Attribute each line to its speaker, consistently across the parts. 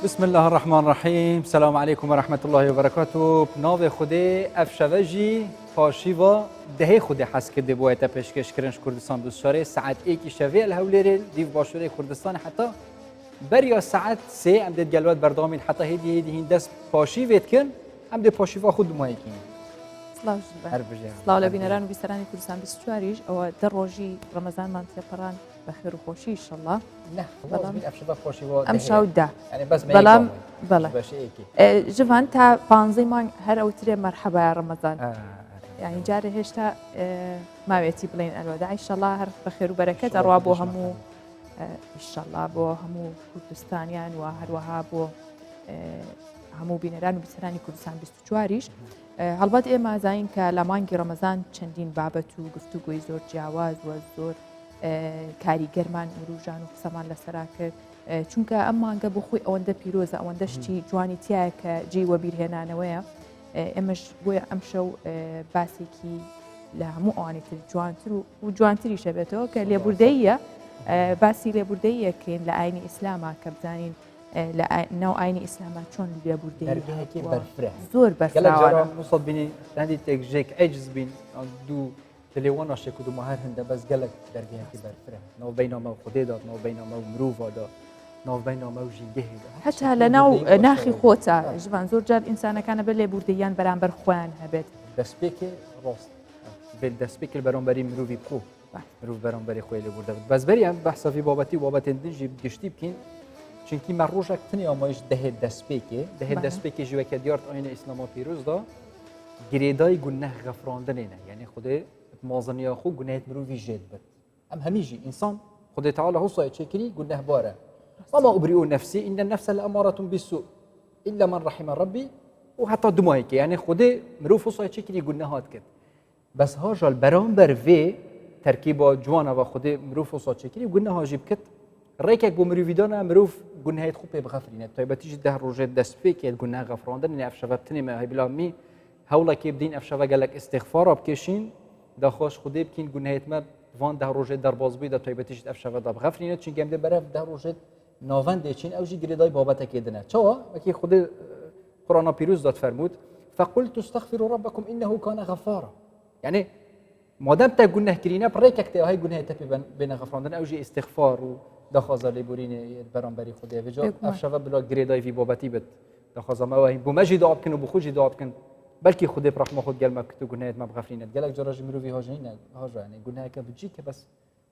Speaker 1: بسم الله الرحمن الرحیم سلام علیکم و رحمت الله و برکاته ناو خودی اف شوه پاشیوا دهی خودی حس کرده بوایە تا پێشکەش کرنش کوردستان دوسارێ سعات ئێکی شەوێ لە هەولێرێ دیو باشوورێ کوردستان حتا بەریا سعات سێ ئەم دێت گەلوات بەردەوامین حتا هێدی هێدی هین دەست پاشی وێتکن ئەم دێ پاشیوا خود دومایەکین
Speaker 2: سڵاو لە بینەران و بیسەرانی کوردستان 24یش ئەوە دە ڕۆژی ڕەمەزانمان تێپەڕان بە خێر و خۆشی ئیشەڵڵا ئەم شەو دا بەڵام بەڵێ ژڤان تا پانزەی مانگ هەر ئەوترێ مەرحەبای ڕەمەزان یعنی جارێ هێشتا ماوێتی بڵێن ئەلوەدا ئیشەڵا هەر بە خێر و بەرەکەت ئەڕوا بۆ هەموو ئیشەڵا بۆ هەموو کوردستانیان و هەروەها بۆ هەموو بینەران و بیسەرانی کوردستان 24یش هەڵبەت ئێمە زانین کە لە مانگی ڕەمەزان چەندین بابەت و گفتوگۆی زۆر جیاواز و زۆر کاریگەرمان وروژان و قسەمان لەسەرا کرد چونکە ئەم مانگە بۆ خۆی ئەوەندە پیرۆزە ئەوەندە شتی جوانی تایە کە جێی وەبیرهێنانەوەیە ئێمەش بۆیە ئەمشەو باسێکی لە هەموو ئەوانی تر جوانتر و و جوانتریشە بێتەوە کە لێبوردەیە باسی لێبوردەیەکەین لە ئاینی ئیسلاما کە بزانین لە ناو ئاینی ئیسلاما چۆن لێبوردەیەکی
Speaker 1: بەرفرە
Speaker 2: زۆر بەرفراوانە
Speaker 1: وسط بینی هەندی تێک ژێک عجز بین دوو دلێوان شێک و دوما هەر هەندە بەس گەلک دەرگەیەکی بەرفرە ناو بینامە و خودێدا ناو بینامە و مرۆڤدا ناو بینامە و ژینگەهێدا
Speaker 2: هەتا لە ناو ناخی خۆتە ژوان زۆر جار ئینسانەکانە بە لێبوردەیان بەرامبەر خۆیان هەبێت
Speaker 1: دەستپێکێ ڕاست بێت دەستپێک بەرامبەری مرۆڤی بخۆ مرۆڤ بەرامبەری خۆی لێبوردە بێت بەس بەریان بەحسەفی بابەتی و بابەتێن دژی گشتی بکەین چونکی مە ڕۆژێک تنێ ئامایش دەهێت دەستپێکێ دەهێت دەستپێکی ژوەکە دیارت ئاینە ئیسلاما پیرۆزدا گرێدای گونەه غەفراندنێنە یعنی خودێ مازنیا خو گونەهت مرۆڤی ژێت بێت ئەم هەمیژی ئینسان خودێ تعالی هەوسای چێکری گونەه بارە وما أبرئ نفسي إن النفس لأمارة بالسوء إلا من رحم ربي وحتى دمایکە یعنی خودێ مرۆڤ هەوسای چێکری گونەهات کرد بەس هاژال بەرامبەر ڤێ تەرکیبا جوانە و خودێ مرۆڤ وسا چێکری گونەها ژی بکت ڕێکێک بۆ مرۆڤی دانا مرۆڤ گونهایت خو پێ بغەفرینێت تایبەتیش ده ڕۆژێت دەست پێکێت گوناه غەفراندن ئەف شەڤە بتنێ مە هەی بلا می هەوڵەکێ بدین ئەف شەڤە گەلک ئیستیغفارا بکێشین داخواش خودێ بکین گونهایت مە وان ده ڕۆژێت دەرباز بووی دە تایبەتیش ئەف شەڤە دا بغەفرینێت چونکە ئەم دێ بەرەف ده ڕۆژێت ناوەندێ چین ئەو ژی گرێدای بابەتەکێ دنە چەوە وەکی خودێ قورآن پیروز داد فرمود فقلت استغفروا ربكم انه كان غفارا يعني مادام تا گونه کرینە ڕێکێک تێ های گوناه تەپی بێنە غەفراندن ئەو ژی استغفار و داخوازە لێبورینێ بەرامبەری خودێ بجا ئەف شەوە بلا گرێدای وی بابەتی بێت داخوازەمەوە هین بۆ مەژی دعا بکەن و بخۆژی دعا بکەن بەلکی خودێ ڕەحمە خود گەلمە بکت و گوناهت مە بغەفرینێت گەلک جۆرەژ مرۆڤی هاژینە هاژانێ گوناهەکە بجی کە بەس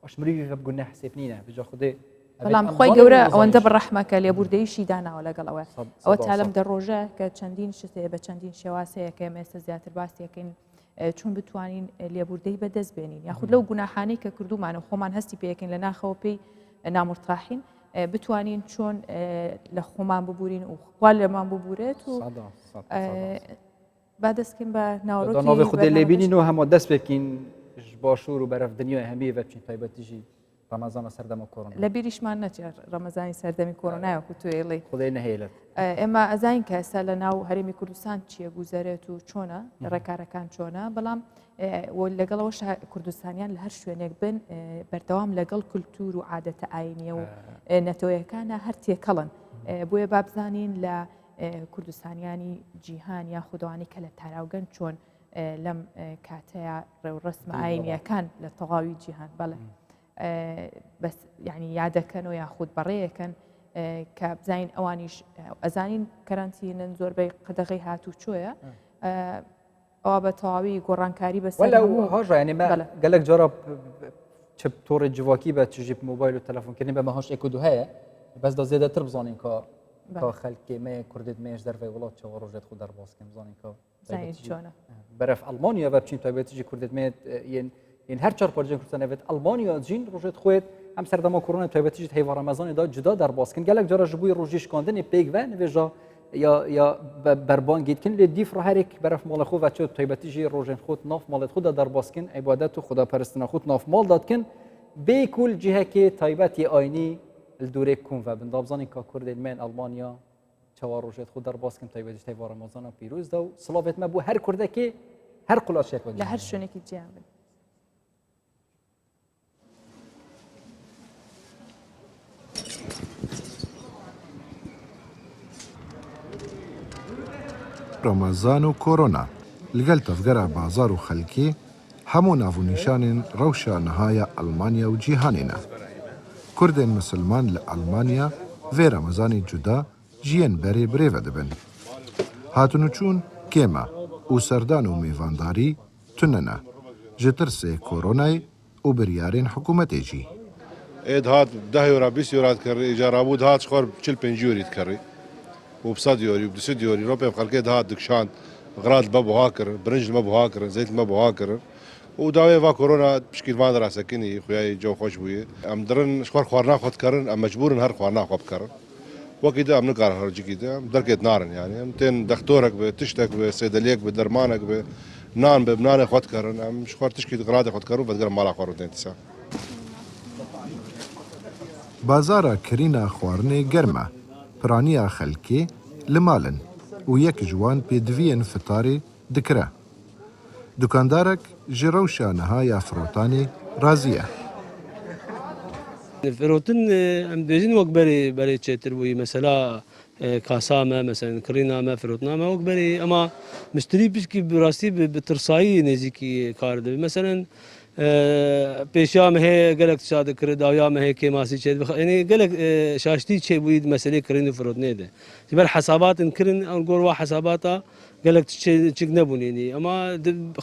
Speaker 1: ئەش مرۆڤی بە گوناه حسێب نینە بجا خودێ
Speaker 2: بەڵام خۆی گەورە ئەوەندە بە ڕەحمەکە لێبوردەیشی داناوە لەگەڵ ئەوە ئەوە تا لەم دە ڕۆژە کە چەندین شت هەیە بە چەندین شێواز هەیە کە ئێمە ئێستا زیاتر باسیەکەین چۆن بتوانین لێبوردەی بەدەست بێنین یاخود لەو گوناحانەی کە کردومانە خۆمان هەستی پێەکەین لە ناخەوە پێی نامرتاحین بتوانین چۆن لە خۆمان ببورین و خوا لەمان ببورێت و با دەستکەین بە ناوەڕۆکی
Speaker 1: ناوی خودێ لێبینین و هەموو دەست پێ بکەین باشوور و بەرەف دنیای هەمیە بچین تایبەتیژی ڕەمەزانە سەردەمە کۆرۆنا
Speaker 2: لە بیریشمان نەچێت ڕەمەزانی سەردەمی کۆرۆنای وەکو تۆ ئێڵێی
Speaker 1: خودای نەهێلێت
Speaker 2: ئێمە ئەزانین کە ئێستا لە ناو هەرێمی کوردستان چییە گوزەرێت و چۆنە ڕێکارەکان چۆنە بەڵام لەگەڵەوە کوردستانیان لە هەر شوێنێک بن بەردەوام لەگەڵ کولتور و عادەتە ئاینیە و نەتەوەیەکانە هەر تێکەڵن بۆیە بابزانین لە کوردستانیانی جیهان یا خودوانی کە لە تاراوگەن چۆن لەم کاتەیە ڕێوڕەسمە ئاینیەکان لە تەواوی جیهان بەڵێ بەس یعنی یادەکەن و یاخود بەڕێیەکەن کە بزانین ئەوانیش ئەزانین کەرانتینن زۆربەی قەدەغی هاتوچۆیە ئەوە بە تەواوی گۆڕانکاری بەس
Speaker 1: هاژانی گەلک جۆرە چ تۆڕی جڤاکی بە چژی مۆبایل و تەلەفۆنکردنی بە مەهاش ئێک و دوو هەیە بەس دا زێدەتر بزانین کە کە خەلکێ مە کوردت مێش دەرڤەی وڵات چەوە ڕۆژێت خو دەربازکەم بزانین کە
Speaker 2: چۆنە
Speaker 1: بەرەف ئەڵمانیا بە بچین تایبەتیژی کوردت مێت یەن یەن هەر چوار پارچەی کوردستان بێت ئەڵمانیا جین ڕۆژێت خوێت ئەم سەردەما کۆرۆنا تایبەتیژ هەیڤ ڕەمەزانی دا جودا دەربازکن گەلک جارە ji بووی ڕۆژی شکاندنی پێک ve نوێژا یا یا بەربانگیتکن لێ دیف ڕهرێک بەرەف ماڵە خۆ چۆ تایبەتیژی ڕۆژێن خۆت ناف ماڵێت خۆدا دەربازکن عیبادەت و خدا پەرستنە خۆت ناف ماڵ دادکن بێکول جهەکێ تایبەتی ئاینی دوورێک کوم و بن دابزانین کا کوردێن مێن ئەڵمانیا چاوا ڕۆژێت خۆ دەرباز کەم تایبەتیش تایڤا ڕەمەزانە پیرۆزدا و سڵاوێت مە بۆ هەر کوردەکێ هەر قولاچێک
Speaker 2: لە هەر شوێنێکی جیان بن.
Speaker 3: Remezan û Korona li gel tevgera bazar û xelkê hemû navûnîşanên rewşa niha ya Elmanya û cîhanê ne. Kurdên misilman li Elmanya vê Remezanê cuda ji yên berê birêve dibin. Hatinûçûn kêm e û serdan û mêvandarî tune ne. Ji tirsê koronayê û biryarên hikûmetê jî.
Speaker 4: Ê dihat bi deh euro 20 euro dikerî, îcar rabû dihat ji xwe re bi 40 50 eurî dikerî û bi sed eurî û bi 200 eurî ropê bi xelkê dihat dikişand, xirat li me buha kirin, birinc li me buha kirin, zeyt li me buha kirin û dawê va korona pişkî li van de re sekinî xuyayê cew xweş bûye. Em dirin ji xwe re xwarina xwe dikerin, em mecbûr in her xwarina xwe bikerin. Wekî di em nikarin herin cikî di em derkê dinarin yanî em tên dextorek bi tiştek bi sêdeliyek bi dermanek bi nan bi bi nanê xwe dikerin em ji xwe tişkî di qiratê xwe dikerin û vedigerin mala xwe rûdên dîsa.
Speaker 3: Bazara kirîna xwarinê germ e. Piraniya xelkê li mal in û yek ji wan pêdiviyên fitarê dikire. Dukandarek ji rewşa niha ya firotanê razî ye.
Speaker 5: Firotin em dibêjin wek berê berê çêtir bûyî mesela kasa me meselen kirîna me firotina me wek berê ema miştirî pişkî bi rastî bi tirsayî nêzîkî kar dibe meselen pêşiya me hê gelek tişta dikiri dawiya me hê kêmasî çêdibe yanî gelek şaştî çêbûyî di meselê kirîn û firotinê de ji ber hesabatên kirin ew gor wa hesabata Gelek tiştê çik nebûn ênî. Ema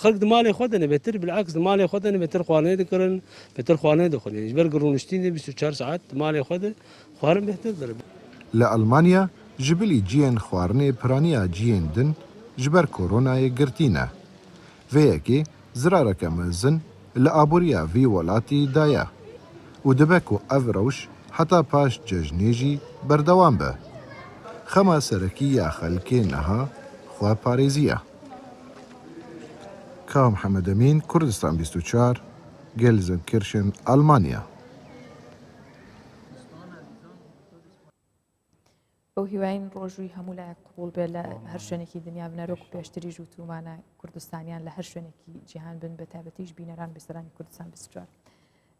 Speaker 5: xelk di malê xwe de ne bêtir bileks di malê xwe de ne bêtir xwarinê dikirin, bêtir xwarinê dixwin. Ji ber ku rûniştînê 24 saet di malê xwe de xwarin bêhtir dirin.
Speaker 3: Li Elmanya ji bilî ciyên xwarinê piraniya ciyên din ji ber koronayê girtî ne. Vê yekê zirareke mezin li aboriya vî welatî daye û dibe ku ev rewş heta paş cejnê jî berdewam be. Xema serekî ya xelkê niha xwe parêzî ye. Kawa Mihemed Emîn, Kurdistan 24, Gelsenkirchen, Almanya.
Speaker 2: بەو هیواین ڕۆژووی هەموو لایەک قبوڵ بێت لە هەر شوێنێکی دنیا بنەرۆک و پێشتریش وتومانە کوردستانیان لە هەر شوێنێکی جیهان بن بە تایبەتیش بینەران بیسەرانی کوردستان 24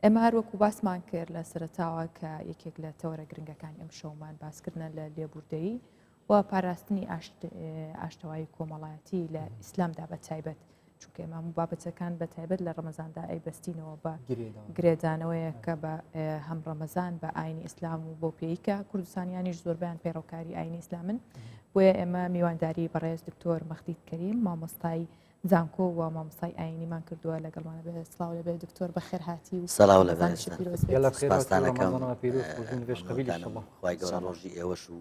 Speaker 2: ئێمە هەروەکو باسمان کرد لە سەرتاوە کە یەکێک لە تەوەرە گرنگەکانی ئەم شەومان باسکردنە لە لێبوردەیی و پاراستنی ئاشتەوایی کۆمەڵایەتی لە ئیسلامدا بە تایبەت چونکە ئێمە هەموو بابەتەکان بە تایبەت لە ڕەمەزاندا ئەیبەستینەوە بە گرێدانەوەیە کە بە هەم ڕەمەزان بە ئاینی ئیسلام و بۆ پێی کە کوردستانیانیش زۆربیان پەیڕەوکاری ئاینی ئیسلامن بۆیە ئێمە میوانداری بەڕێز دکتۆر مەخدید کەریم مامۆستای زانکۆ و مامۆستای ئاینیمان کردووە لەگەڵمانە بێ سڵاو لەبێ دکتۆر بەخێر هاتی و
Speaker 6: سڵاو لە خوای گەورە ڕۆژی ئێوەش و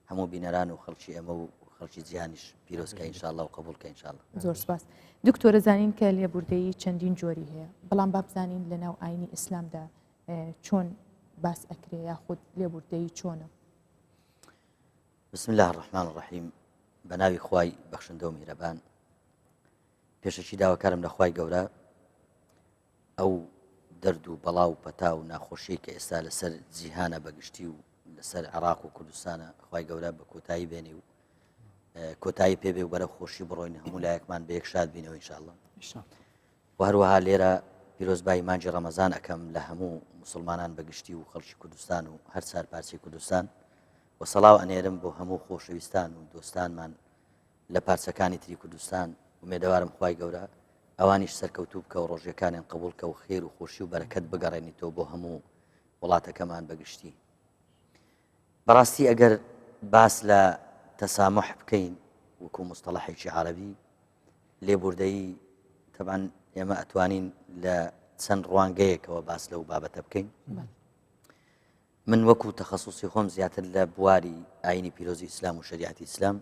Speaker 6: هەموو بینەران و خەڵکی ئێمە و خەڵکی جیهانیش پیرۆز کە ئینشاءاللە و قبوڵ کە ئینشاءاللە.
Speaker 2: زۆر سپاس دکتۆرە زانین کە لێبوردەیی چەندین جۆری هەیە بەڵام با بزانین لە ناو ئاینی ئیسلامدا چۆن باس ئەکرێ یاخود لێبوردەیی چۆنە؟
Speaker 6: بسم الله الرحمن الرحیم بە ناوی خوای بەخشندە و میهرەبان پێشەکی داواکارم لە خوای گەورە ئەو دەرد و بەڵا و پەتا و ناخۆشیەی کە ئێستا لەسەر جیهانە بەگشتی و لەسەر عێراق و کوردستانە خوای گەورە بە کۆتایی بێنی و کۆتایی پێبێ و بەرە خۆشی بڕۆین هەموو لایەکمان بە یەک شاد بینەوە ئینشاءاللە و هەروەها لێرە پیرۆزبایی مانگی ڕەمەزان ئەەکەم لە هەموو مسلمانان بەگشتی و خەڵکی کوردستان و هەر چار پارچەی کوردستان و سەڵاو ئەنێرم بۆ هەموو خۆشەویستان و دۆستانمان لە پارچەکانی تری کوردستان ئومێدەوارم خوای گەورە ئەوانیش سەرکەوتوو بکە و ڕۆژیەکانیان قبوڵ کە و خێر و خۆشی و بەرەکەت بگەڕێنیتەوە بۆ هەموو وڵاتەکەمان بەگشتی بەڕاستی ئەگەر باس لە تەسامح بکەین وەکو مستەڵەحێکی عربی لێبوردەیی تەبان ئێمە ئەتوانین لە چەند ڕوانگەیەکەوە باس لەو بابەتە بکەین من وەکو تەخەسوسی خۆم زیاتر لە بواری ئاینی پیرۆزی ئیسلام و شەریعەتی ئیسلام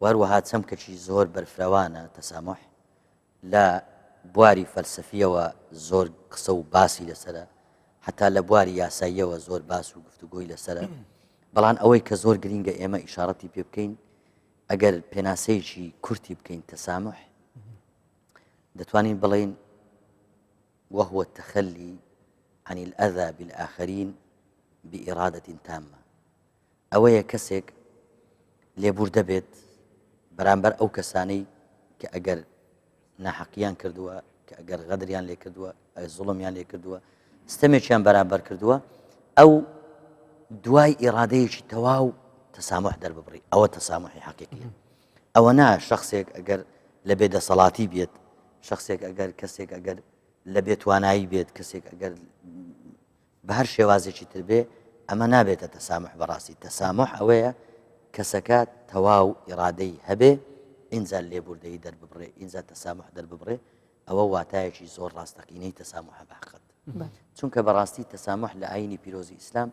Speaker 6: و هەروەها چەمکەکی زۆر بەرفرەوانە تەسامح لە بواری فەلسەفیەوە زۆر قسە و باسی لەسرە حتا لە بواری یاساییەوە زۆر باس و گفتوگۆی لەسرە بەڵام ئەوەی کە زۆر گرینگە ئێمە ئیشارەتی پێ بکەین ئەگەر پێناسەیەکی کورتی بکەین تەسامح دەتوانین بڵین وهو التخلی عن الاذی بالآخرین بارادە تامە، ئەوەیە کەسێک لێبوردە بێت بەرامبەر ئەو کەسانەی کە ئەگەر ناحەقیان کردووە کە ئەگەر غەدریان لێ کردووە زوڵمیان لێ کردووە ستەمێکیان بەرامبەر کردووە ئەو دوای ئیرادەیەکی تەواو تەسامح دەرببڕی ئەوە تەسامحی حەقیقیە. ئەوە نا شخصێک ئەگەر لە بێ دەسەڵاتی بێت شخصێک ئەگەر کەسێک ئەگەر لە بێتوانایی بێت کەسێک ئەگەر بە هەر شێوازێکی تر بێ ئەمە نابێتە تەسامح بەڕاستی تەسامح ئەوەیە کەسەکە تەواو ئیرادەی هەبێ ئینجا لێبوردەیی دەرببڕێ ئینجا تەسامح دەرببڕێ ئەوە واتایەکی زۆر ڕاستەقینەی تەسامحە بە حەقت چونکە بەڕاستی تەسامح لە ئاینی پیرۆزی ئیسلام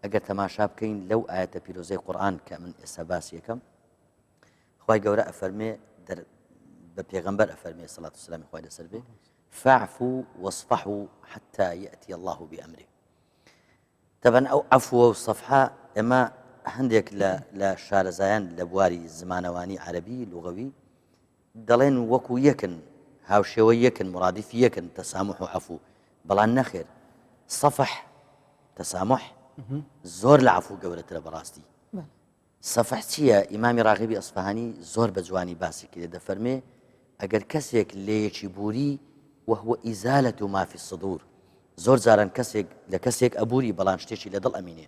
Speaker 6: ئەگەر تەماشا بکەین لەو ئاەتە پیرۆزەی قورآن کە من ئێستا باسی یەکەم خوای گەورە ئەفەرمێ بە پێغەمبەر ئەفەرمێ سەڵات و سلامی خوای لەسەر بێ فاعفوا واصفحوا حتى يأتي الله بأمره تەبەن ئەو عەفوە و سەفحە ئێمە هەندێک لە شارەزایان لە بواری زمانەوانی عەربی لغەوی دەڵێن وەکو یەکن هاوشێوە یەکن مرادفی یەکن تەسامح و عەفو بەڵام نەخێر سەفح تەسامح زۆر لە عەفو گەورەترە بەڕاستی سەفح چییە؟ ئیمامی ڕاغبی ئەسفەهانی زۆر بە جوانی باسی کردە دەفەرمێ ئەگەر کەسێک لێیەکی بوری وهو ازالە ما فی الصدور زۆر جاران کەسێک لە کەسێک ئەبوری بەڵام شتێکی لە دڵ ئەمینێ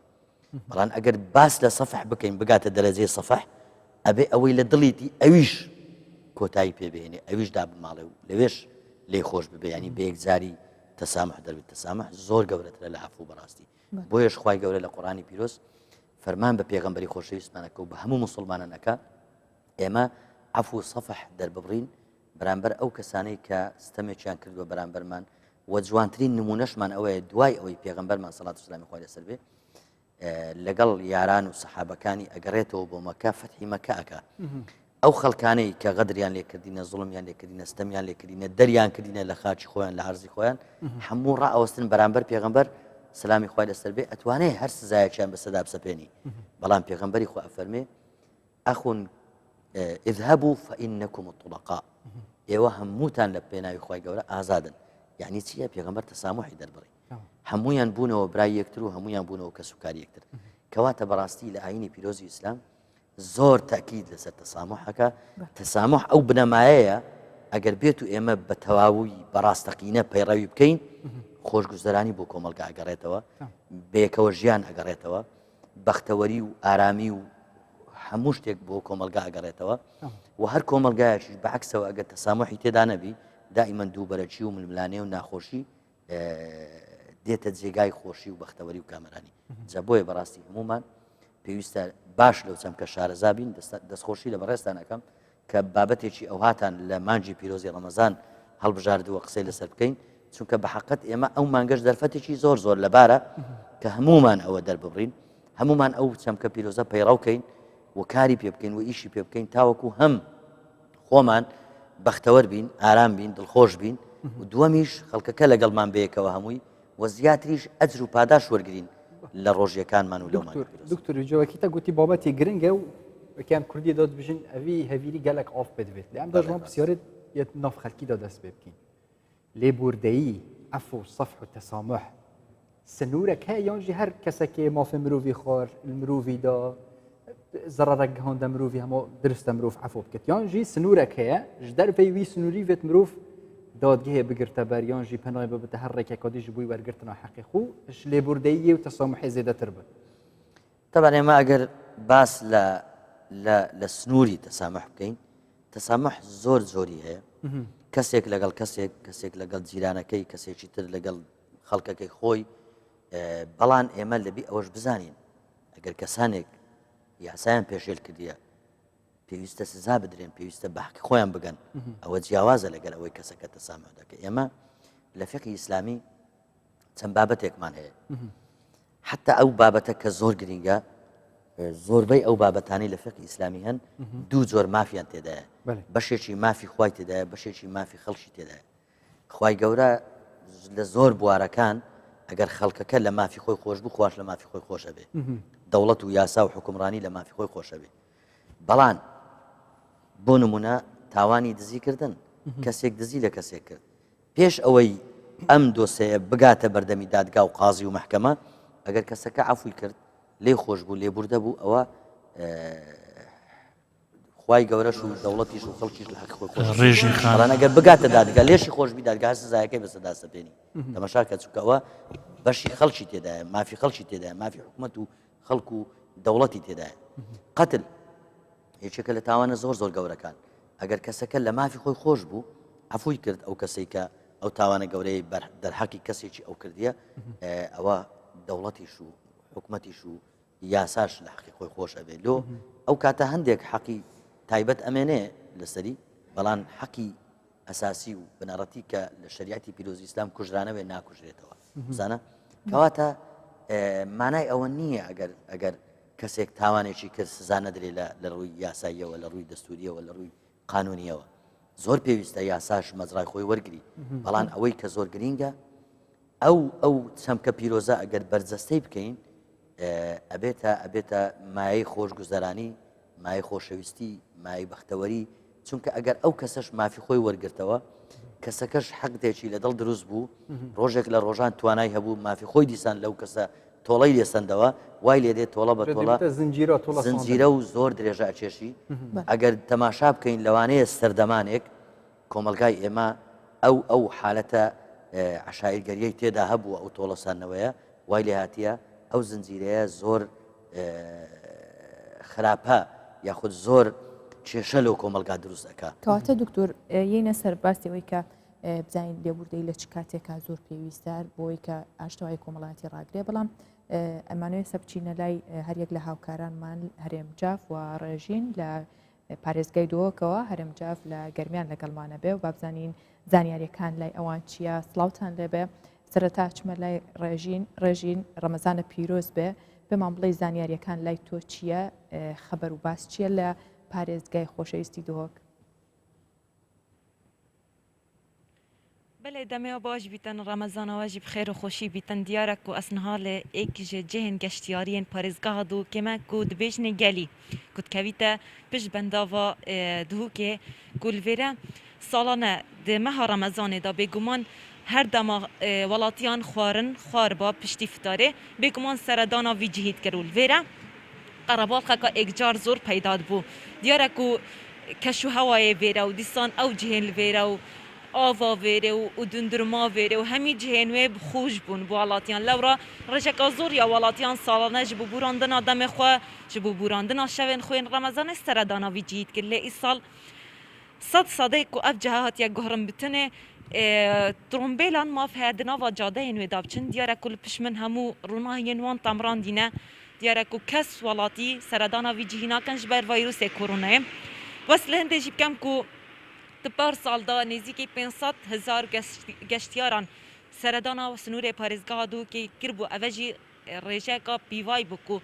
Speaker 6: بەڵام ئەگەر باس لە سەفح بکەین بگاتە دەرەجەی سەفح ئەبێ ئەوەی لە دڵیتی ئەویش کۆتایی پێ بهێنێ ئەویش دابماڵێ و لەوێش لێ خۆش ببێ ینی بە یەکجاری تەسامح دەربێت تەسامح زۆر گەورەترە لە عەفو بەڕاستی بۆیەش خوای گەورە لە قورئانی پیرۆز فەرمان بە پێغەمبەری خۆشەویستمان ئەکا و بە هەموو موسڵمانان ئەکا ئێمە عەفو و سەفح دەرببڕین بەرامبەر ئەو کەسانەی کە ستەمێکیان کردووە بەرامبەرمان و جوانترین نمونەشمان ئەوەیە دوای ئەوەی پێغەمبەرمان سەڵات و سلامی خوای لەسەر بێ لەگەڵ یاران و سەحابەکانی ئەگەڕێتەوە بۆ مەکە فەتحی مەکە ئەکا ئەو خەڵکانەی کە غەدریان لێکردینە زوڵمیان لێکردینە ستەمیان لێکردینە دەریان کردینە لە خاکی خۆیان لە عەرزی خۆیان هەموو ڕائەوەستن بەرامبەر پێغەمبەر سەلامی خوای لەسەر بێ ئەتوانێ هەر سزایەکیان بەسەدا بسەپێنی بەڵام پێغەمبەری خوا ئەفەرمێ ئەخون اذهبوا فإنكم الطلقاء ئێوە هەمووتان لە پێناوی خوای گەورە ئازادن یعنی چییە پێغەمبەر تەسامحی دەربڕی هەمویان بوونەوە برای یەکتر و هەمویان بوونەوە کەس و کاری یەکتر کەواتە بەڕاستی لە ئاینی پیرۆزی ئیسلام زۆر تەئکید لەسەر تەساموح ئەکا، تەساموح ئەو بنەمایەیە ئەگەر بێت و ئێمە بە تەواوی بە ڕاستەقینە پەیڕەوی بکەین خۆشگوزەرانی بۆ کۆمەڵگا ئەگەڕێتەوە بەیەکەوە ژیان ئەگەڕێتەوە بەختەوەری و ئارامی و هەموو شتێک بۆ کۆمەلگا ئەگەڕێتەوە و هەر کۆمەلگایەکیش بەعکسەوە ئەگەر تەسامحی تێدا نەبی دائیمەن دووبەرەکی و ململانێ و ناخۆشی دێتە جێگای خۆشی و بەختەوەری و کامەرانی جا بۆیە بەڕاستی هەمومان پێویستە باش لەو چەمکە شارەزا بین دەستخۆشی لە بەڕێزتان ئەەکەم کە بابەتێکی ئەوهاتان لە مانگی پیرۆزی ڕەمەزان هەڵبژاردووە قسەی لەسەر بکەین چونکە بە حقت ئێمە ئەو مانگەش دەرفەتێکی زۆر زۆر لەبارە کە هەمومان ئەوە دەرببڕین هەمومان ئەو چەمکە پیرۆزە پەیڕەوکەین و کاری پێ بکەین و ئیشی پێ بکەین تاوەکو هەم خۆمان بەختەوەر بین، ئارام بین، دڵخۆش بین و دووەمیش خەڵکەکە لەگەڵمان بەیەکەوە هەمووی و زیاتریش ئەجر و پاداش وەرگین لە ڕۆژیەکانمان و لەو مانگە پیرۆزە.
Speaker 1: دکتۆر جەوەکی تە گوتی بابەتی گرنگە و وەکیان کوردی داد بژین ئەوی هەویری گەلک ئاف بدوێت لە ئەم دەژمان پرسیارێت یەت ناف خەلکی دا دەست پێ بکەین لێبوردەیی، عەفو و سەفح و تەساموح، سنوورەک هەیە یان ژی هەر کەسەکێ مافێ مرۆڤی خوار مرۆڤی دا زەڕەرەک گەهاندە مرۆڤی هەموو درستە مرۆڤ عەفو بکەت یان ژی سنوورەک هەیە ژ دەرڤەی وی سنووری ڤێت مرۆڤ دادگهێ بگرتە بەر یان ژی پەنای ببتە هەر ڕێکێکا دیژ بووی وەرگرتنا حەقی خو ژ لێبوردەیی و تەساموحێ زێدەتر بن.
Speaker 6: تەبعەن ئێمە ئەگەر باس لە لە لە سنووری تەسامح بکەین تەسامح زۆر زۆری هەیە کەسێک لەگەڵ کەسێک کەسێک لەگەڵ جیرانەکەی کەسێکی تر لەگەڵ خەڵکەکەی خۆی بەڵام ئێمە لەبی ئەوەش بزانین ئەگەر کەسانێک یاسایان پێشێل کردیە پێویستە سزا بدرێن پێویستە بە حەقی خۆیان بگەن ئەوە جیاوازە لەگەل ئەوەی کەسەکە تەسامح دەکە ئێمە لە فقی ئیسلامی چەند بابەتێکمان هەیە حتا ئەو بابەتە کە زۆر گرنگە زۆربەی ئەو بابەتانی لە فقی ئیسلامی هەن دوو جۆر مافیان تێدایە بەشێکی مافی خوای تێدایە بەشێکی مافی خەڵکی تێدایە خوای گەورە لە زۆر بوارەکان ئەگەر خەڵکەکە لە مافی خۆی خۆش بوو خواش لە مافی خۆی خۆش ئەبێ دەوڵەت و یاسا و حکومڕانی لە مافی خۆی خۆش ئەبێ بەڵام بۆ نمونە تاوانی دزی کردن کەسێک دزی لە کەسێک کرد پێش ئەوەی ئەم دۆسەیە بگاتە بەردەمی دادگا و قازی و محکەمە ئەگەر کەسەکە عفوی کرد لێ خۆش بوو لێبوردە بوو ئەوە خوای گەورەش و دەوڵەتیش و خەڵکیش لە حەقی خۆی خۆش
Speaker 7: ڕێژی خان.
Speaker 6: بەڵام ئەگەر بگاتە دادگا لێشی خۆشبی دادگا هەر سزایەکەی بەسەردا سەپێنی تەماشا کە چونکە ئەوە بەشی خەڵکی تێدایە مافی خەڵکی تێدایە مافی حکومەت و خەڵک و دەوڵەتی تێدایە قەتل. یەکێکە لە تاوانە زۆر زۆر گەورەکان. ئەگەر کەسەکە لە مافی خۆی خۆش بوو، عەفووی کرد ئەو کەسەی کە ئەو تاوانە گەورەی بەر دەرحەقی کەسێکی ئەو کردیە، ئەوە دەوڵەتیش و حکومەتیش و یاساش لە حەقی خۆی خۆش ئەبێ. لۆ ئەو کاتە هەندێک حەقی تایبەت ئەمێنێ لەسەری، بەڵام حەقی ئەساسی و بنەڕەتی کە لە شەریعەتی پیرۆزی ئیسلام کوژرانەوێ ناکوژرێتەوە. بزانە کەواتە مانای ئەوە نییە ئەگەر ئەگەر کەسێک تاوانێکی کرد سزا نەدرێ لە لە ڕووی یاساییەوە لە ڕووی دەستوریەوە لە ڕووی قانونیەوە زۆر پێویستە یاساش مەزرای خۆی وەرگری بەڵام ئەوەی کە زۆر گرینگە ئەو ئەو چەمکە پیرۆزە ئەگەر بەرجەستەی بکەین ئەبێتە ئەبێتە مایەی خۆشگوزەرانی مایەی خۆشەویستی، مایەی بەختەوەری، چونکە ئەگەر ئەو کەسەش مافی خۆی وەرگرتەوە، کەسەکەش حەقدێکی لە دڵ دروست بوو، ڕۆژێک لە ڕۆژان توانای هەبوو مافی خۆی دیسان لەو کەسە تۆڵەی لێ سەندەوە، وای لێ دێت تۆڵە بە تۆڵە زنجیرە و زۆر درێژە ئەکێشی. ئەگەر تەماشا بکەین لەوانەیە سەردەمانێک کۆمەڵگای ئێمە ئەو ئەو حالەتە عەشایرگەریەی تێدا هەبووە ئەو تۆڵەسەندنەوەیە وای لێهاتیە ئەو زنجیرەیە زۆر خراپە یاخود زۆر کێشە لەو کۆمەڵگا دروست ئەکا.
Speaker 2: کەواتە دکتۆر یەینە سەر باسی ئەوەی کە بزانین لێبوردەی لە چ کاتێکا زۆر پێویستە بۆی کە ئاشتەوای کۆمەڵایەتی ڕاگرێ بەڵام ئەمانەوێ سە بچینە لای هەریەک لە هاوکارانمان هەرێم جاف و ڕێژین لە پارێزگای دهۆکەوە هەرێم جاف لە گەرمیان لەگەڵمانە بێ و بابزانین زانیاریەکان لای ئەوان چییە سڵاوتان لێبێ سەرەتا چمە لای ڕێژین ڕێژین ڕەمەزانە پیرۆز بێ پێمان بڵێ زانیاریەکان لای تۆ چییە خەبەر و باس چییە لە پارێزگای خۆشەویستی دهۆک؟
Speaker 7: بەلێ دەمێ باش بیتن ڕەمەزانەوە ژی بخێر و خۆشی بیتن دیارە کو ئەس نها لە ئێک ژ جێهێن گەشتیاریێن پارێزگاها دهوکێ مە کو دبێژنێ گەلی کو دکەویتە پشت بەنداڤا دهوکێ کو li vêre ساڵانە di meha ڕەمەزانێ دا بێگومان هەر دەما وەڵاتیان خواردن خواربا پشتی فتارێ بێگومان سەردانا ڤی جهی دکرد و li vêre قەرەباڵخەکا ئێکجار زۆر پەیدا دبوو دیارە کو کەش و هەوایێ ڤێرە و دیسان ئەو جهێن li vêre و ئاڤا ڤێرێ و و دندرما ڤێرێ و هەمی جهێن وێ خوش بوون بۆ وەڵاتیان لەورا ڕێژەکا زۆر یا وەڵاتیان ساڵانە ژ بۆ بوراندنا دەمێ خوە ژ بۆ بوراندنا شەوێن خوێن ڕەمەزانێ سەردانا ڤی جهی دکرد لێ ئیساڵ سەد سەدەی ku ev cihe hatiye guhrin bi tenê trombêlan maf heye di nava cadeyên wê de biçin. Diyar e ku li pişt min hemû ronahiyên wan temrandîne. Diyar e ku kes welatî seredana vî cihî nakin ji ber vîrusê koronayê. Wes li hindê jî bikem ku di par sal de nêzîkî 500 hezar geştyaran seredana sinûrê parêzgeha Duhokê kiribû. Ev e jî Rêjeyeka pîvay bû ku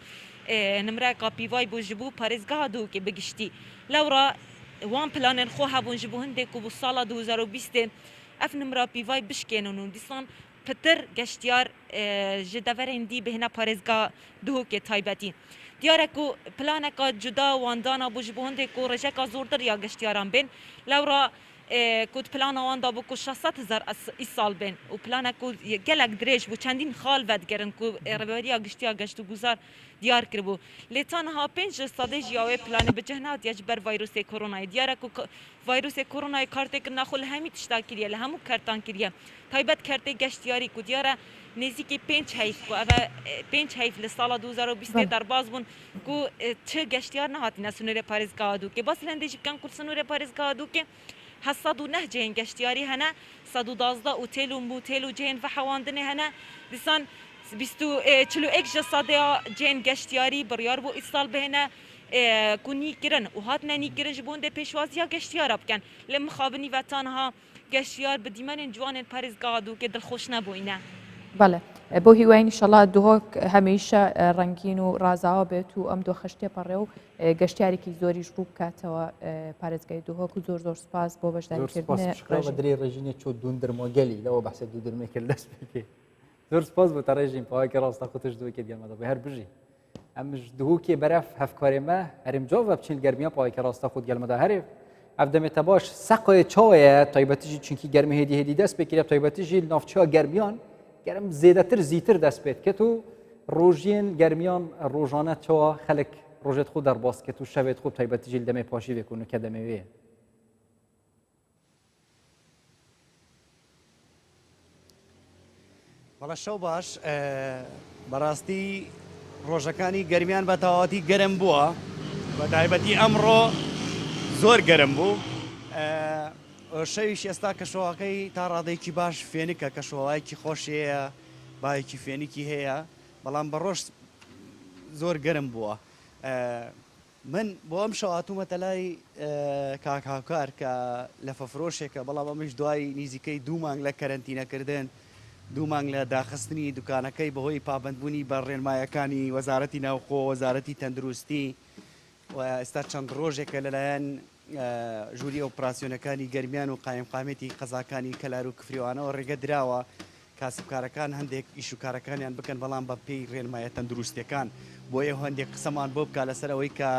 Speaker 7: nimreyeka pîvay bû ji bo parêzgeha Duhokê bi giştî. Lewra wan planên xwe hebûn ji bo hindê ku bo sala 2020 ê ev nimra pîvay bişkênin û dîsan pitir geştyar ji deverên dî bihêne parêzgeha Duhokê taybetî. Diyar e ku planeka cuda wan dana bû ji bo hindê ku rêjeyeka zortir ya geştyaran bên. Lewra ku di plana wan de bû ku 600 hezar îsal bên û planek ku gelek dirêj bû çendîn xal vedigirin ku Rêveberiya Giştî ya Geştûguzar diyar kiribû. Lê ta niha pênc ji sedê jî ya wê planê bi cih nehatiye ji ber vîrusê koronayê. Diyar e ku vîrusê koronayê kartêkirina xwe li hemî tişta kiriye, li hemû kertan kiriye. Taybet kertê geştyarî ku diyar e nêzîkî pênc heyv ku ev e pênc heyv li sala 2020 ê derbas bûn ku çi geştyar nehatine sinûrê parêzgeha Dûkê. Bas li hindê jî bikin ku li sinûrê parêzgeha Dûkê 809 cihên geştyarî hene, 112 otêl û motêl û cihên vehewandinê hene. Dîsan bîst û 41 ji sedeya cihên geştyarî biryar bû îsal bihêne ku nîkirin û hatine nîkirin ji bo hindê pêşwaziya geştyara bikin. Lê mixabinî ve ta niha Geştyar bi dîmenên ciwanên parêzgeha Duhokê dilxweş nebûyne.
Speaker 2: Bele. بۆ هیوای نیشەڵا دهۆک هەمیشە ڕەنگین و ڕازاوە بێت و ئەم دۆخەش تێپەڕێ و گەشتیارێکی زۆریش ڕوو بکاتەوە پارێزگای دهۆک و زۆر زۆر سپاس بۆ بەشداریکردن.
Speaker 1: درێ ڕێژینێ چۆ دوندرمۆگەلی لەوە بەحسە دوو درمێ کرد دەست پێ زۆر سپاس بۆ تە ڕێژین پاوەکە ڕاستە خۆتش دووکێ دیارمەدە بێ هەر بژی. ئەمش دهوکێ بەرەف هەفکارێ مە هەرێم جاڤە بچین گەرمیان پاوەکە ڕاستە خود گەلمەدا هەرێ ئەف دەمێتە باش سەقۆێ چاوەیە تایبەتیژی چونکی گەرمی هێدی هێدی دەست پێکرێ تایبەتیژی ناوچە گەرمیان گەرم زێدەتر زیتر دەست پێت کرد و ڕۆژیێن گەرمیان ڕۆژانە چاوە خەلک ڕۆژێت خۆ دەرباز کرد و شەوێت خۆ تایبەتیژی دەمێ پاشی وێکون و کە دەمەوێ.
Speaker 8: بەڵێ شەو باش بەڕاستی ڕۆژەکانی گەرمیان بە تەواوەتی گەرم بووە. بە تایبەتی ئەمڕۆ زۆر گەرم بوو. شەویش ئێستا کەشوهەواکەی تا ڕادەیەکی باش فێنکە، کەشوهەوایەکی خۆش هەیە، بایەکی فێنکی هەیە، بەڵام بە ڕۆژ زۆر گەرم بووە. من بۆ ئەمشەو هاتوومەتە لای کاک هاوکار کە لەفەفرۆشێکە، بەڵام ئەمەیش دوای نیزیکەی دوو مانگ لە کەرەنتینەکردن، دوو مانگ لە داخستنی دوکانەکەی بەهۆی پابەندبوونی بە ڕێنمایەکانی وەزارەتی ناوخۆ، وەزارەتی تەندروستی و ئێستا چەند ڕۆژێکە لەلایەن ژووری ئۆپراسیۆنەکانی گەرمیان و قایمقامیەتی قەزاکانی کەلار و کفریوانەوە ڕێگە دراوە کاسبکارەکان هەندێک ئیش و کارەکانیان بکەن بەڵام بە پێی ڕێنمایە تەندروستیەکان بۆیە هەندێک قسەمان بۆ بکا لەسەر ئەوەی کە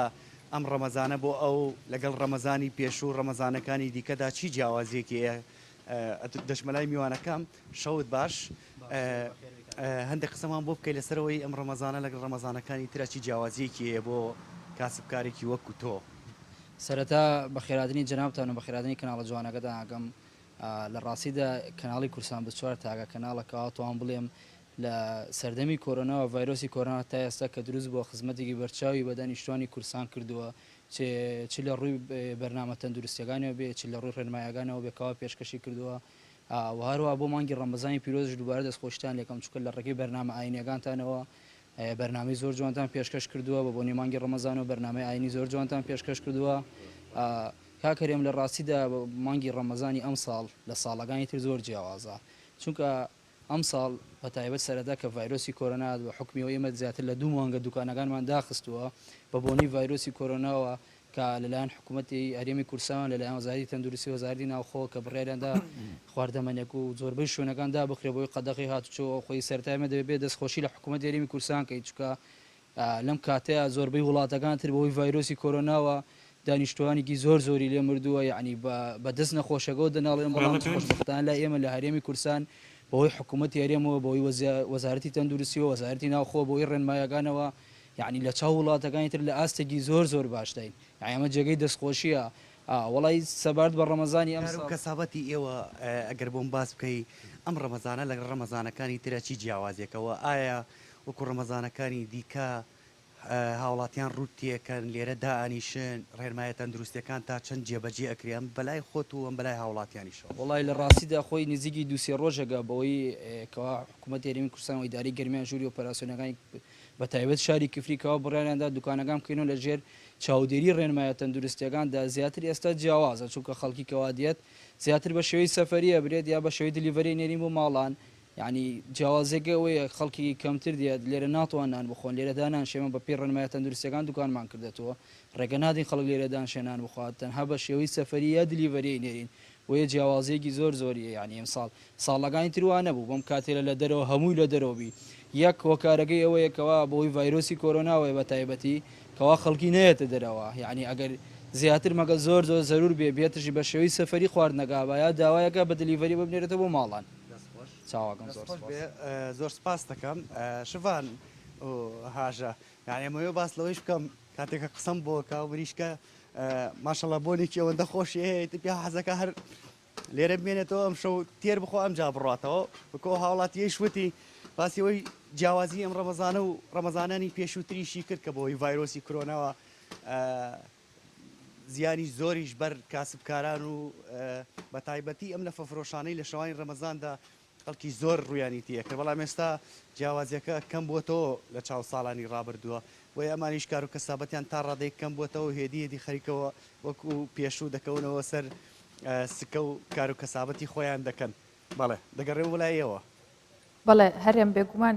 Speaker 8: ئەم ڕەمەزانە بۆ ئەو لەگەڵ ڕەمەزانی پێشوو ڕەمەزانەکانی دیکەدا چی جیاوازیەکی هەیە دەچمە لای میوانەکەم شەوت باش هەندێک قسەمان بۆ بکەی لەسەر ئەوەی ئەم ڕەمەزانە لەگەڵ ڕەمەزانەکانی ترا چی جیاوازیەکی هەیە بۆ کاسبکارێکی وەکو تۆ؟
Speaker 9: سەرەتا بەخێراتنی جەنابتان و بەخێراتنی کەناڵە جوانەکەتان ئەکەم لە ڕاستیدا کەناڵی کوردستان 24 تاکە کەناڵە کەوا توان بڵێم لە سەردەمی کۆرۆناوە ڤایرۆسی کۆرۆنا تا ئێستا کە دروست بووە خزمەتێکی بەرچاوی بە دانیشتوانی کوردستان کردووە چ لە ڕووی بەرنامە تەندروستیەکانەوە بێ چ لە ڕووی ڕێنمایەکانەوە بێ کەوا پێشکەشی کردووە و هەروەها بۆ مانگی ڕەمەزانی پیرۆزش دووبارە دەستخۆشیتان لێکەم چونکە لە ڕێگەی بەرنامە ئاینیەکانتانەوە بەرنامەی زۆر جوانتان پێشکەش کردووە بە بۆنەی مانگی ڕەمەزانەوە بەرنامەی ئاینی زۆر جوانتان پێشکەش کردووە کاک هەرێم لە ڕاستیدا مانگی ڕەمەزانی ئەمساڵ لە ساڵەکانی تر زۆر جیاوازە چونکە ئەمساڵ بە تایبەت سەرەتا کە ڤایرۆسی کۆرۆنا هات بە حوکمی ئەوەی ئێمە زیاتر لە دوو مانگە دوکانەکانمان داخستووە بە بۆنەی ڤایرۆسی کۆرۆناوە کە لەلایەن حکوومەتی هەرێمی کوردستان لەلایەن وەزارەتی تەندروستی وەزارەتی ناوخۆ کە بڕیاریان دا خواردەمەنیەک و زۆربەی شوێنەکان دابخرێ بۆی قەدەغەی هاتوچۆ خۆی سەرەتا ئێمە دەبێ دەستخۆشی لە حکوومەتی هەرێمی کوردستان کەین چونکە لەم کاتەیا زۆربەی وڵاتەکان تر بەهۆی ڤایرۆسی کۆرۆناوە دانیشتوانێکی زۆر زۆری لێ مردووە یەعنی بە دەست نەخۆشەکەوە دەناڵێن بەڵام خۆشبەختانە لای ئێمە لە هەرێمی کوردستان بەهۆی حکوومەتی هەرێمەوە بەهۆی وەزارەتی تەندروستیەوە وەزارەتی ناوخۆ بەهۆی ڕێنمایەکانەوە یەعنی لە چاو وڵاتەکانی تر لە ئاستێکی زۆر زۆر باشداین یەعنی ئەمە جێگەی دەستخۆشیە وەڵای سەبارەت بە ڕەمەزانی
Speaker 8: کار و
Speaker 9: ئەمساڵ.
Speaker 8: کەسابەتی ئێوە ئەگەر بۆم باس بکەی ئەم ڕەمەزانە لەگەڵ ڕەمەزانەکانی ترا چی جیاوازیەکە وە ئایا وەکو ڕەمەزانەکانی دیکە هاوڵاتیان ڕووت تێکەن لێرە دائەنیشن ڕێنمایە تەندروستیەکان تا چەند جێبەجێ ئەکرێ ئەم بەلای خۆت و ئەم بەلای هاوڵاتیانیشەوە؟
Speaker 9: وەڵای لە ڕاستیدا خۆی نزیکی دوو سێ ڕۆژێکە بەوەی کەوا حکوومەتی هەرێمی کوردستان و ئیدارەی گەرمیان ژووری ئۆپەراسیۆنەکانی بە تایبەت شاری کفری کەوا بڕیاریان دا دوکانەکان بکەینەوە لە ژێر چاودێری ڕێنمایە تەندروستیەکاندا زیاتر ئێستا جیاوازە چونکە خەڵکی کەوا دێت زیاتر بە شێوەی سەفەری ئەبرێت یا بە شێوەی delivery نێرین بۆ ماڵان یانی جیاوازیەکە ئەوەیە خەڵکی کەمتر دێت لێرە ناتوان نان بخۆن لێرە دانانشێ ئێمە بە پێی ڕێنمایە تەندروستیەکان دوکانمان کردەتەوە ڕێگە نادەین خەڵک لێرە دانشێ نان بخوات تەنها بە شێوەی سەفەری یا delivery نێرین بۆیە جیاوازیەکی زۆر زۆری هەیە یانی ئەمساڵ ساڵەکانی تر وا نەبوو بەم کاتێ لە دەرەوە هەمووی لە دەرەوە بی یەک هۆکارەکەی ئەوەیە کەوا بەهۆی ڤایرۆسی کۆرۆناوەیە بە تایبەتی کەوا خەڵکی نەیەتە دەرەوە یانی ئەگەر زیاتر مەگە زۆر زۆر زەرور بێ بێتژی بە شێوەی سەفەری خواردنەکە با یا داوایەکە بە delivery ببنێرێتەوە بۆ ماڵان
Speaker 8: دەست خۆش.
Speaker 9: چاوەکەم
Speaker 8: دەست
Speaker 9: زۆر
Speaker 8: خۆش
Speaker 9: سپاس.
Speaker 8: بێ زۆر سپاست دەکەم شڤان و هاژە یانی ئەمەوێ باس لەوەیش بکەم کاتێک کە قسەم بۆ کا و مریشکە ماشەڵا بۆنێکی ئەوەندە خۆشی هەیە ئیتر پیا حەزەکە هەر لێرە بمێنێتەوە ئەم شەو تێر بخۆ ئەمجا بڕاتەوە وەکو هاوڵاتیەیش وتی باسی ئەوەی جیاوازی ئەم ڕەمەزانە و ڕەمەزانانی پێشووتریشی کرد کە بەهۆی ڤایرۆسی کرۆناوە زیانی زۆریش بەر کاسبکاران و بە تایبەتی ئەم لەفەفرۆشانەی لە شەوانی ڕەمەزاندا خەڵکی زۆر ڕوویانی تێکرد بەڵام ئێستا جیاوازیەکە کەم بووەتەوە لە چاو ساڵانی ڕابردووە بۆیە ئەمانیش کار و کەسابەتیان تا ڕادەیەک کەم بووەتەوە و هێدی هێدی خەریکەوە وەکو پێشوو دەکەونەوە سەر سکە و کار و کەسابەتی خۆیان دەکەن بەڵێ دەگەڕێمەوە بۆ لای ئێوە.
Speaker 2: بەڵێ هەرێم بێگومان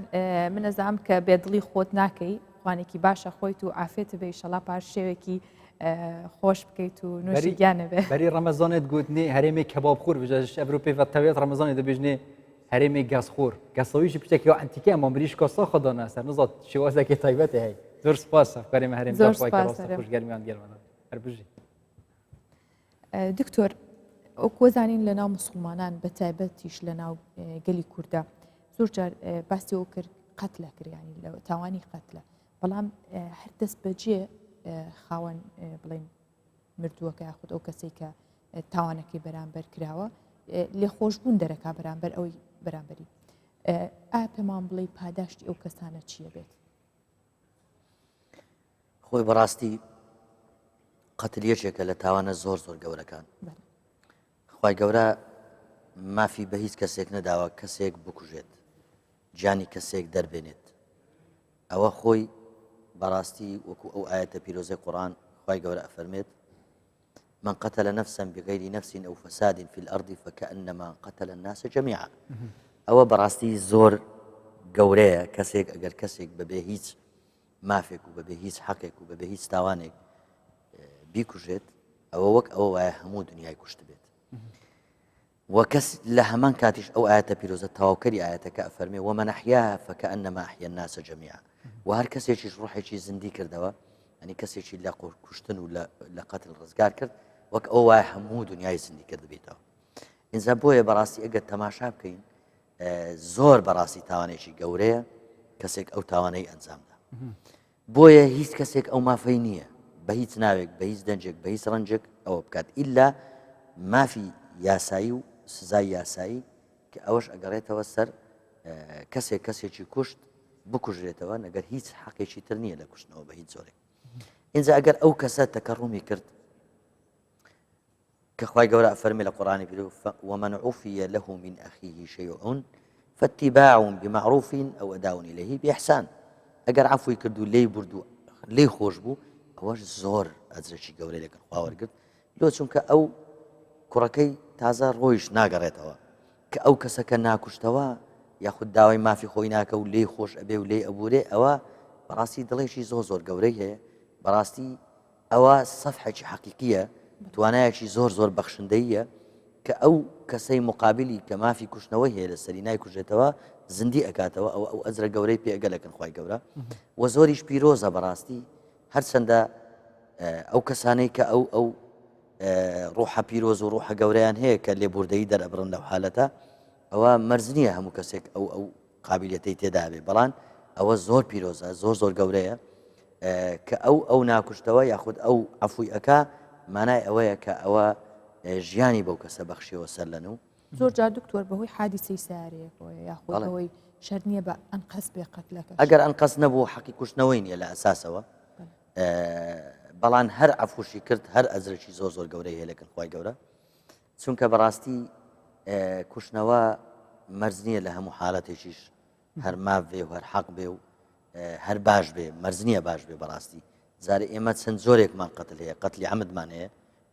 Speaker 2: من ئەزانم کە بێدڵی خۆت ناکەی خوانێکی باشە خۆیت و عافێت بێ ئیشەڵا پاش شێوێکی خۆش بکەیت و نوشی گیانە بێ
Speaker 1: بەری ڕەمەزانێت گوتنی هەرێمی کەباب خور بژەش ئەبرو پێ تەوێت ڕەمەزانێ دەبێژنێ هەرێمی گەزخۆر گەسەویشی پچێکی ئەنتیکە ئەمە مریش کۆسا خۆدانە سەر نزات شێوازێکی تایبەتی هەیە زۆر سپاس هەفکارێمە هەرێم
Speaker 2: زۆر سپاس هەرێم.
Speaker 1: خوشگەرمیان گەرمانە هەر بژی
Speaker 2: دکتۆر وەکوەزانین لە ناو مسلمانان بە تایبەتیش لە ناو گەلی کووردا زۆر جار باسی ئەو کرد قەتلە کریانی لە تاوانی قەتلە بەڵام هەر دەست بەجێ خاوەن بڵین مردووەکە یاخود ئەو کەسێک کە تاوانەکەی بەرامبەر کراوە لێخۆشببوون دەرەکا بەرامبەر ئەوەی بەرامبەری ئا پێمان بڵێ پاداشتی ئەو کەسانە چییە بێت
Speaker 6: خۆی بەڕاستی. قەتل یەکێکە لە تاوانە زۆر زۆر گەورەکان. خوای گەورە مافی بە هیچ کەسێک نەداوە کەسێک بکوژێت، گیانی کەسێک دەربێنێت. ئەوە خۆی بەڕاستی وەکو ئەو ئایەتە پیرۆزەی قورئان خوای گەورە ئەفەرمێت من قتل نفسا بغير نفس أو فساد في الأرض فكأنما قتل الناس جميعا ئەوە بەڕاستی زۆر گەورەیە کەسێک ئەگەر کەسێک بەبێ هیچ مافێک و بەبێ هیچ حەقێک و بەبێ هیچ تاوانێک بیکوژێت ئەوە وەک ئەوە وایە هەموو دنیای کوشت بێت وە کەس لە هەمان کاتیش ئەو ئایەتە پیرۆزە تەواوکەری ئایەتەکە ئەفەرمێ ومن احیاها فکانما احیا الناس جميعا وە هەر کەسێکیش ڕۆحێکی زیندی کردەوە ئەنی کەسێکی لە کوشتن و لە قەتل ڕزگار کرد وەک ئەو وایە هەموو دنیای زیندی کردبێتەوە ئینجا بۆیە بەڕاستی ئەگەر تەماشا بکەین زۆر بەڕاستی تاوانێکی گەورەیە کەسێک ئەو تاوانەی ئەنجامدا بۆیە هیچ کەسێک ئەو مافەی نییە بە هیچ ناوێک بە هیچ دەنجێک بە هیچ ڕەنجێک ئەوە بکات ئیلا مافی یاسایی و سزای یاسایی کە ئەوەش ئەگەڕێتەوە سەر کەسێک کەسێکی کوشت بکوژرێتەوە نەگەر هیچ حەقێکی تر نییە لە کوشتنەوە بە هیچ جۆرێک اینجا ئەگەر ئەو کەسە تەکەڕومی کرد کە خوای گەورە ئەفەرمێ لە قورئانی پیرۆز ومن عفی له من اخیه شیء فاتباع بمعروف او اداء الیه باحسان ئەگەر عفوی کرد و لێی برد و لێی خۆش بوو ئەوەش زۆر ئەجرێکی گەورەی لەگەڵ خوا وەرگرت لۆ چونکە ئەو کوڕەکەی تازە ڕۆیش ناگەڕێتەوە کە ئەو کەسەکە ناکوشتەوە یاخود داوای مافی خۆی ناکە و لێی خۆش ئەبێ و لێی ئەبورێ ئەوە بەڕاستی دڵێکی زۆر زۆر گەورەی هەیە بەڕاستی ئەوە سەفحێکی حەقیقییە، توانایەکی زۆر زۆر بەخشندەییە کە ئەو کەسەی مقابلی کە مافی کوشتنەوەی هەیە لەسەری نایکوژێتەوە زیندی ئەکاتەوە ئەوە ئەو ئەجرە گەورەی پێ ئەگە لەکن خوای گەورە و زۆریش پیرۆزە بەڕاستی هەرچەندە ئەو کەسانەی کە ئەو ئەو ڕوحە پیرۆز و ڕوحە گەورەیان هەیە کە لێبوردەیی دەرئەبڕن لەو حالەتە ئەوە مەرج نییە هەموو کەسێک ئەو ئەو قابیلیەتەی تێدا بێ بەڵام ئەوە زۆر پیرۆزە زۆر زۆر گەورەیە کە ئەو ئەو ناکوشتەوە یاخود ئەو عەفوی ئەکا مانای ئەوەیە کە ئەوە ژیانی بەو کەسە بەخشیەوە سەر لەنوو.
Speaker 2: زۆر جار دکتۆر بەهۆی حادیسەی سەیارەیەکەوەیە یاخود بەهۆی شەرت نییە بە ئەنقەست بێ قەتلەکەش.
Speaker 6: ئەگەر ئەنقەست نەبوو حەقی کوشتنەوەی نییە لە ئەساسەوە بەڵام هەر عەفوشی کرد هەر ئەجرێکی زۆر زۆر گەورەی هەیە لەکن خوای گەورە چونکە بەڕاستی کوشتنەوە مەرج نییە لە هەموو حالەتێکیش هەر ماف بێ و هەر حەق بێ و هەر باش بێ مەرج نییە باش بێ بەڕاستی جارێ ئێمە چەند جۆرێکمان قەتل هەیە قەتلی عەمدمان هەیە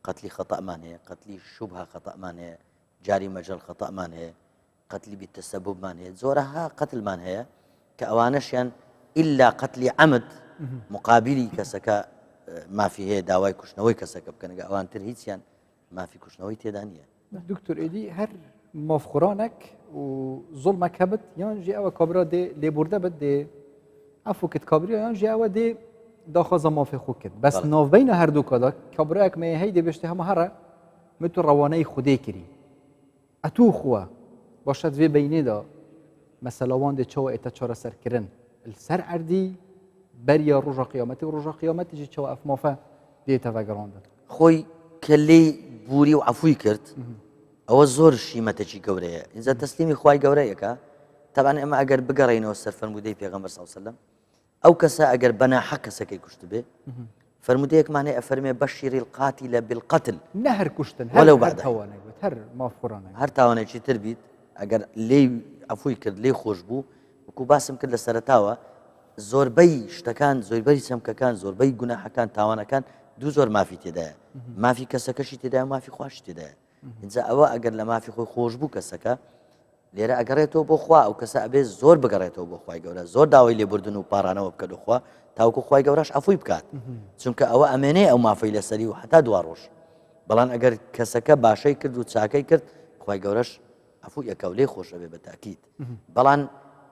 Speaker 6: قەتلی خەتەمان هەیە قەتلی شوبهە خەتەمان هەیە جاری مەجەل خەتەمان هەیە قەتلی بیتەسەبوبمان هەیە جۆرەها قەتلمان هەیە کە ئەوانەشیان ئللا قەتلی عەمد مقابلی کەسەکە مافی هەیە داوای کوشتنەوەی کەسەکە بکەنگە ئەوان تر هیچیان مافی کوشتنەوەی تێدا نییە.
Speaker 1: دکتۆر ئێدی هەر مافخورانەک و زوڵمەک هەبت یان ژی ئەوە کابرا دێ لێبوردە بت دێ عفو کرد کابرا یان ژی ئەوە دێ داخوازە مافی خۆ کرد بەس ناوبینە هەردوو کادا کابرایەک مێ هەی دێ بێشتێ هەمە هەرە من تو ڕەوانەی خودێ کری ئەتوو خووە باشە دوێ بینێدا مەسەلە وان دێ چەوە ئێتە چارەسەرکردن سەر عەردی بەریە ڕۆژە قیامەتی و ڕۆژە قیامەتیشی چەوە ئەف مافە دێتە ڤەگەڕاندن.
Speaker 6: خۆی کە لێی بوری و عەفوی کرد ئەوە زۆر شیمەتێکی گەورەیە ئینجا تەسلیمی خوای گەورە یەکە تەبان ئێمە ئەگەر بگەڕێینەوە سەر فەرموودەی پێغەمبەر صلی الله علیه وسلم ئەو کەسە ئەگەر بەناحەق کەسەکەی کوشتبێ فەرموودەیەکمان هەیە ئەفەرمێ بەشیر القاتل بالقتل
Speaker 1: نە هەر کوشتن هەر
Speaker 6: وەلو
Speaker 1: هەر
Speaker 6: بعد
Speaker 1: تاوانێک بێت هەر مافخۆرانێک
Speaker 6: هەر تاوانێکی تر بیت ئەگەر لێی عەفوی کرد لێی خۆش بوو وەکو باسم کرد لە سەرەتاوە زۆربەی شتەکان زۆربەی چەمکەکان زۆربەی گوناحەکان تاوانەکان دوو زۆر مافی تێدایە مافی کەسەکەشی تێدایە مافی خواشی تێدایە اینجا ئەوە ئەگەر لە مافی خۆی خۆش بوو کەسەکە لێرە ئەگەڕێتەوە بۆ خوا ئەو کەسە ئەبێ زۆر بگەڕێتەوە بۆ خوای گەورە زۆر داوای لێبوردن و پارانەوە بکە خوا تاوکو خوای گەورەش عەفوی بکات چونکە ئەوە ئەمێنێ ئەو مافەی لەسەری و هەتا دوا ڕۆژ بەڵام ئەگەر کەسەکە باشەی کرد و چاکەی کرد خوای گەورەش عەفوی ئەکا و لێی خۆش ئەبێ بە تاکید بەڵام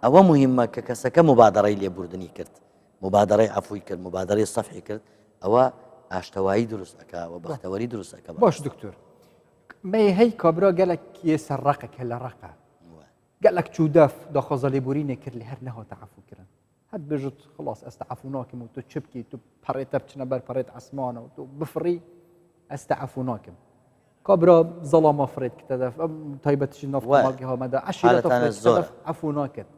Speaker 6: ئەوە مهمە کە کەسەکە مبادەڕەی لێبوردنی کرد مبادەڕەی عەفوی کرد مبادەرەی سەفحی کرد ئەوە ئاشتەوایی دروست ئەکا و بەختەوەری دروست ئەکا
Speaker 1: باش دکتۆر مەی هەی کابرا گەلک یە سەر ڕقە کە لە ڕقە گەلک چوو دەف داخوازە لێبورینێ کرد لێ هەر نەهاتە عەفو کرن هەر بێژت خلاص ئەستە عەفو ناکەم و تۆ چ بکەی تو پەڕێتە بچنە بەر پەڕێت عەسمانە و تۆ بفڕی ئەستە عەفو ناکەم کابرا زەڵامە فرێت کتە دەف ئەم تایبەتیش ناف کۆمەڵگە هامەدا عەشیرەتە
Speaker 6: حالەتانە
Speaker 1: فرێت کتە
Speaker 6: زۆرە.
Speaker 1: دەف عەفو ناکەت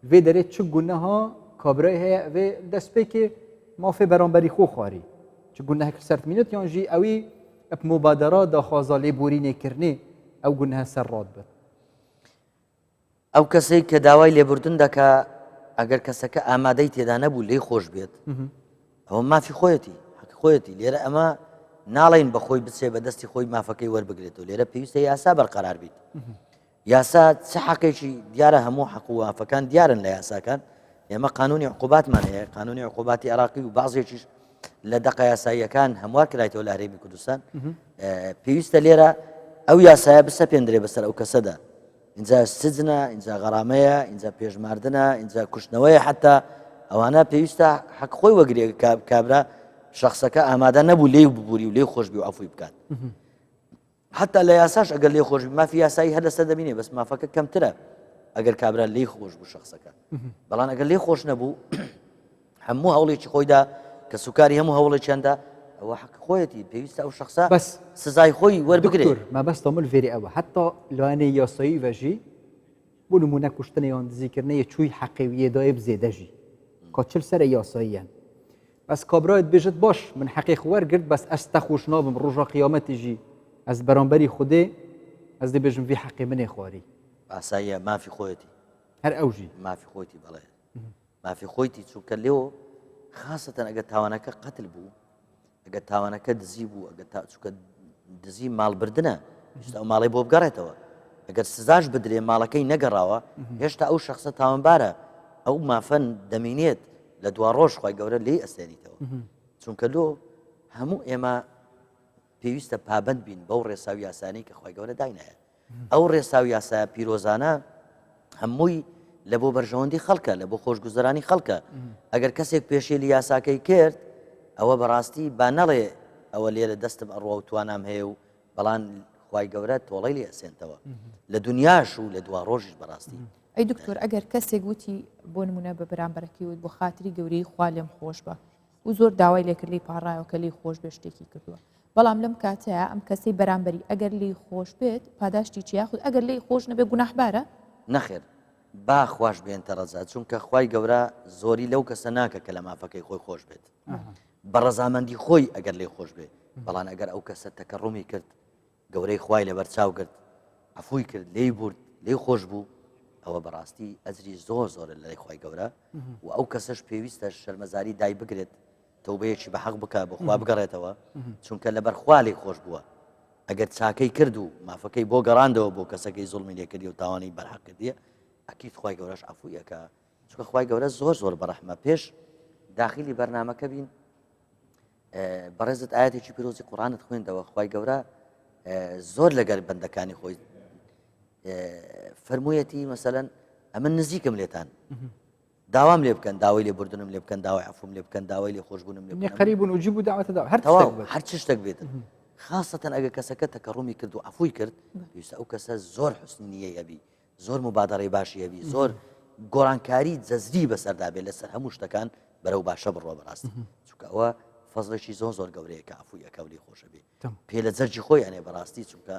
Speaker 1: vê derê çi guneha kabrayê heye vê destpêkê mafê beramberî xwe xwarî. چ گونەهک سەر دمینێت یان ژی ئەوی ئەپ موبادەرە داخوازا لێبورینێ کرنێ ئەو گونەهە سەر ڕاد بێت.
Speaker 6: ئەو کەسەی کە داوای لێبوردن دەکا ئەگەر کەسەکە ئامادەی تێدا نەبوو لێی خۆش بێت ئەوە مافی خۆیەتی حەقی خۆیەتی لێرە ئەمە ناڵین بە خۆی بچێ بە دەستی خۆی مافەکەی وەربگرێتەوە لێرە پێویستە یاسا بەرقەرار بیت یاسا چ حەقێکی دیارە هەموو حەق و مافەکان دیارن لە یاساکان ئێمە قانونی عقوباتمان هەیە قانونی عقوباتی عراقی و بازێکیش لە دەقە یاساییەکان هەموار کرایتەوە لە هەرێمی کوردستان پێویستە لێرە ئەو یاسایە بسەپێندرێ بەسەر ئەو کەسەدا ئینجا سجنە ئینجا غەرامەیە ئینجا پێشماردنە ئینجا کوشتنەوەیە حتا ئەوانە پێویستە حەق خۆی وەگرێ کابرا شخصەکە ئامادە نەبوو لێی ببووری و لێ خۆشببی و عفوی بکات حتا لە یاساش ئەگەر لێ خۆش مافی یاسایی هەر لەسەر دەبینێ بەس مافەکە کەمترە ئەگەر کابرا لێی خۆش بوو شخصەکە بەڵام ئەگەر لێ خۆش نەبوو هەموو هەوڵێکی خۆیدا کە سوکاری هەموو هەوڵێکیاندا ئەوە حەق خۆیەتی پێویستە ئەو شخصە
Speaker 1: بەس
Speaker 6: سزای خۆی وەربگرێت
Speaker 1: مەبەستە مل ڤێری ئەوە حتا لایەنەی یاسایی ڤەژی بۆ نمونە کوشتنە یان دزیکردنە یە چووی حەقی و یێدایە بزێدەژی کاچل سەرە یاساییان بەس کابرایت بێژت باش من حەقی خو وەرگرت بەس ئەس تەخۆش نابم ڕۆژا قیامەتی ژی ئەس بەرامبەری خودێ ئەس دێ بێژم ڤی حەقی منێ خواری.
Speaker 6: ئاساییە مافی خۆیەتی.
Speaker 1: هەر ئەو ژی.
Speaker 6: مافی خۆیتی بەڵێ مافی خۆیتی چونکە لێو خاستەن ئەگەر تاوانەکە قەتل بوو ئەگەر تاوانەکە دزی بوو ئەگەر تا چونکە دزی ماڵبردنە هێشتا ئەو ماڵەی بۆ بگەڕێتەوە ئەگەر سزاش بدرێ ماڵەکەی نەگەڕاوە هێشتا ئەو شخصە تاوانبارە ئەو مافەن دەمینێت لە دوا ڕۆژ خی گەورە لێی ئەستێنیتەوە چونکە لۆ هەموو ئێمە پێویستە پابند بین بەو ڕێسا و یاسانی کە خی گەورە داینایە ئەو ڕێسا و یاسایە پیرۆزانە هەمووی لە بۆ بەرژەوەندی خەڵکە لە بۆ خۆشگوزەرانی خەڵکە ئەگەر کەسێک پێشێلی یاساکەی کرد ئەوە بەڕاستی با نەڵێ ئەوە لێرە دەستم ئەڕوا و توانام هەیە و بەڵام خوای گەورە تۆڵەی لێ ئەسێنتەوە لە دنیاش و لە دوا ڕۆژیش بەڕاستی.
Speaker 2: ئەی دکتۆر ئەگەر کەسێک وتی بۆ نمونە بە بەرامبەرەکەی وت بۆ خاتری گەورەی خوا لێم خۆش بە و زۆر داوای لێکرد لێی پاڕایەوە کە لێی خۆش بێ شتێکی کردووە بەڵام لەم کاتەیە ئەم کەسەی بەرامبەری ئەگەر لێی خۆش بێت پاداشتی چی یاخود ئەگەر لێی خۆش نەبێ گوناحبارە؟
Speaker 6: نەخێر با خواش بێنتە ڕەزا چونکە خوای گەورە زۆری لەو کەسە ناکە کە لە مافەکەی خۆی خۆش بێت بە ڕەزامەندی خۆی ئەگەر لێ خۆش بێ بەڵام ئەگەر ئەو کەسە تەکەڕومی کرد گەورەی خوای لەبەر چاو گرت عەفوی کرد لێی بورد لێی خۆش بوو ئەوە بەڕاستی ئەجری زۆر زۆرە لەلای خوای گەورە و ئەو کەسەش پێویستە شەرمەزاری دای بگرێت تەوبەیەکی بە حەق بکە بۆ خوا بگەڕێتەوە چونکە لەبەر خوا لێی خۆش بووە ئەگەر چاکەی کرد و مافەکەی بۆ گەڕاندەوە بۆ کەسەکەی زوڵمی لێکردی و تاوانی بەرحەق کردیە ئەکید خوای گەورەش عەفوی ئەکا چونکە خوای گەورە زۆر زۆر بەڕەحمە پێش داخلی بەرنامەکە بین بەڕێزت ئاەتێکی پیرۆزی قورآانت خوێندەوە خی گەورە زۆر لەگەر بەندەکانی خۆی فەرموویەتی مەسەەن ئەمن نزیکم لێتان داوام لێ بکەن داوای لێ بردنم لێ بکەن داوای عفوم لێ بکەن داوای لێ خۆشببوونم لێ
Speaker 1: قەریب و داوەتە
Speaker 6: هەر تەواو هەر چ شتێک بێت خاصەتەن ئەگە کەسەکە تەکەڕومی کرد و عفوی کرد پێویستە ئەو کەسە زۆر حسنی هەبی زۆر موبادەرەی باشی هەبی زۆر گۆڕانکاری جەزری بەسەردا بێت لەسەر هەموو شتەکان بەرەو باشە بڕۆ بەڕاستی چونکە ئەوە فەزڵێکی زۆر زۆر گەورەیە کە عەفوی ئەکا و لێی خۆشە بێ پێ لە جەرگی خۆی ئەنێ بەڕاستی چونکە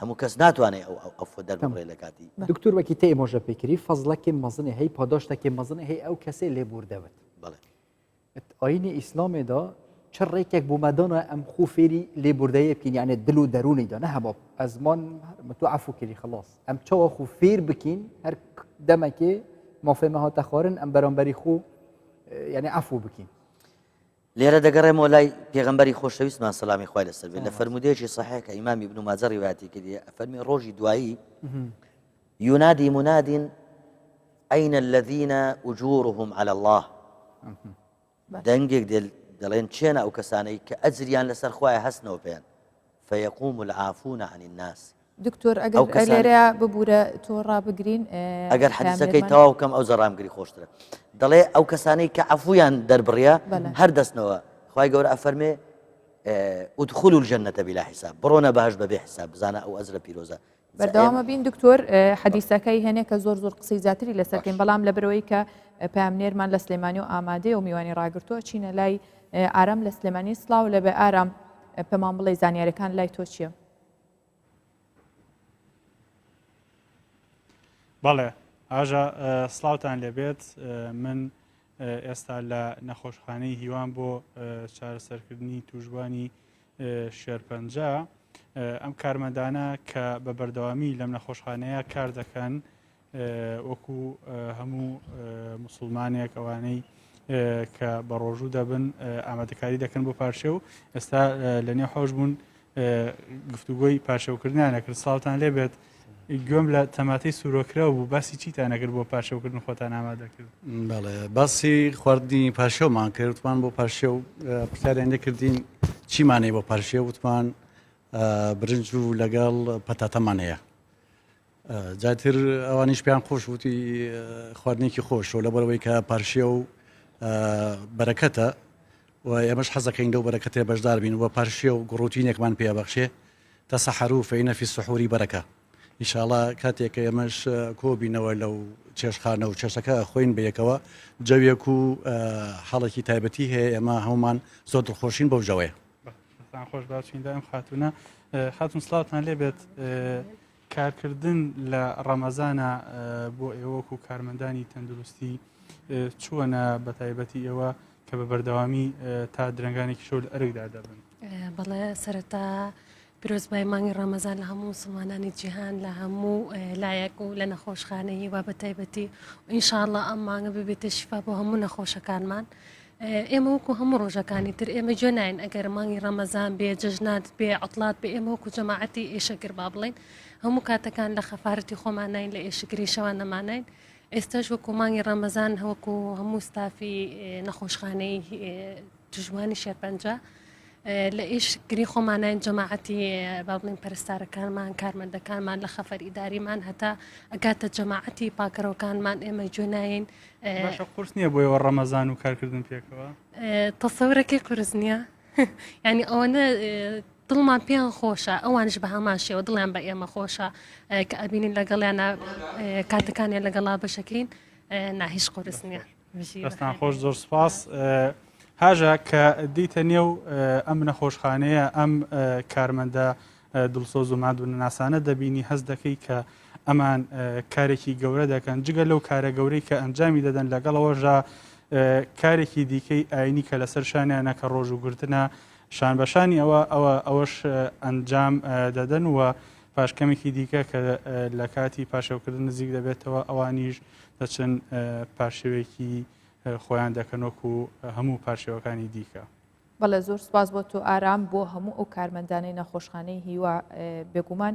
Speaker 6: هەموو کەس ناتوانێت ئەو ئەو عەفوە دەرببڕێ لە کاتی
Speaker 1: دکتۆر وەکی تێ ئێمۆژە پێکری فەزڵەکی مەزنێ هەی پاداشتەکی مەزنێ هەی ئەو کەسێ لێبوردەبت
Speaker 6: بەڵێ
Speaker 1: ئاینی ئیسلامێ دا چ ڕێکێک بۆ مەدانا ئەم خو فێری لێبوردەیە بکەین یعنی دل و دەروونی دا نە هەبا ئەزمان تو عفو کردی خلاص ئەم چاوە خو فێر بکەین هەر دەمەکێ مافێ مە هاتە خوارن ئەم بەرامبەری خو یعنی عفو بکەین
Speaker 6: لێرە دەگەڕێمەوە لای پێغەمبەری خۆشەویستمان سەلامی خوای لەسەر بێت لە فەرموودەیەکی صحیح کە ئیمام ابن ماجە ڕیوایەتی کردیە ئەفەرمی ڕۆژی دوایی ينادي مناد أين الذين أجورهم على الله دەنگێک دەڵێن چێنە ئەو کەسانەی کە ئەجریان لەسەر خوایە هەستنەوە پێیان فيقوم العافون عن الناس
Speaker 2: دکتۆر ئەگەر لێرە ببوورە تۆ ڕابگرین
Speaker 6: ئەگەر حەدیسەکەی تەواو کەم ئەو زەڕامگری خۆشترە دەڵێ ئەو کەسانەی کە عەفویان دەربڕیە هەر دەستنەوە خوای گەورە ئەفەرمێ ادخلوا الجنة بلا حساب بڕۆنە بەهەشت بەبێ حساب بزانە ئەو ئەجرە پیرۆزە
Speaker 2: بەردەوامە بین دکتۆر حەدیسەکەی هێنێ کە زۆر زۆر قسەی زیاتری لەسەرکەین بەڵام لەبەرەوەی کە پامنێرمان لە سلێمانی و ئامادەیە و میوانی ڕاگرتووە چینە لای ئارام لە سلێمانی سڵاو لەبێ ئارام پێمان بڵێ زانیارەکان لای تۆ چییە؟
Speaker 10: بەڵێ ئاژە سڵاوتان لێبێت من. ئێستا لە نەخۆشخانەی هیوان بۆ چارەسەرکردنی تووشبوانی شێرپەنجە. ئەم کارمەندانە کە بە بەردەوامی لەم نەخۆشخانەیە کار دەکەن وەکو هەموو موسڵمانێک ئەوانەی کە بە ڕۆژوو دەبن ئامادەکاری دەکەن بۆ پارشێو ئێستا لە نێو حەوش بوون گفتوگۆی پارشێوکردنیان نەکرد ساڵتان لێبێت گوێم لە تەماتەی سوورۆکراو بوو باسی چیتان نەکرد بۆ پارشێوکردن خۆتان ئامادە کرد
Speaker 11: بەڵێ باسی خواردنی پارشێومان کرد وتمان بۆ پارشێو پرسیاریان لێکردین چیمانەی بۆ پارشێو وتمان برنج و لەگەڵ پەتاتەمان هەیە جاتر ئەوانیش پێیان خۆش وتی خواردنێکی خۆش و لەبەرەوەی کە پارشێ و بەرەکەتە و ئێمەش حەزەکەین لەو بەرەکەتێ بەشدار بین و پارشێ و گوڕوتینێکمان پێبەخشێ تەسەحەرو فەینە فی السحوری بەرەکە ئیشاڵا کاتێک کە ئێمەش کۆبینەوە لەو چێشخانە و چێشتەکە خۆین بەیەکەوە جەوێک و حاڵێکی تایبەتی هەیە ئێمە هەمومان زۆر دڵخۆشین بەو جەوەیە.
Speaker 10: دەستان خۆش باچین دایم خاتونە خاتون سڵاوتان لێبێت کارکردن لە ڕەمەزانە بۆ ئێوەک و کارمەندانی تەندروستی چۆنە بە تایبەتی ئێوە کە بە بەردەوامی تا درەنگانێکی شەو لە ئەرکدا دەبن؟
Speaker 12: بەڵێ سەرەتا پیرۆزبای مانگی ڕەمەزان لە هەموو مسلمانانی جیهان لە هەموو لایەک و لە نەخۆشخانەی هیوا بە تایبەتی ئینشاءاللە ئەم مانگە ببێتە شیفا بۆ هەموو نەخۆشەکانمان ئێمە وەکو هەموو ڕۆژەکانی تر ئێمە گوێ ناین ئەگەر مانگی ڕەمەزان بێ جەژنات بێ عوتڵات بێ ئێمە وەکو جەماعەتی ئێشەگر با بڵێین هەموو کاتەکان لە خەفارەتی خۆمان ناین لە ئێشکگری شەوان نەمانین ئێستاش وەکو مانگی ڕەمەزان وەکو هەموو ستافی نەخۆشخانەی توژوانی شێرپەنجە لە ئیشگری خۆمانین جەماعەتی با بڵێین پەرستارەکانمان کارمەندەکانمان لە خەفەر ئیداریمان هەتا ئەگاتە جەماعەتی پاکەرەوەکانمان ئێمە گوێ ناین
Speaker 10: باشە قورس نییە بۆ ئێوە ڕەمەزان و کارکردن پێکەوە؟
Speaker 12: تەسەورەکەی قورس نییە یعنی ئەوەنە دڵمان پێیان خۆشە ئەوانش بە هەمان شێوە دڵیان بە ئێمە خۆشە کە ئەبینین لەگەڵیانە کاتەکانیان لەگەڵا بەشەکەین نا هیچ قورس نییە.
Speaker 10: دەستان خۆش زۆر سپاس. هاژە کە دیتە نێو ئەم نەخۆشخانەیە ئەم کارمەندە دڵسۆز و ماندوونەناسانە دەبینی هەست دەکەی کە ئەمان کارێکی گەورە دەکەن جگە لەو کارە گەورەی کە ئەنجامی دەدەن لەگەڵەوەشدا کارێکی دیکەی ئاینی کە لەسەر شانیانە کە ڕۆژووگرتنە شان بەشانی ئەوە ئەوە ئەوەش ئەنجام دەدەن و پاش کەمێکی دیکە کە لە کاتی پارشێوکردن نزیک دەبێتەوە ئەوانیش دەچن پارشێوێکی خۆیان دەکەن وەکو هەموو پارشێوەکانی دیکە.
Speaker 2: بەڵێ زۆر سوپاس بۆ تۆ ئارام بۆ هەموو ئەو کارمەندانەی نەخۆشخانەی هیوا بێگومان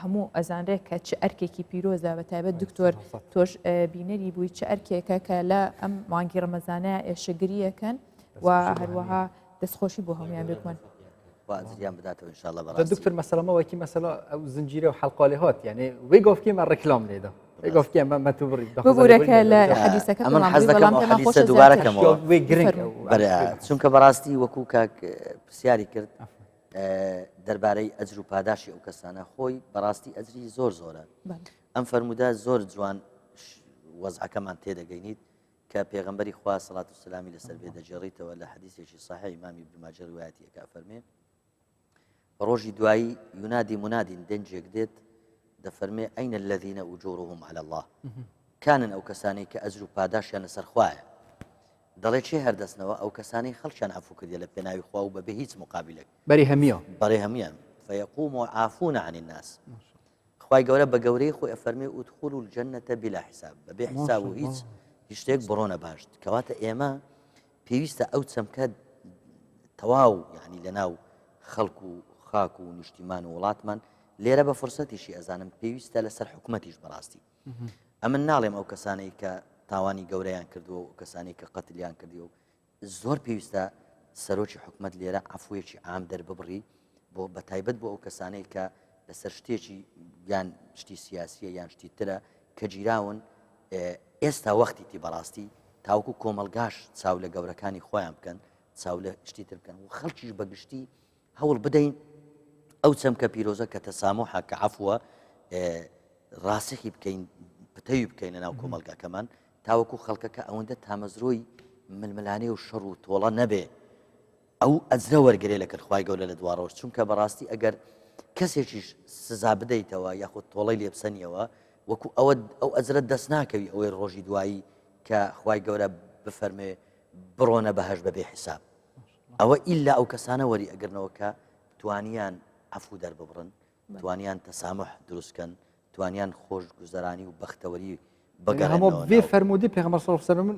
Speaker 2: هەموو ئەزانرێت کە چ ئەرکێکی پیرۆزە بە تایبەت دکتۆر تۆش بینەری بووی چ ئەرکێکە کە لە ئەم مانگی ڕەمەزانە ئێشکگریەکەن و هەروەها دەستخۆشی بۆ هەمویان بێگومان.
Speaker 6: خوا ئەجریان بداتەوە ان شاء الله بەڕاستی.
Speaker 1: دکتۆر مەسەلە وەکی مەسەلە ئەو زنجیرە و حەڵقالێ هات یعنی وی گۆفکی مە ڕێکلام لێدا وی گۆفکی مە مە تو بڕی
Speaker 2: ببورەکە لە حەدیسەکە
Speaker 6: ئەمن حەز دەکەم ئەو حەدیسە دووبارە کەمەوە
Speaker 1: وی گرنگ
Speaker 6: بەرە چونکە بەڕاستی وەکو کاک پرسیاری کرد دەربارەی ئەجر و پاداشی ئەو کەسانە خۆی بەڕاستی ئەجری زۆر زۆرە ئەم فەرموودە زۆر جوان وەزعەکەمان تێدەگەینیت کە پێغەمبەری خوا سەڵات و سەلامی لەسەر بێ دەگێڕیتەوە لە حەدیسێکی صحیح ئیمامی ابن ماجە ڕوایەتی ئەکا فەرمێ ڕۆژی دوایی یونادی منادین دەنجێک دێت دەفەرمێ ئەین الذین اجورهم علی الله کانن ئەو کەسانەی کە ئەجر و پاداشیان لەسەر خوایە دەڵێ چێ هەردەستنەوە ئەو کەسانەی خەڵکیان عەفو کردیە لە پێناوی خوا و بەبێ هیچ مقابلێک
Speaker 1: بەری هەمیە
Speaker 6: بەڕێ هەمیان فیقوم عافون عن الناس خوای گەورە بە گەورەی خۆی ئەفەرمێ ادخلوا الجنە بلا حساب بەبێ حساب و هیچ هیچ شتێک بڕۆنە باشت کەواتە ئێمە پێویستە ئەو چەمکە تەواو یعنی لەناو خەڵک و خاک و نیشتیمان و وڵاتمان لێرە بە فرسەتیشی ئەزانم پێویستە لەسەر حکوومەتیش بەڕاستی ئەمن ناڵێم ئەو کەسانەی کە تاوانی گەورەیان کردووە و کەسانی کە قەتلیان کردی و زۆر پێویستە سەرۆکی حکومەت لێرە عەفویەکی عام دەرببڕی بۆ بەتایبەت بۆ ئەو کەسانەی کە لەسەر شتێکی یان شتی سیاسیە یان شتی ترە کە گیراون ئێستا وەختی تی بەڕاستی تاوەکو کۆمەلگاش چاو لە گەورەکانی خۆیان بکەن چاو لە شتی تر بکەن و خەڵکیش بەگشتی هەوڵ بدەین ئەو چەمکە پیرۆزە کە تەسامحە کە عەفوە ڕاسخی بکەین پتەوی بکەین لە ناو کۆمەڵگاکەمان تاوەکو خەڵکەکە ئەوەندە تامەزرۆی ململانێ و شەڕ و تۆڵە نەبێ ئەو ئەجرە وەرگێ لە کەرخوای گەورە لە دوا ڕۆژ چونکە بەڕاستی ئەگەر کەسێکیش سزا بدەیتەوە یاخود تۆڵەی لێبسەنیەوە وەکو ئەوە ئەو ئەجرە دەست ناکەوی ئەوەی ڕۆژی دوایی کە خوای گەورە. بفەرمێ بڕۆنە بەهەشت بەبێ حیساب. ئەوە ئیلا ئەو کەسانە وەری ئەگرنەوە کە توانیان عەفو دەرببڕن، توانیان تەسامح دروست کەن، توانیان خۆشگوزەرانی و بەختەوەری
Speaker 1: بگەڕێنەوە ناو. فەرموودەی پێغەمبەر صلی اللە علیه و سلم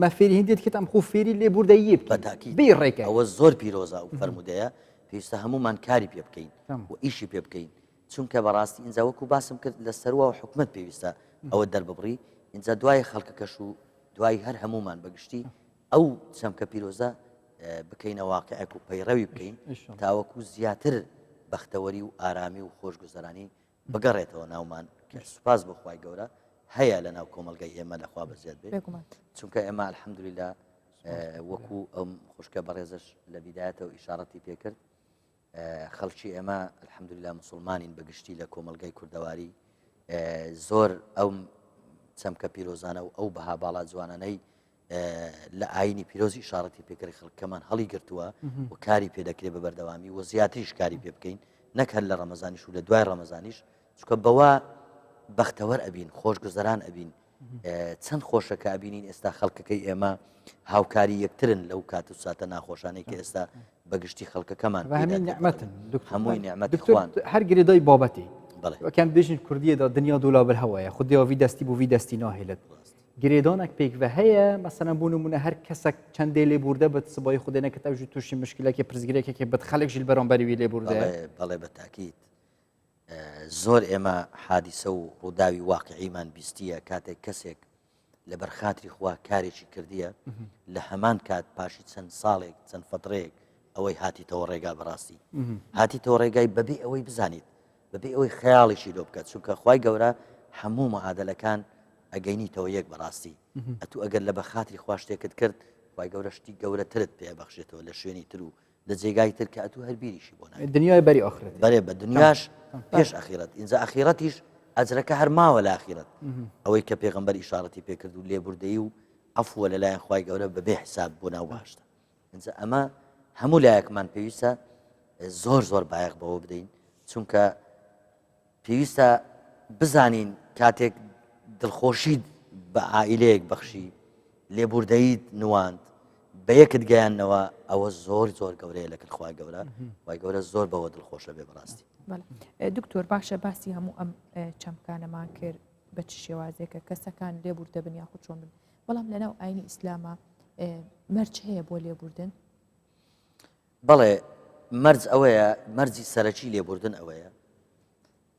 Speaker 1: مە فێری هندێت کرد ئەم خۆ فێری لێبوردەیی بکەین
Speaker 6: بە تاکید
Speaker 1: بێ ڕێگە.
Speaker 6: ئەوە زۆر پیرۆزە ئەو فەرموودەیە پێویستە هەموومان کاری پێ بکەین و ئیشی پێ بکەین چونکە بەڕاستی ئینجا وەکو باسم کرد لە سەروا و حکومت پێویستە ئەوە دەرببڕی ئینجا دوای خەڵکەکەش و دوای هەر هەمومان بەگشتی ئەو چەمکە پیرۆزە بکەینە واقعێک و پەیڕەوی بکەین تاوەکو زیاتر بەختەوەری و ئارامی و خۆشگوزەرانی بگەڕێتەوە ناومان کە سوپاس بۆ خوای گەورە هەیە لە ناو کۆمەڵگای ئێمە لە خوا بەزیاد بێت چونکە ئێمە الحەمدللا وەکو ئەم خوشکە بەڕێزش لە بیدایەتەوە ئیشارەتی پێکرد خەڵکی ئێمە الحەمدللا مسلمانین بەگشتی لە کۆمەڵگای کوردەواری زۆر ئەو چەمکە پیرۆزانە و ئەو بەها باڵا جوانانەی لە ئاینی پیرۆزی ئیشاڕەتی پێکردی خەڵکەکەمان هەڵی گرتووە و کاری پێ دەکرێت بە بەردەوامی و زیاتریش کاری پێ بکەین نەک هەر لە ڕەمەزانیش و لە دوای ڕەمەزانیش چونکە بەوە بەختەوەر ئەبین خۆشگوزەران ئەبین چەند خۆشە کە ئەبینین ئێستا خەڵکەکەی ئێمە هاوکاری یەکترن لەو کات و ساتە ناخۆشانەی کە ئێستا بەگشتی خەڵکەکەمان
Speaker 1: نعمەتن
Speaker 6: هەمووی نعمەت خوان
Speaker 1: هەر گرێدای بابەتی وەکەم بێژین کوردیەدا دنیا دولا بەهەوایە خودیاوی دەستی بۆ وی دەستی ناهێلت گرێدانەک پێکڤە هەیە مەسەلەن بۆ نمونە هەر کەسەک چەندێ لێبوردە بت سبای خودێ نەکرد ئەو ژی تووشی مشکلێکی پرسگرێکێکی بت خەلک ژیل بەرامبەری وی لێبوردە
Speaker 6: بەڵێ بەڵێ بە تاکید زۆر ئێمە حادیسە و ڕووداوی واقعیمان بیستیە کاتێک کەسێک لەبەر خاتری خوا کارێکی کردیە لە هەمان کات پاشی چەند ساڵێک چەند فەترەیەک ئەوەی هاتیتەوە ڕێگا بەڕاستی هاتیتەوە ڕێگای بەبێ ئەوەی بزانیت بەبێ ئەوەی خەیاڵیشی لۆ بکات چونکە خوای گەورە هەموو معادلەکان ئەگەینیتەوە یەک بەڕاستی ئەتوو ئەگەر لە بەخاتری خوا شتێکت کرد خوای گەورە شتی گەورەترت پێ بەخشێتەوە لە شوێنی تر و لە جێگای تر کە ئەتوو هەر بیریشی بۆ ناکەی
Speaker 1: دنیای بەری ئاخرەت
Speaker 6: بەرێ بە دنیاش پێش ئەخیرەت ئینجا ئەخیرەتیش ئەجرەکە هەر ماوە لە ئاخیرەت ئەوەی کە پێغەمبەر ئیشارەتی پێکرد و لێبوردەیی و عەفوە لەلایەن خوای گەورە بەبێ حساب بۆ ناو بەهەشتە ئینجا ئەمە هەموو لایەکمان پێویستە زۆر زۆر بایەخ بەوە بدەین چونکە پێویستە بزانین کاتێک دڵخۆشیت بە عائیلەیەک بەخشی لێبوردەیت نواند بە یەکت گەیانەوە ئەوە زۆر زۆر گەورەیە لەکن خوای گەورە خوای گەورە زۆر بەوە دڵخۆشە بێ بەڕاستی
Speaker 2: دکتۆر باشە باسی هەموو ئەم چەمکانەمان کرد بە چ شێوازێکە کەسەکان لێبوردە بن یاخود چۆن بن بەڵام لەناو ئاینی ئیسلامە مەرج هەیە بۆ لێبوردن؟
Speaker 6: بەڵێ مەرج ئەوەیە مەرجی سەرەکی لێبوردن ئەوەیە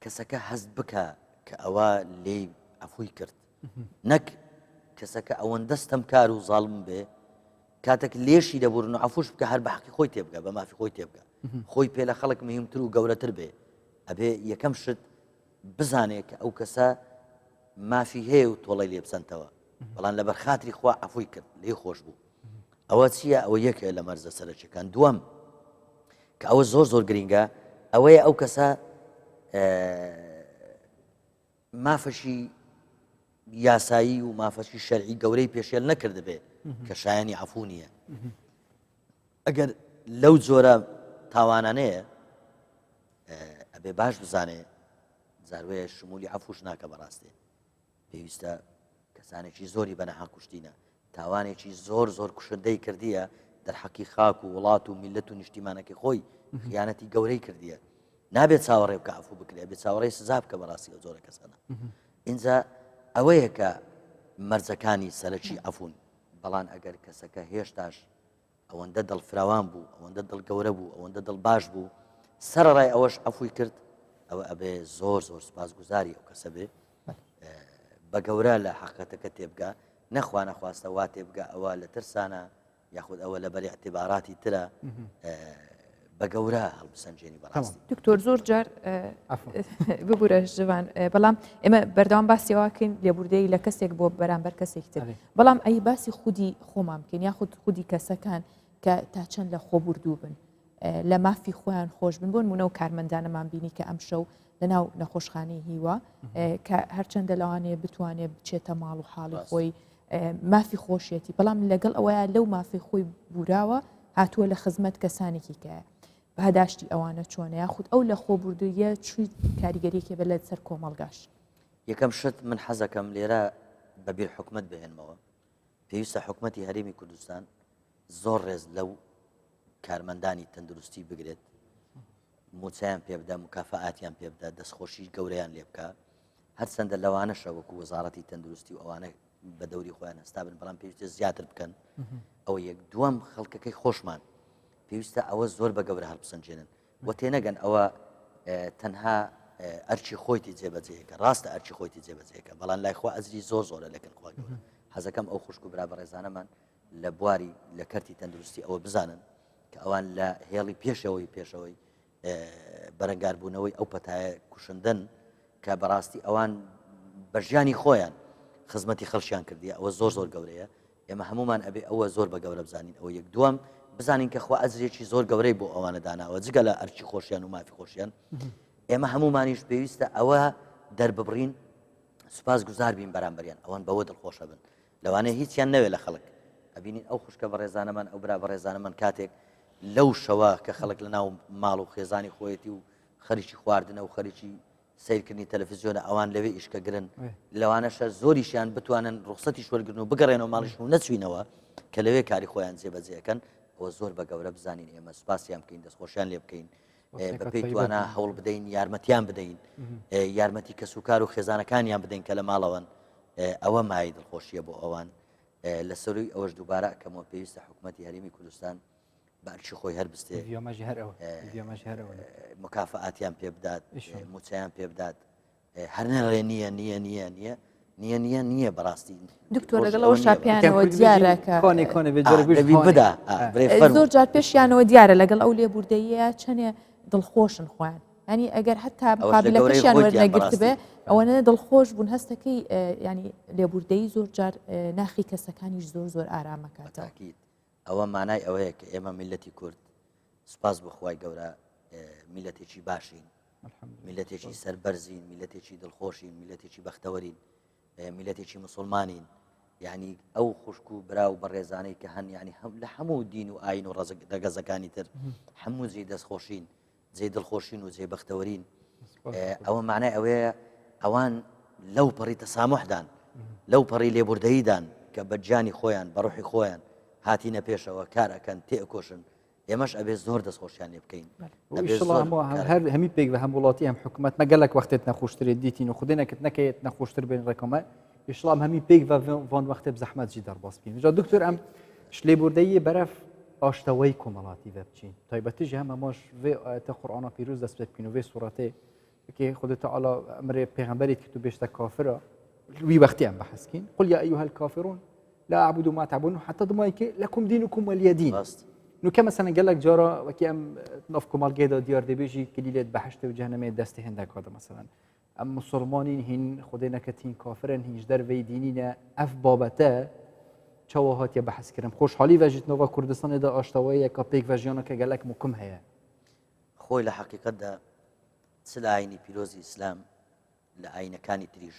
Speaker 6: کەسەکە هەست بکە کە ئەوە لێی عەفوی کرد نەک کەسەکە ئەوەندە ستەمکار و زاڵم بێ کاتێک لێشی دەبورن و عەفوش بکە هەر بە حەقی خۆی تێبگە بە مافی خۆی تێبگە خۆی پێ لە خەڵک مهمتر و گەورەتر بێ ئەبێ یەکەم شت بزانێ کە ئەو کەسە مافی هەیە و تۆڵەی لێ بسەنتەوە بەڵام لەبەر خاتری خوا عەفوی کرد لێی خۆش بوو ئەوە چییە ئەوە یەکێ لە مەرزە سەرەکیەکان دووەم کە ئەوە زۆر زۆر گرینگە ئەوەیە ئەو کەسە مافەشی یاسایی و مافەشی شەرعی گەورەی پێشێل نەکردبێ کە شایانی عەفو نییە ئەگەر لەو جۆرە تاوانانەیە ئەبێ باش بزانێ زاروەیە شمولی عەفوش ناکە بەڕاستێ پێویستە کەسانێکی زۆری بەنەحەق کوشتینە تاوانێکی زۆر زۆر کوشندەی کردیە دەرحەقی خاک و وڵات و میلەت و نیشتیمانەکەی خۆی خیانەتی گەورەی کردیە نابێت چاوەڕێ بکە عەفو بکرێ بێ چاوەڕێی سزا بکە بەڕاستی ئەو جۆرە کەسانە ئینجا ئەوەیە کە مەرجەکانی سەرەکی عەفون بەڵام ئەگەر کەسەکە هێشتاش ئەوەندە دڵفراوان بوو، ئەوەندە دڵ گەورە بوو، ئەوەندە دڵ باش بوو، سەرەڕای ئەوەش عەفوی کرد، ئەوە ئەبێ زۆر زۆر سوپاسگوزاری ئەو کەسە بێ، بە گەورە لە حەقیقەتەکە تێبگا، نەخوا نەخواستە وا تێبگا ئەوە لە ترسانە یاخود ئەوە لەبەر ئیعتیباراتی ترە، بە گەورە هەڵبسەنگێنی بەڕاستی.
Speaker 2: دکتۆر زۆر جار ببورە ژوان بەڵام ئێمە بەردەوام باسی ئەوەکەین لێبوردەی لە کەسێک بۆ بەرامبەر کەسێکی تر بەڵام ئەی باسی خودی خۆمان بکەین یاخود خودی کەسەکان کە تا چەند لە خۆبوردوو بن لە مافی خۆیان خۆش بن بۆ نمونە و کارمەندانەمان بینی کە ئەمشەو لەناو نەخۆشخانەی هیوا کە هەرچەندە لەوانەیە بتوانێت بچێتە ماڵ و حاڵی خۆی مافی خۆشیەتی بەڵام لەگەڵ ئەوەیە لەو مافی خۆی بوراوە هاتووە لە خزمەت کەسانێکی کە پاداشتی ئەوانە چۆنە یاخود ئەو لە خۆبوردوویە چی کاریگەریەکی بە لە سەر کۆمەڵگاش
Speaker 6: یەکەم شت من حەزەکەم لێرە بە بیر حکومت بهێنمەوە. پێویستە حکومەتی هەرێمی کوردستان زۆر ڕێز لەو کارمەندانی تەندروستی بگرێت موچەیان پێ بدا مکافاتیان پێ بدا دەستخۆشی گەورەیان لێ بکە هەرچەندە لەوانەشە وەکو وەزارەتی تەندروستی و ئەوانە بە دەوری خۆیان هەستابن بەڵام پێویستە زیاتر بکەن ئەوە یەک دووەم خەڵکەکەی خۆشمان پێویستە ئەوە زۆر بە گەورە هەڵبسەنجێنن و تێنەگەن ئەوە تەنها ئەرچی خۆیتی جێبەجێەکە ڕاستە ئەرچی خۆیتی جێبەجێەکە بەڵام لای خوا ئەجری زۆر زۆرە لەکن خوا گەورە حەزەکەم ئەو خوشک و برا بەڕێزانەمان لە بواری لە کەرتی تەندروستی ئەوە بزانن کە ئەوان لە هێڵی پێشەوەی پێشەوەی بەرەنگاربوونەوەی ئەو پەتایە کوشندن کە بەڕاستی ئەوان بە ژیانی خۆیان خزمەتی خەڵکیان کردیە ئەوە زۆر زۆر گەورەیە ئێمە هەمومان ئەبێ ئەوە زۆر بە گەورە بزانین ئەوە یەک دووەم بزانین کە خوا ئەجرێکی زۆر گەورەی بۆ ئەوانە داناوە جگە لە ئەرکی خۆشیان و مافی خۆشیان ئێمە هەمومانیش پێویستە ئەوە دەرببڕین سوپاس گوزار بین بەرامبەریان ئەوان بەوە دڵخۆشە بن لەوانەیە هیچیان نەوێ لە خەڵک ئەبینین ئەو خوشکە بەڕێزانەمان ئەو برا بەڕێزانەمان کاتێک لەو شەوە کە خەڵک لە ناو ماڵ و خێزانی خۆیەتی و خەریکی خواردنە و خەریکی سەیرکردنی تەلەفزیۆنە ئەوان لەوێ ئیشکەگرن لەوانەشە زۆریشیان بتوانن ڕوخسەتیش وەرگرن و بگەڕێنەوە ماڵیشن و نەچوینەوە کە لەوێ کاری خۆیان جێبەجێەکەن ئەوە زۆر بە گەورە بزانین ئێمە سوپاسیان بکەین دەستخۆشیان لێ بکەین بەپێی توانا هەوڵ بدەین یارمەتیان بدەین یارمەتی کەسوکار و خێزانەکانیان بدەین کە لە ماڵەوەن ئەوە مای دڵخۆشیە بۆ ئەوان لە سەروی ئەوەش دووبارە کەمەوە پێویستە حکوومەتتی هەرێمی کوردستان بە ئەرکی خۆی هەر بستێ مکافاتیان پێ بدات موچەیان پێ بدات هەر نەڵێ نییە نییە نییە نییە نییە نییە نییە بەڕاستی
Speaker 2: دکتۆر لەگەڵ ئەوە شاپیانەوە دیارە کە
Speaker 6: بدا
Speaker 2: زۆر جار پێشیانەوە دیارە لەگەڵ ئەو لێبوردەیە چەنێ دڵخۆشن خۆیان ینی ئەگەر هەتا قابلەکەشیان وەرنەگرت بێ ئەوەنە دڵخۆش بوون هەستەکەی ینی لێبوردەی زۆر جار ناخی کەسەکانیش زۆر زۆر ئارامەکاتەوە
Speaker 6: ئەوە مانای ئەوەیە کە ئێمە میلەتی کورد سوپاس بۆ خوای گەورە میلەتێکی باشین میلەتێکی سەربەرزین میلەتێکی دڵخۆشین میلەتێکی بەختەوەرین میلەتێکی مسلمانین یعنی ئەو خوشک و برا و بەڕێزانەی کە هەن یعنی هەم لە هەموو دین و ئاین و ڕەگەزەکانی تر هەموو جێ دەستخۆشین جێ دڵخۆشین و جێ بەختەوەرین ئەوە معنای ئەوەیە ئەوان لەو پەڕی تەسامحدان لەو پەڕی لێبوردەییدان کە بە گیانی خۆیان بە ڕوحی خۆیان هاتینە پێشەوە کار ئەکەن تێکۆشن ئێمەش ئەبێ زۆر دەستخۆشیان لێ بکەین
Speaker 1: هەر هەمی پێک بە هەم وڵاتی هەم حکوومەت مە گەلک وەختێت نەخۆشترێت دیتین و خودێ نەکرد نەکەیت نەخۆشتر بێن ڕێکۆمە ئیشڵام هەمی پێک وان وەختێ زەحمەت جی دەرباز بکەین جا دکتۆر ئەم شلێبوردەیی بەرەف ئاشتەوەی کۆمەڵاتی ڤە بچین تایبەتیش هەم ئەماش ڤێ ئایەتە قورئانا پیروز دەست پێ بکەین و ڤێ سوڕەتێ کێ خودێ تەعالا ئەمرێ پێغەمبەری کرد و بێشتە کافرە وی وەختی ئەم بەحس کین قل یا ایها الكافرون لا اعبد ما تعبدون حتى دمای که لكم دينكم ولي دين نو که مثلا گەلەک جارا وەکی ئەم ناف کۆمەڵگەیدا دیار دەبێژی کلیلێت بەهشت و جەهەنەمێ دەستی هەندێک هاتە مثلا ئەم مسلمانین هین خودێ نەکەتین کافرن هینج دەرڤەی دینینە ئەف بابەتە چاوە هاتیە بەحسکردن خۆشحاڵی ڤەژیتنەوە کوردستانێدا ئاشتەوەیەکە پێک ڤەژیانەکە گەلەک مکم هەیە
Speaker 6: خۆی لە حەقیقەتدا چ لە ئاینی پیرۆزی ئیسلام لە ئاینەکانی تریش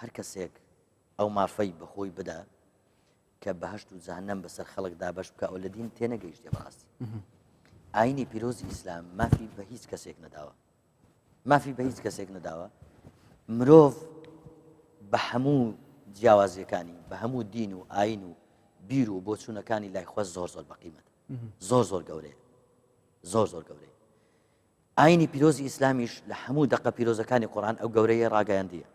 Speaker 6: هەر کەسێک ئەو مافەی بەخۆی بدا کە بەهشت و جەهەنەم بەسەر خەڵک دابەش بکە ئەو لە دین تێنەگەیشتێ بەڕاستی ئاینی پیرۆزی ئیسلام مافی بە هیچ کەسێک نەداوە مافی بە هیچ کەسێک نەداوە مرۆڤ بە هەموو جیاوازیەکانی بە هەموو دین و ئاین و بیر و بۆچوونەکانی لای خۆ زۆر زۆر بەقیمەت زۆر زۆر گەورەیە زۆر زۆر گەورەیە ئاینی پیرۆزی ئیسلامیش لە هەموو دەقە پیرۆزەکانی قورآن ئەو گەورەیە ڕاگەیاندیە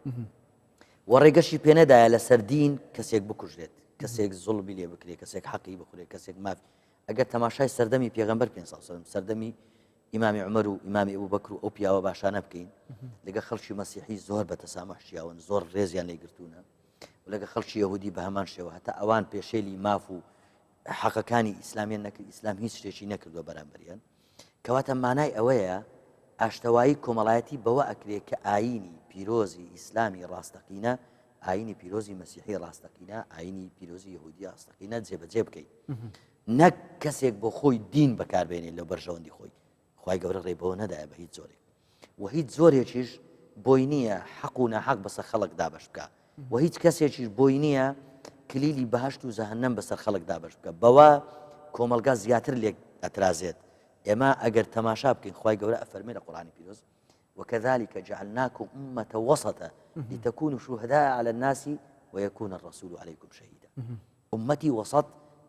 Speaker 6: و ڕێگەشی پێنەدایە لەسەر دین کەسێک بکوژرێت کەسێک زوڵمی لێ بکرێت کەسێک حەقی بخورێت کەسێک ماف ئەگەر تەماشای سەردەمی پێغەمبەر پێ سەردەمی ئیمامی عومەر و ئیمامی ئەبوبەکر و ئەو پیاوە باشانە بکەین لەگە خەڵکی مەسیحی زۆر بە تەسامح ژیاون زۆر ڕێزیان لێ گرتوونە و لەگە خەڵکی یەهودی بە هەمان شێوە هەتا ئەوان پێشێلی ماف و حەقەکانی ئیسلامیان نەکرد ئیسلام هیچ شتێکی نەکردووە بەرامبەریان کەواتە مانای ئەوەیە ئاشتەوایی کۆمەڵایەتی بەوە ئەکرێ کە ئاینی پیرۆزی ئیسلامی ڕاستەقینە ئاینی پیرۆزی مەسیحی ڕاستەقینە ئاینی پیرۆزی یهودی ڕاستەقینە جێبەجێ بکەیت نەک کەسێک بۆ خۆی دین بەکاربێنێت لە بەرژەوەندی خۆی خوای گەورە ڕێی بەوە نەدایە بە هیچ جۆرێک و هیچ جۆرێکیش بۆی نییە حەق و ناحەق بەسەر خەڵک دابەش بکە و هیچ کەسێکیش بۆی نییە کلیلی بەهشت و جەهەنەم بەسەر خەڵک دابەش بکە بەوە کۆمەڵگا زیاتر لێک ئەترازێت ئێمە ئەگەر تەماشا بکەین خوای گەورە ئەفەرمێ لە قورئانی پیرۆز وكذلك جعلناكم أمة وسطا لتكونوا شهداء على الناس. ويكون الرسول عليكم شهيدا. ئوممەتی وەسەت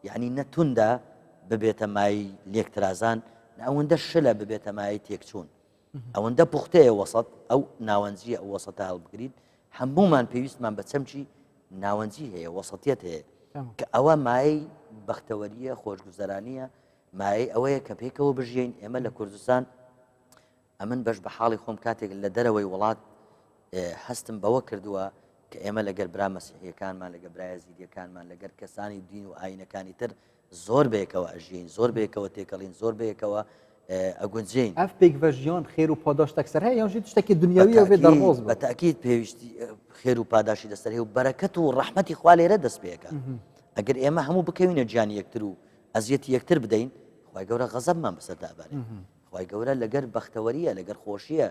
Speaker 6: یەعنی نە توندە ببێتە مایەی لێکترازان، نە ئەوەندە شلە ببێتە مایەی تێکچوون. ئەوەندە پوختەیە وەسەت، ئەو ناوەنجییە، ئەو وەسەتە هەڵبگرین، هەموومان پێویستمان بە چەمکی ناوەنجی هەیە، وەسەتیەت هەیە، کە ئەوە مایەی بەختەوەرییە، خۆشگوزەرانییە، مایەی ئەوەیە کە پێکەوە بژیین. ئێمە لە کوردستان ئەمن بەش بە حاڵی خۆم کاتێک لە دەرەوەی وڵات هەستم بەوە کردووە کە ئێمە لەگەر برا مەسیحیەکانمان لەگە برا یەزیدیەکانمان لەگەر کەسانی دین و ئاینەکانی تر زۆر بەیەکەوە ئەژین زۆر بەیەکەوە تێکەڵین زۆر بەیەکەوە ئەگونجێین.
Speaker 1: ئەف پێکڤەژیان خێر و پاداشتەک سەر هەیە یان ژی تشتێکی دنیاویە وێ دەرباز
Speaker 6: بە تاکید پێویستی خێر و پاداشی لەسەر هەیە و بەرەکەت و ڕەحمەتی خوا لێرە دەست پێکە ئەگەر ئێمە هەموو بکەوینە گیانی یەکتر و ئەزیەتی یەکتر بدەین خوای گەورە غەزەبمان بەسەردا ئەبارێ خوای گەورە لەگەر بەختەوەریە لەگەر خۆشیە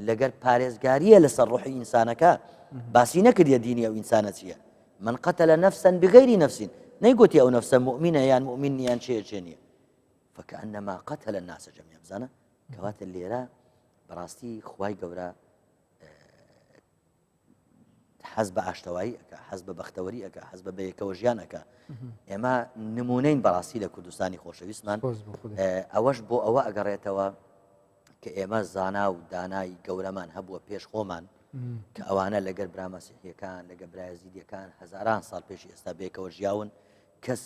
Speaker 6: لەگەر پارێزگاریە لەسەر ڕۆحی ئینسانەکە باسی نەکردە دینی ئەو ئینسانە چییە من قتل نفسا بغير نفس نەیگوتی ئەو نفسە مؤمنە یان مؤمن یان چێ چێ نییە فكأنما قتل الناس جميعا بزانە کەواتە لێرە بەڕاستی خوای گەورە حەز بە ئاشتەوایی ئەکا حەز بە بەختەوەری ئەکا حەز بە بەیەکەوە ژیان ئەکا ئێمە نمونەین بەڕاستی لە کوردستانی خۆشەویستمان ئەوەش بۆ ئەوە ئەگەڕێتەوە کە ئێمە زانا و دانای گەورەمان هەبووە پێش خۆمان کە ئەوانە لەگەر برا مەسیحیەکان لەگە برایە زیدیەکان هەزاران ساڵ پێشی ئێستا بێکەوە ژیاون کەس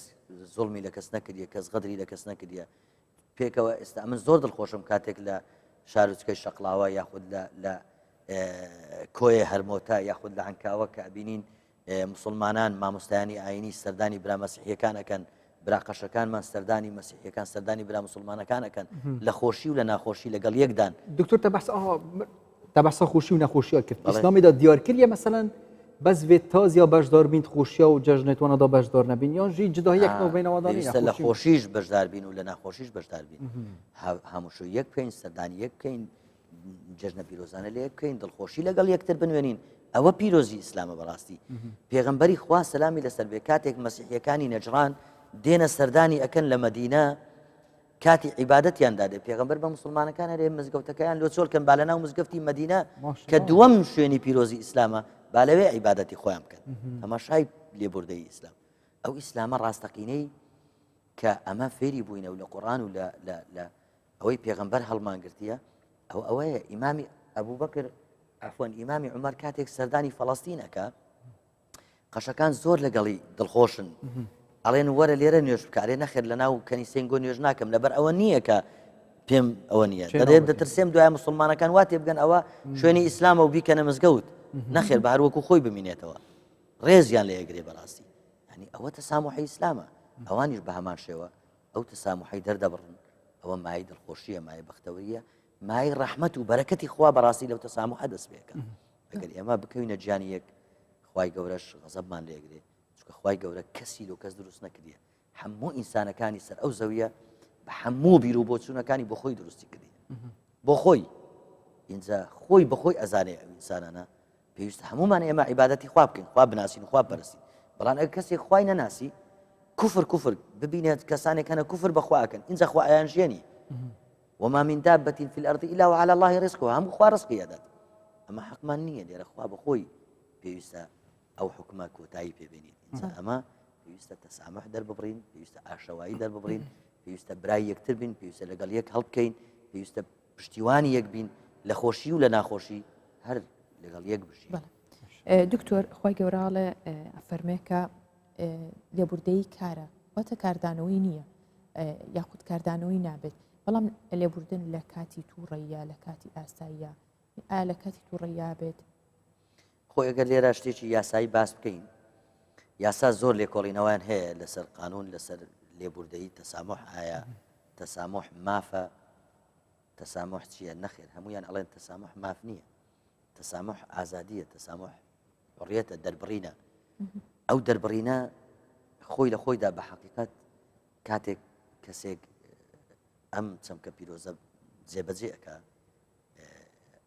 Speaker 6: زوڵمی لە کەس نەکردیە کەس غەدری لە کەس نەکردیە پێکەوە ئێستا من زۆر دڵخۆشم کاتێک لە شارۆچکەی شەقلاوە یاخود لە لە کۆیە هەرمۆتە یاخود لە عەنکاوە کە ئەبینین مسلمانان مامۆستایانی ئاینی سەردانی برا مەسیحیەکان ئەکەن برا قەشەکانمان سەردانی مەسیحیەکان سەردانی برا مسلمانەکان ئەکەن لە خۆشی و لە ناخۆشی لەگەڵ یەکدان.
Speaker 1: دکتۆر تە بەحس ئاها تە بەحسا خۆشی و نەخۆشیە کرد ئیسلامیدا دیار کردیە مەسەلەن بەس وێ تازیا بەشدار بین خۆشیە و جەژنێتوانەدا بەشدار نەبین یان ژی جداهی یەک ناوبینەوەدا نیە
Speaker 6: لە خۆشیش بەشدار بین و لە ناخۆشیش بەشدار بین هەموو یەک بکەین سەردانی یەک بکەین جەژنە پیرۆزانە لە یەک بکەین دڵخۆشی لەگەڵ یەکتر بنوێنین ئەوە پیرۆزی ئیسلامە بەڕاستی پێغەمبەری خوا سەلامی لەسەر بێ کاتێک مەسیحیەکانی نەجران دێنە سەردانی ئەکەن لە مەدینە کاتی عیبادەتیان دادێ پێغەمبەر بە مسلمانەکان هەرێ مزگەوتەکەیان لۆ چۆل کەن با لە ناو مزگەفتی مەدینە کە دووەم شوێنی پیرۆزی ئیسلامە با لەوێ عیبادەتی خۆیان بکەن تەماشای لێبوردەی ئیسلام ئەو ئیسلامە ڕاستەقینەی کە ئەمە فێری بووینە و لە قورآن و لە ئەوەی پێغەمبەر هەڵمانگرتیە ئەو ئەوەیە ئیمامی ئەبوبەکر عەفوەن ئیمامی عومەر کاتێک سەردانی فەڵەستین ئەکا قەشەکان زۆر لەگەڵی دڵخۆشن ئەڵێن وەرە لێرە نوێژ بکە ئەرێ نەخێر لە ناو کەنیسەین گۆ نوێژ ناکەم لەبەر ئەوە نییە کە پێم ئەوە نییە دەێت دەترسێم دوای مسلمانەکان وا تێبگەن ئەوە شوێنی ئیسلامە و بیکەنە مزگەوت نەخێر بە هەروەکو خۆی بمینێتەوە ڕێزیان لە یەگرێ بەڕاستی ینی ئەوە تەسامحی ئیسلامە ئەوانیش بە هەمان شێوە ئەو تەساموحەی دەردەبڕن ئەوە مایەی دڵخۆشیە مایەی بەختەوەریە مایەی ڕەحمەت و بەرەکەتی خوا بەڕاستی لەو تەساموحە دەست پێکە ئەگەر ئێمە بکەوینە گیانی یەک خوای گەورەش غەزەبمان لێگرێ چونکە خوای گەورە کەسی لۆ کەس دروست نەکردیە هەموو ئینسانەکانی سەر ئەو زەویە بە هەموو بیر و بۆچوونەکانی بۆ خۆی دروستی کردی بۆ خۆی اینجا خۆی بەخۆی ئەزانێ ئەو ئینسانانە پێویستە هەموومان ئێمە عیبادەتی خوا بکەین خوا بناسین خوا پەرستین بەڵام ئەگەر کەسێک خوای نەناسی کوفر کوفر ببینێت کەسانێک هەنە کوفر بەخوا ئەکەن اینجا خوا ئەیان ژێنی وما من دابة في الأرض إلا وعلى الله رزقها هەموو خوا ڕزقی ئەدات ئەمە حەقمان نییە لێرە خوا بەخۆی پێویستە ئەو حکومە کۆتایی پێبێنیت ئینجا ئەمە پێویستە تەسامح دەرببڕین پێویستە ئاشەوایی دەرببڕین پێویستە برای یەکتر بین پێویستە لەگەڵ یەک هەڵبکەین پێویستە پشتیوانی یەک بین لە خۆشی و لە ناخۆشی هەر لەگەڵ یەک بژین.
Speaker 2: دکتۆر خی گەوراڵێ ئەفەرمێ کە لێبوردەیی کارە واتە کاردانەوەی نییە یاخود کاردانەوەی نابێت بەڵام لێبوردن لە کاتی تووڕەیە لە کاتی ئاساییە ئا لە کاتی تووڕەیا بێت
Speaker 6: خۆ ئەگەر لێرە شتێکی یاسایی باس بکەین یاسا زۆر لێکۆڵینەوەیان هەیە لەسەر قانون لەسەر لێبوردەیی تەسامح ئایا تەسامح مافە تەسامح چییە؟ نەخێر هەموویان ئەڵێن تەسامح ماف نییە تەسامح ئازادیە تەسامح حڕیەتە دەربڕینە ئەو دەربڕینە خۆی لە خۆیدا بە حەقیقەت کاتێک کەسێک ئەم چەمکە پیرۆزە جێبەجێ ئەکا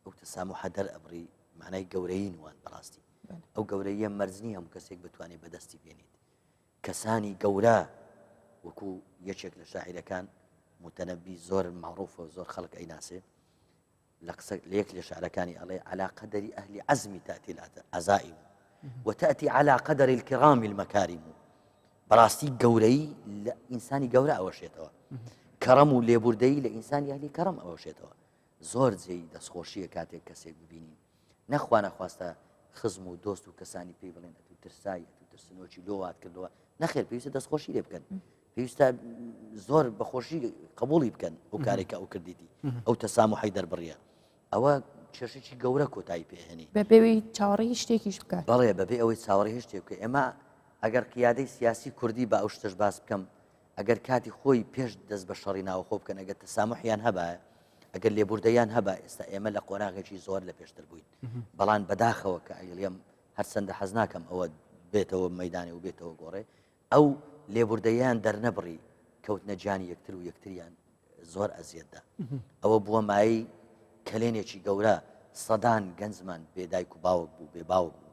Speaker 6: ئەو تەسامحە دەرئەبڕی معنای گەورەیی نوان بەڕاستی ئەو گەورەیە مەرج نییە هەموو کەسێک بتوانێت بەدەستی بێنیت کەسانی گەورە وەکو یەکێک لە شاعیرەکان موتەنەبی زۆر مەعروفە و زۆر خەڵک ئەیناسێ لە قسە لە یەک لە شعرەکانی ئەڵێ علا قەدەری ئەهلی عەزمی تاتی العەزائم. وتأتی علی قدر الکرام المکارم بەڕاستی گەورەی لە ئینسانی گەورە ئەوەشێتەوە کەڕەم و لێبوردەی لە ئینسانی ئەهلی کەڕەم ئەوەشێتەوە زۆر جێی دەستخۆشیە کاتێک کەسێک ببینین نەخوا نەخواستە خزم و دۆست و کەسانی پێی بڵێن ئەتو ترسای ئەتو ترسنۆکی لۆ وات کردەوە نەخێر پێویستە دەستخۆشی لێ بکەن پێویستە زۆر بەخۆشی قبولی بکەن ئەو کارێکە ئەو کردیتی ئەو تەسامحی دەربڕیە ئەوە کێشێکی گەورە کۆتایی پێهێنی
Speaker 2: بەبێ چاوەڕێی هیچ شتێکیش بکات
Speaker 6: بەڵێ بەبێ ئەوەی چاوەڕێی هیچ شتێک بکە ئێمە ئەگەر قیادەی سیاسی کوردی بە ئەو شتەش باس بکەم ئەگەر کاتی خۆی پێش دەست بە شەڕی ناوخۆ بکەن ئەگەر تەسامحیان هەبایە ئەگەر لێبوردەیان هەبا ئێستا ئێمە لە قۆناغێکی زۆر لە پێشتر بووین بەڵام بەداخەوە کە ئەیڵێم هەرچەندە حەز ناکەم ئەوە بێتەوە مەدانی و بێتەوە گۆڕێ ئەو لێبوردەیان دەرنەبڕی کەوتنە گیانی یەکتر و یەکتریان زۆر ئەزیەتدا ئەوە بووە مایەی کەلێنێکی گەورە سەدان گەنجمان بێ دایک و باوک بوو بێ باوک بوو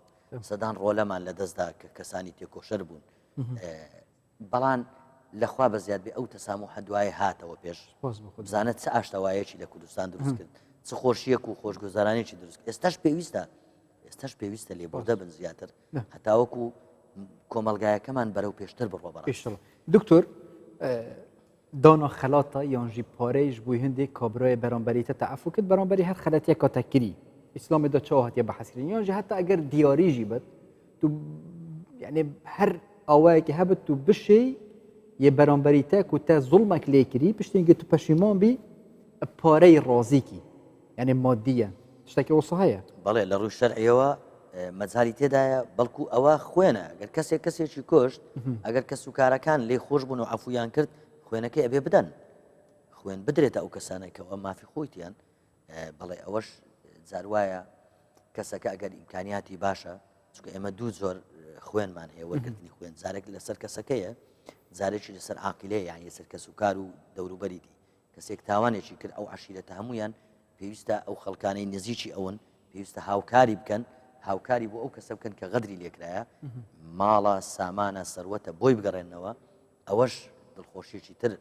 Speaker 6: سەدان ڕۆلەمان لە دەستدا کە کەسانی تێکۆشەر بوون بەڵام لەخوا بە زیاد بێ ئەو تەسامو هەدوای هاتەوە پێش بزانە چ ئاشتەوایەکی لە کوردستان دروست کرد چ خۆشیەک و خۆشگوزارانێکی دروست ئێستاش پێویستە ئێستاش پێویستە لێبوردە بن زیاتر هەتاوەکو کۆمەلگایەکەمان بەرەو پێشتر بڕۆ بەڕێ
Speaker 1: دکتۆر دانا خەلاتە یان ژی پارەیش بووی هندێک کابرای بەرامبەری تە تەعەفو کرد بەرامبەری هەر خەلەتیەک کە تەکری ئیسلامی دا چاوە هاتیە بەحەسکردن یان ژی هەتا ئەگەر دیاری ژی بێت تو یعنی هەر ئاوایەکی هەبێت تو بشێی یە بەرامبەری تە کو تە زوڵمەک لێکری پشتینگە تو پەشیمان بی پارەی ڕازیکی یعنی مادیە شتێکی وەسا هەیە؟
Speaker 6: بەڵێ لە ڕووی شەرعیەوە مەجالی تێدایە بەڵکو ئەوە خوێنە گەر کەسێک کەسێکی کوشت ئەگەر کەس و کارەکان لێ خۆش بوون و عفویان کرد خوێنەکەی ئەبێ بدەن خوێن بدرێتە ئەو کەسانێک کە ئەوە مافی خۆیتیان بەڵێ ئەوەش جاروایە کەسەکە ئەگەر ئیمکانیاتی باشە چونکە ئێمە دوو جۆر خوێنمان هەیە وەرگرتنی خوێن جارێک لەسەر کەسەکەیە جارێکی لەسەر عاقلەیە یان لەسەر کەس و کار و دەوروبەریتی کەسێک تاوانێکی کرد ئەو عەشیرەتە هەموویان پێویستە ئەو خەڵکانەی نزیکی ئەون پێویستە هاوکاری بکەن هاوکاری بۆ ئەو کەسە بکەن کە غەدری لێکرایە ماڵە سامانە سەروەتە بۆی بگەڕێنەوە ئەوەش دڵخۆشیێکی تر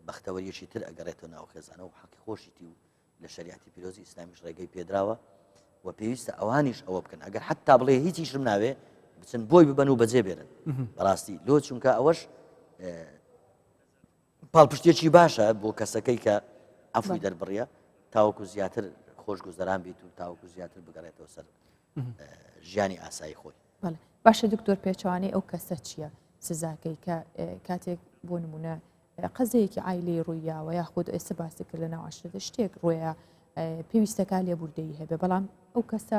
Speaker 6: بەختەوەریەکی تر ئەگەڕێتەوە ناو خێزانە و حەقی خۆشیتی و لە شریعەتی پیرۆزی ئیسلامیش ڕێگەی پێدراوە و پێویستە ئەوانیش ئەوە بکەن ئەگەر حتا بڵێ هیچیشم ناوێ بچن بۆی ببەن و بەجێ بێنن بەڕاستی لۆ چونکە ئەوەش پاڵپشتێکی باشە بۆ کەسەکەی کە عەفوی دەربڕیە تاوەکو زیاتر خۆشگوزەران بیت و تاوەکو زیاتر بگەڕێتەوە سەر ژیانی ئاسایی خۆی.
Speaker 2: باشە دکتۆر پێچوانەی ئەو کەسە چییە سزاکەی کە کاتێک بۆ نمونە قەزەیەکی ئایلی ڕوویاوە یاخود ئێستا باسی کرد لە ناو عشرەتە شتێک ڕۆیە پێویستەکە لێبوردەیی هەبێ بەڵام ئەو کەسە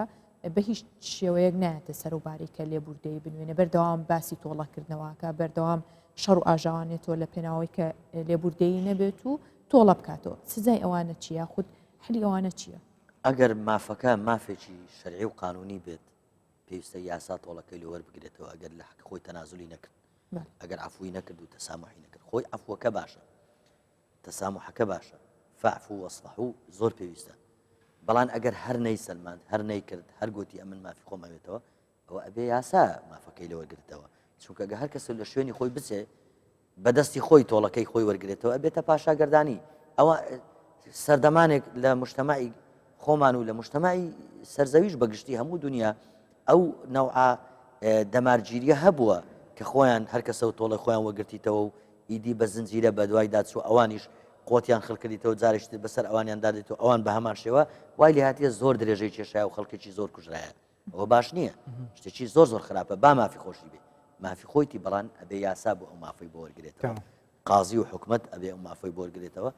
Speaker 2: بە هیچ شێوەیەک نایەتە سەر و باری کە لێبوردەیی بنوێنێ بەردەوام باسی تۆڵەکردنەوەکە بەردەوام شەڕ و ئاژاوانێتەوە لە پێناوەی کە لێبوردەیی نەبێت و تۆڵە بکاتەوە سزای ئەوانە چییە خود حلی ئەوانە چییە؟
Speaker 6: ئەگەر مافەکە مافێکی شەرعی و قانونی بێت پێویستە یاسا تۆڵەکەی لێ وەربگرێتەوە ئەگەر لە حەقی خۆی تەنازولی نەکرد ئەگەر عەفوی نەکرد و تەسامحی نەکرد خۆی عەفوەکە باشە تەساموحەکە باشە فاعفو واصفحو زۆر پێویستە بەڵام ئەگەر هەر نەیسەلماند هەر نەیکرد هەر گۆتی ئەمن مافی خۆم ئەوێتەوە ئەوە ئەبێ یاسا مافەکەی لێ وەرگرتەوە چونکە گە هەر کەس لە شوێنی خۆی بچێ بەدەستی خۆی تۆڵەکەی خۆی وەرگێتەوە ئەبێتە پاشاگەردانی ئەوە سەردەمانێک لە مجتەمەعی خۆمان و لە مجتەمەعی سەرزەویش بەگشتی هەموو دنیا ئەو نەوعە دەمارگیریە هەبووە کە خۆیان هەر کەسە و تۆڵەی خۆیان وەگرتیتەوە و ئیدی بە زنجیرە بە دوایدا چوو ئەوانیش قۆتیان خڕ کردیتەوە جارێکی تر بەسەر ئەوانیان دادێت و ئەوان بە هەمان شێوە وای لێهاتیە زۆر درێژەی کێشایە و خەڵکێکی زۆر کوژرایە ئەوە باش نییە شتێکی زۆر زۆر خراپە با مافی خۆشی بێ مافی خۆیتی بەڵان ئەبێ یاسا بۆ ئەو مافەی بۆ وەرگێتەوە قازی و حکومت ئەبێ ئەو مافەی بۆ وەرگێتەوە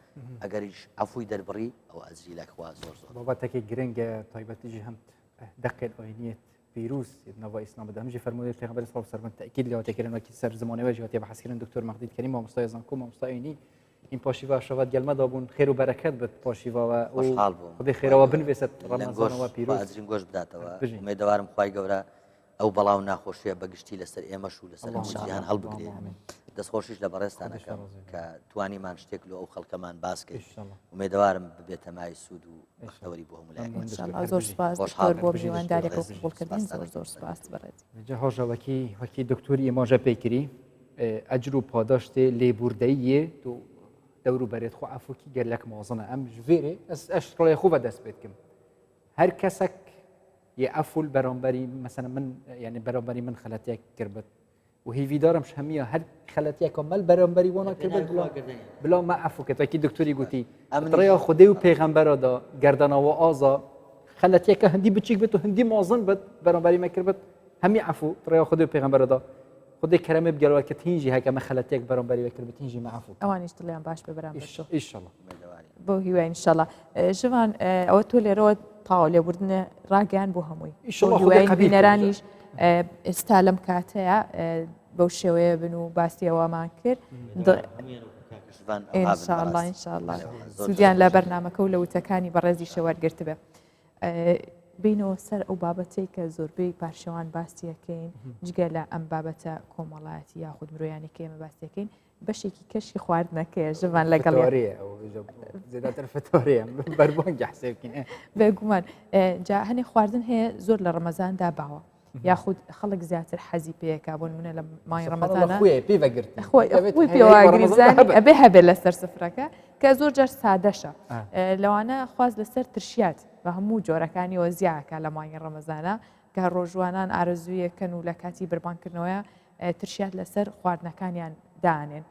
Speaker 6: ئەگەریش عەفوی دەربڕی ئەو ئەجری لای خوا زۆر زۆر
Speaker 1: بابەتێکی گرنگە تایبەتیژی هەم دەقێن ئاینیت پیروز ناو ئیسلام بده هەمجی فەرموودەی پێغەمبەر صلی الله علیه و تاکید لێ تێکردن وەکی سەر زمانەوە ژی هاتیە بەحەسکردن دکتۆر مەهدید کەریم مامۆستای زانکۆ مامۆستای ئاینی این پاشیوا شەوات گەلمەدا بوون خێر و بەرەکەت بێت پاشیواوە
Speaker 6: خۆشحاڵ بووم
Speaker 1: خودێ خێرەوە بنوێسێت ڕەمەزانەوە پیرۆز
Speaker 6: ئەجرین گۆش بداتەوە ئومێدەوارم خوای گەورە ئەو بەڵا و ناخۆشیە بە گشتی لەسەر ئێمەش و لەسەر هەموو جیهان هەڵبگرێ دەستخۆشیش لە بەڕێزتان ئەکەم کە توانیمان شتێک لۆ ئەو خەڵکەمان باس کەین ئومێدەوارم ببێتە مای سوود و بەختەوەری بۆ هەموو
Speaker 2: لایەک زۆر سپاس دکتۆر بۆ میوانداری و قبوڵکردن زۆر زۆر سپاس بەڕێز
Speaker 1: جا هۆژە وەکی وەکی دکتۆری ئێماژە پێکری ئەجر و پاداشتێ لێبوردەییێ تو دەور و بەرێت خۆ عەفوکی گەلەک مازنە ئەم ژ ڤێرێ ئەس ئەش ڕێ خۆ بە دەست پێ دکم هەر کەسەک. یە عەفو بەرامبەری مەسەلەن من یعنی بەرامبەری من خەلەتیەک کردبت و هیویدارم هەمیە هەر خەلەتیەکە مەل بەرامبەری وانە کردبت بلا بلا ما عەفو کرد وەکی دکتۆری گوتی ڕێیا خودێ و پێغەمبەرەدا گەردەنەوە ئازا خەلەتیەکە هەندی بچیک بێت و هەندی مازن بێت بەرامبەری مە کردبت هەمی عەفو ڕێیا خودێ و پێغەمبەرەدا خودێ کەرەمێ بگەرەوە کە تینجی هەکە مە خەلەتێک بەرامبەری وە کردبت تینجی مە عەفو
Speaker 2: ئەوانیش دڵیان باش بێ بەرامبەر تۆ
Speaker 1: ئیشەڵا
Speaker 2: بۆ هیوای انشالله ژوان ئەوە تۆ لێرەوە تاو لێبوردنە ڕاگەیان بۆ هەمووی هیوای بینەرانیش ئێستا لەم کاتەیە بەو شێوەیە بن و باسی ئەوەمان کرد انشاءالله انشاءالله سوودیان لە بەرنمەکە و لە وتەکانی بەڕێزی شەوەرگرت بێ بینەوە سەر ئەو بابەتەی کە زۆربەی پارشێوان باسیەکەین جگە لە ئەم بابەتە کۆمەڵایەتی یاخود مرۆیانی کە ئێمە باسیەکەین بەشێکی کەشی خواردنەکەیە ژڤان لەگەڵ
Speaker 1: زیاتر فتۆریە بەربانگی حسێبکەین
Speaker 2: بێگومان جا هەنێ خواردن هەیە زۆر لە ڕەمەزاندا باوە یاخود خەڵک زیاتر حەزی پێیەکە بۆ منە لە مای ڕەمەزانە
Speaker 1: خۆی پێ بەگرت
Speaker 2: خۆی خۆی پێواگریزان ئەبێ هەبێ لەسەر سفرەکە کە زۆر جار سادەشە لەوانە خواست لەسەر ترشیات بە هەموو جۆرەکانیەوە زیاکە لە مانگی ڕەمەزانە کە ڕۆژوانان ئارەزوویەکەن و لە کاتی بربانکردنەوەیە ترشیات لەسەر خواردنەکانیان دانێن.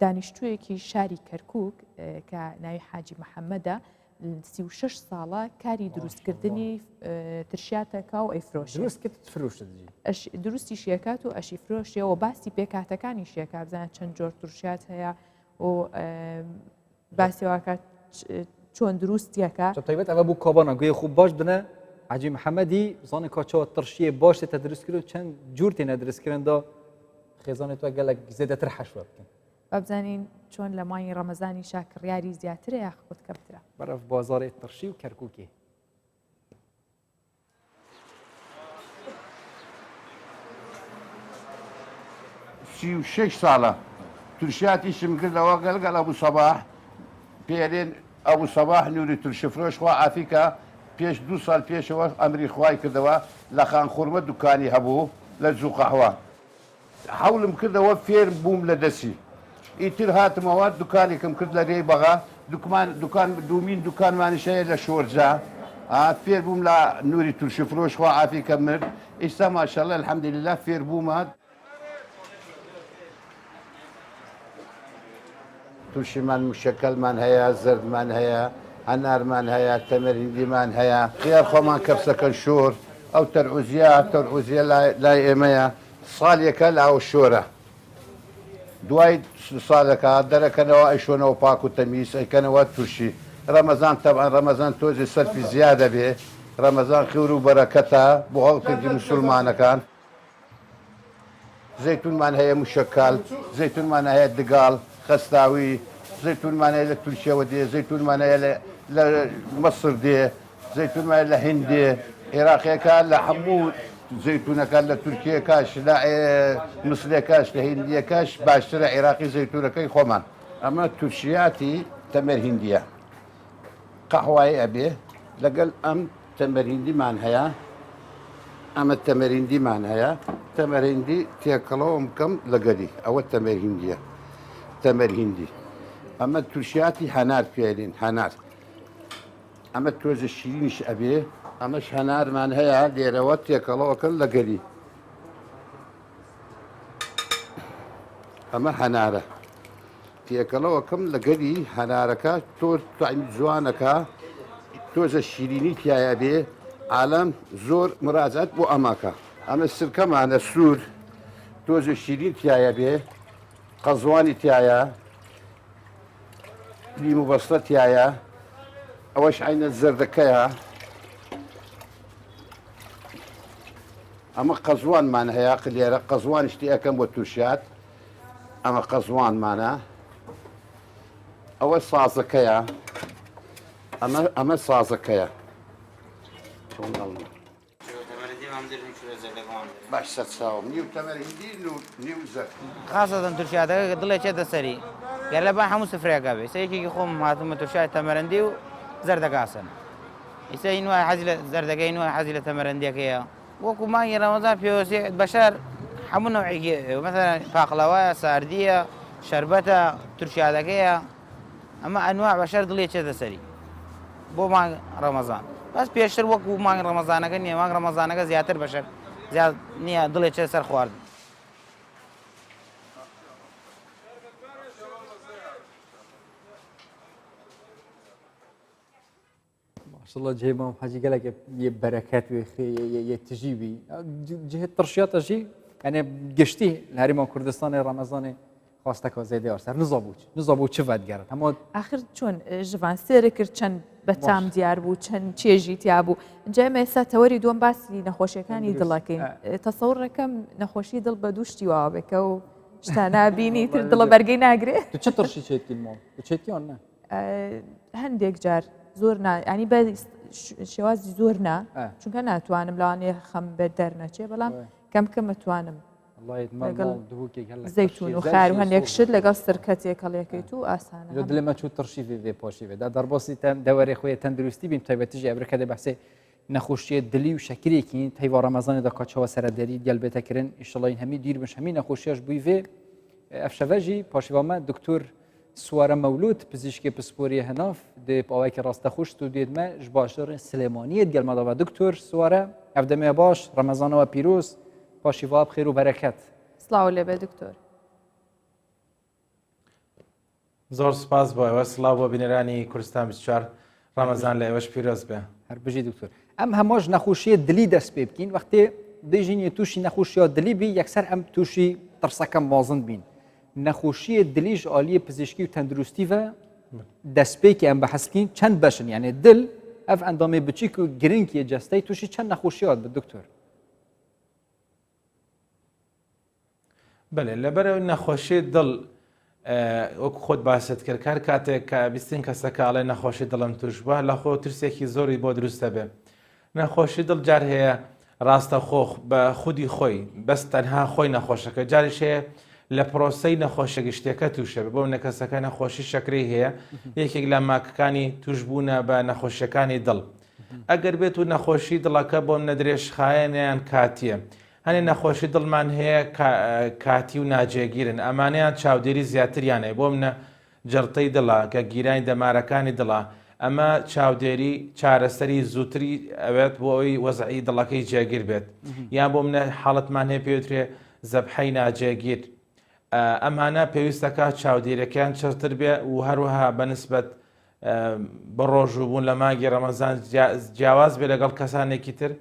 Speaker 2: دانیشتوویەکی شاری کەرکک کە ناوی حاجی محەممەدە 36 ساڵە کاری دروستکردنی ترشیاتەکە و ئەیفرۆش دروستی شێکات و ئەشی فرۆشیەوە باسی پێکاتەکانی شێکا بزانە چەند جۆر ترشیات هەیە و باسی واکات چۆن دروستیەکە
Speaker 1: تایبەت ئەمە بوو کۆبانە گوێ خوب باش بنە حاجی محەممەدی زانە کاچەوە ترشیە باش تێتە دروست کرد و چەند جوور تێنە دروستکردندا خێزانێت تو گەلک زێدەتر حەشوە بکەن
Speaker 2: بابزانین چۆن لە مانگی ڕەمەزانی شا کڕیاری زیاترە یاخود کەمترە
Speaker 1: بەرەف بازاڕی ترشی و کەرکوکی.
Speaker 13: 36 ساڵە تورشیاتیشم کردەوە گەلگەل ئەبوو سەباح پێرێن ئەبوو سەباح نوری تورشفرۆش خوا ئافیکا پێش دوو ساڵ پێشەوە ئەمری خوای کردەوە لە خانخورمە دوکانی هەبوو لە زووقەحوە حەولم کردەوە فێر بووم لە دەسی ئیتر هاتمەوە دوکانێکم کرد لە رێی بەغا دوکمان دوکان دوومین دوکانمانیش هەیە لە شۆرجە ئا فێر بووم لە نوری تورشی فرۆش خوا عافی کە مرد ئیستا ماشاءاللە الحمدللە فێر بوومە. تورشیمان مشەکەلمان هەیە زەردمان هەیە هەنارمان هەیە تەمەر هیندیمان هەیە خیار خۆمان کەپسەکەن شۆر ئەو تەرعوزیە تەرعوزیە لای ئێمەیە ساڵێکە لاوە شۆرە دوای ساڵەکە دەرەکەنەوە ئەیشۆنەوە پاک و تەمیز ئەیکەنەوە تورشی ڕەمەزان تەبعەن ڕەمەزان تۆزێ سەرفی زیادە بێ ڕەمەزان خێر و بەرەکەتە بۆ هەڵکردی مسوڵمانەکان. زەیتونمان هەیە مشەکال، زەیتونمان هەیە دگاڵ، خەستاوی، زەیتونمان هەیە لە تورکیەوە دێ، زەیتونمان هەیە لە مەسر دێ، زەیتونمان هەیە لە هند دێ، عێراقیەکە لە هەموو زەیتونەکان لە تورکیەکەش لە مسرەکەش لە هندیەکەش باشترە عێراقی زەیتونەکەی خۆمان. ئەمە تورشیاتی تەمەر هندیە قەحوایی ئەبێ لەگەل ئەم تەمەرهیندیمان هەیە ئەمە تەمەرهیندیمان هەیە تەمەرهیندی تێکەڵەوەم بکەم لەگەلی ئەوە تەمەرهیندیە تەمەرهیندی ئەمە تورشیاتی هەنار پێلین هەنار ئەمە تۆزە شیرینیش ئەبێ ئەمەش هەنارمان هەیە لێرەوە تێکەڵەوەکەن لەگەلی ئەمە هەنارە تێکەڵەوەکەم لەگەلی هەنارەکە تۆ تامی جوانەکە تۆزە شیرینی تایە بێ عالەم زۆر مراجعەت بۆ ئەماکە ئەمە سرکەمانە سوور تۆزە شیرین تایە بێ قەزوانی تایە لیمو بەستە تایە ئەوەش عینە زەردەکەیە ئەمە قەزوانمان هەیە قلێرە قەزوانیش تێ ئەکەم بۆ تورشیات ئەمە قەزوانمانە ئەوە سازەکەیە ئەمە ئەمە سازەکەیە چۆن دەڵم باش سەرچاوم نیو تەمەر هندی نیو زەرد
Speaker 14: خاصەتەن تورشیاتەکە دڵێ چێتە سەری گەر لە با هەموو سفرەکە بێ سەیەکێکی خۆم هاتومە تورشای تەمەرەندی و زەردەکاسن ئیستا این وای حەزی لە زەردەکەی این وای حەزی لە تەمەرەندیەکەیە وەکو مانگی ڕەمەزان پێوەستی بەشەر هەموو نەوعێکی مەسەلەن پاقلەوەیە ساردیە شەربەتە تورشیادەکەیە ئەمە ئەنواع بەشەر دڵی چێتە سەری بۆ مانگ ڕەمەزان. بەس پێشتر وەکو مانگ ڕەمەزانەکە نییە مانگ ڕەمەزانەکە زیاتر بەشەر زیاد نییە دڵێ چێ سەر خواردن.
Speaker 1: ماشاءالله جهê mam hecî gelek yê bereket wê xê yê tijî bî cihê tirşiyata jî yani giştî li herêma Kurdistanê Remezanê xwasteka zêde ser nizabû nizabû çi vedigerin hema
Speaker 2: ئاخر چۆن ژڤان سێرە کرد چەند بەتام دیار بوو چەند چێژی تیا بوو جا ئێمە ئێستا تەوەری دووەم باسی نەخۆشیەکانی دڵەکەین تەسەوڕەکەم نەخۆشی دڵ بە دوو شتی واوە بێکە و شتا نابینی تر دڵە بەرگەی ناگرێ
Speaker 1: تو چ ترشی چێتکین ماڵ تو چێتیان نە
Speaker 2: هەندێک جار زۆر نا ینی بە شێوازی زۆر نا چونکە ناتوانم لەوانەیە خەم بە دەرنەچێ بەڵام کەم کەم ئەتوانم لەگەڵ زەیتون و خار و هەندێک شت لەگەڵ سرکە تێکەڵیەکەیت و ئاسانە
Speaker 1: دلێ مە چوو ترشی vê پاشی vê da derbasî te dewerê xwe yê tenduristî bîm taybetî jî ebreke dê behsê nexweşiyê dilî û şekirêkî teyva Remezanê de ka çawa serederî gel bête kirin îşallah hemî dîr bin hemî nexweşiya ji bûyî vê ev şeve jî paşîva me doktor Suware Mewlûd pizîşkê pisporiyê hinaf dê bi awayekî rastexweş stûdyoyê me ji bajarê Silêmaniyê digel me da ve doktor Suware ev demê baş Remezana we pîroz paşîva bi xêr û bereket.
Speaker 2: Silav lê be doktor.
Speaker 15: زۆر سوپاس بۆ ئێوە سڵاو بۆ بینەرانی کوردستان 24 ڕەمەزان لە ئێوەش پیرۆز بێ.
Speaker 1: هەر بژی دکتۆر ئەم هەماش نەخۆشیە دلی دەست پێ بکەین وەختێ دێژین یە تووشی نەخۆشیە دلی بی یەکسەر ئەم تووشی ترسەکە مازن بین نەخۆشیە دلیش ئالیە پزیشکی و تەندروستی و دەستپێکی ئەم بەحسکین چەند بەشن یعنی دل ئەف ئەندامێ بچیک و گرنگیە جەستەی تووشی چەند نەخۆشیات بە دکتۆر
Speaker 15: بەێ لەبەرەوەی نەخۆشی دڵ وەکو خۆت باست کرد کار کاتێک کە بیستین کەسەکە ئەڵێ نەخۆشی دڵم توش بووە لە خۆ ترسێکی زۆری بۆ دروستە بێ نەخۆشی دڵ جار هەیە ڕاستە خۆ بە خودی خۆی بەس تەنها خۆی نەخۆشەکە جاریش هەیە لە پرۆسەی نەخۆشە گشتەکە تووشە بۆ نەکەسەکە نەخۆشی شەکرەی هەیە یەکێک لە ماکەکانی توشبوونە بە نەخۆشیەکانی دڵ ئەگەر بێت و نەخۆشی دڵەکە بۆم نەدرێژخایەنیان کاتیە هەنێ نەخۆشی دڵمان هەیە کاتی و ناجێگیرن، ئەمانەیان چاودێری زیاتریان هەیە، بۆ منە جەڵتەی دڵە، کە گیرانی دەمارەکانی دڵە، ئەمە چاودێری چارەسەری زووتری ئەوێت بۆ ئەوەی وەزعی دڵەکەی جێگیر بێت، یان بۆ منە حاڵەتمان هەیە پێوترێ زەبحەی ناجێگیر، ئەمانە پێویستەکە چاودێریەکەیان چڕتر بێ و هەروەها بەنسبەت بەڕۆژوو بوون لە مانگی ڕەمەزان جیاواز بێ لەگەڵ کەسانێکی تر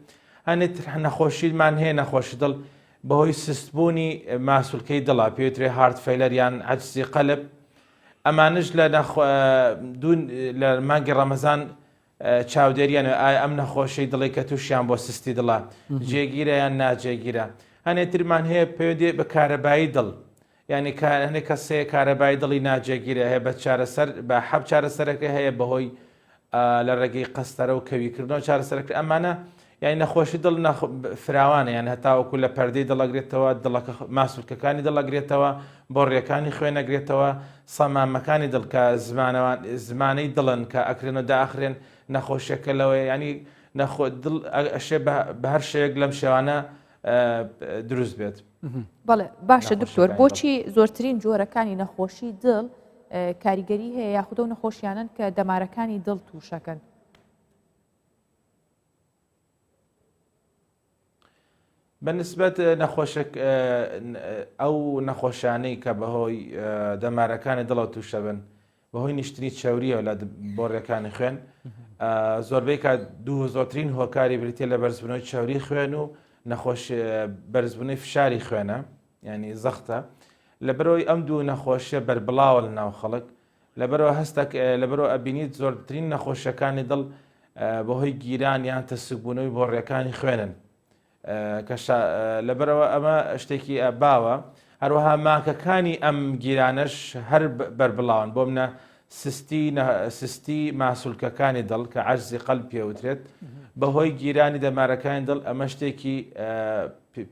Speaker 15: هەنێ تر نەخۆشیمان هەیە نەخۆشی دڵ بەهۆی سستبوونی ماسولکەی دڵە پێوترێ heart failure یان عەجزی قەلب ئەمانش لە لە مانگی ڕەمەزان چاودێریان ئایا ئەم نەخۆشی دڵی کە تووشیان بۆ سستی دڵە جێگیرە یان ناجێگیرە هەنێ ترمان هەیە پەیوەندی بە کارەبایی دڵ یانی هەندێک کەس هەیە کارەبای دڵی ناجێگیرە هەیە بە چارەسەر بە حەب چارەسەرەکە هەیە بەهۆی لە ڕێگەی قەستەرە و کەویکردنەوە چارەسەرەکە ئەمانە یانی نەخۆشی دڵ فراوانە یان هەتاوەکو لە پەردەی دڵەگرێتەوە دڵەکە ماسولکەکانی دڵەگرێتەوە بۆڕیەکانی خوێنەگرێتەوە سەمامەکانی دڵ کە زمانەوان زمانەی دڵن کە ئەکرێن و داخرێن نەخۆشیەکە لەوەیە ینی نەخۆ دڵ ئەشێ بە هەر شێوەیەک لەم شێوانە دروست بێت.
Speaker 2: بەڵێ باشە دکتۆر بۆچی زۆرترین جۆرەکانی نەخۆشی دڵ کاریگەری هەیە یاخود ئەو نەخۆشیانن کە دەمارەکانی دڵ تووشەکەن؟
Speaker 15: بەنسبەت نەخۆشێک ئەو نەخۆشانەی کە بەهۆی دەمارەکانی دڵەوە تووشە بن بەهۆی نیشتنی چەوریەوە لە بۆڕیەکانی خوێن زۆربەی کات دوو زۆرترین هۆکاری بریتە لە بەرزبوونەوەی چەوری خوێن و نەخۆش بەرزبوونەوەی فشاری خوێنە ینی زەختە لەبەرەوەی ئەم دوو نەخۆشیە بەربڵاوە لە ناو خەڵک لەبەرەوە هەستەک لەبەرەوە ئەبینیت زۆرترین نەخۆشیەکانی دڵ بەهۆی گیران یان تەسکبوونەوەی بۆڕیەکانی خوێنن کە لەبەرئەوە ئەمە شتێکی باوە هەروەها ماکەکانی ئەم گیرانەش هەر بەربڵاون بۆ منە سستی سستی ماسولکەکانی دڵ کە عەجزی قەلب پێوترێت بەهۆی گیرانی دەمارەکانی دڵ ئەمە شتێکی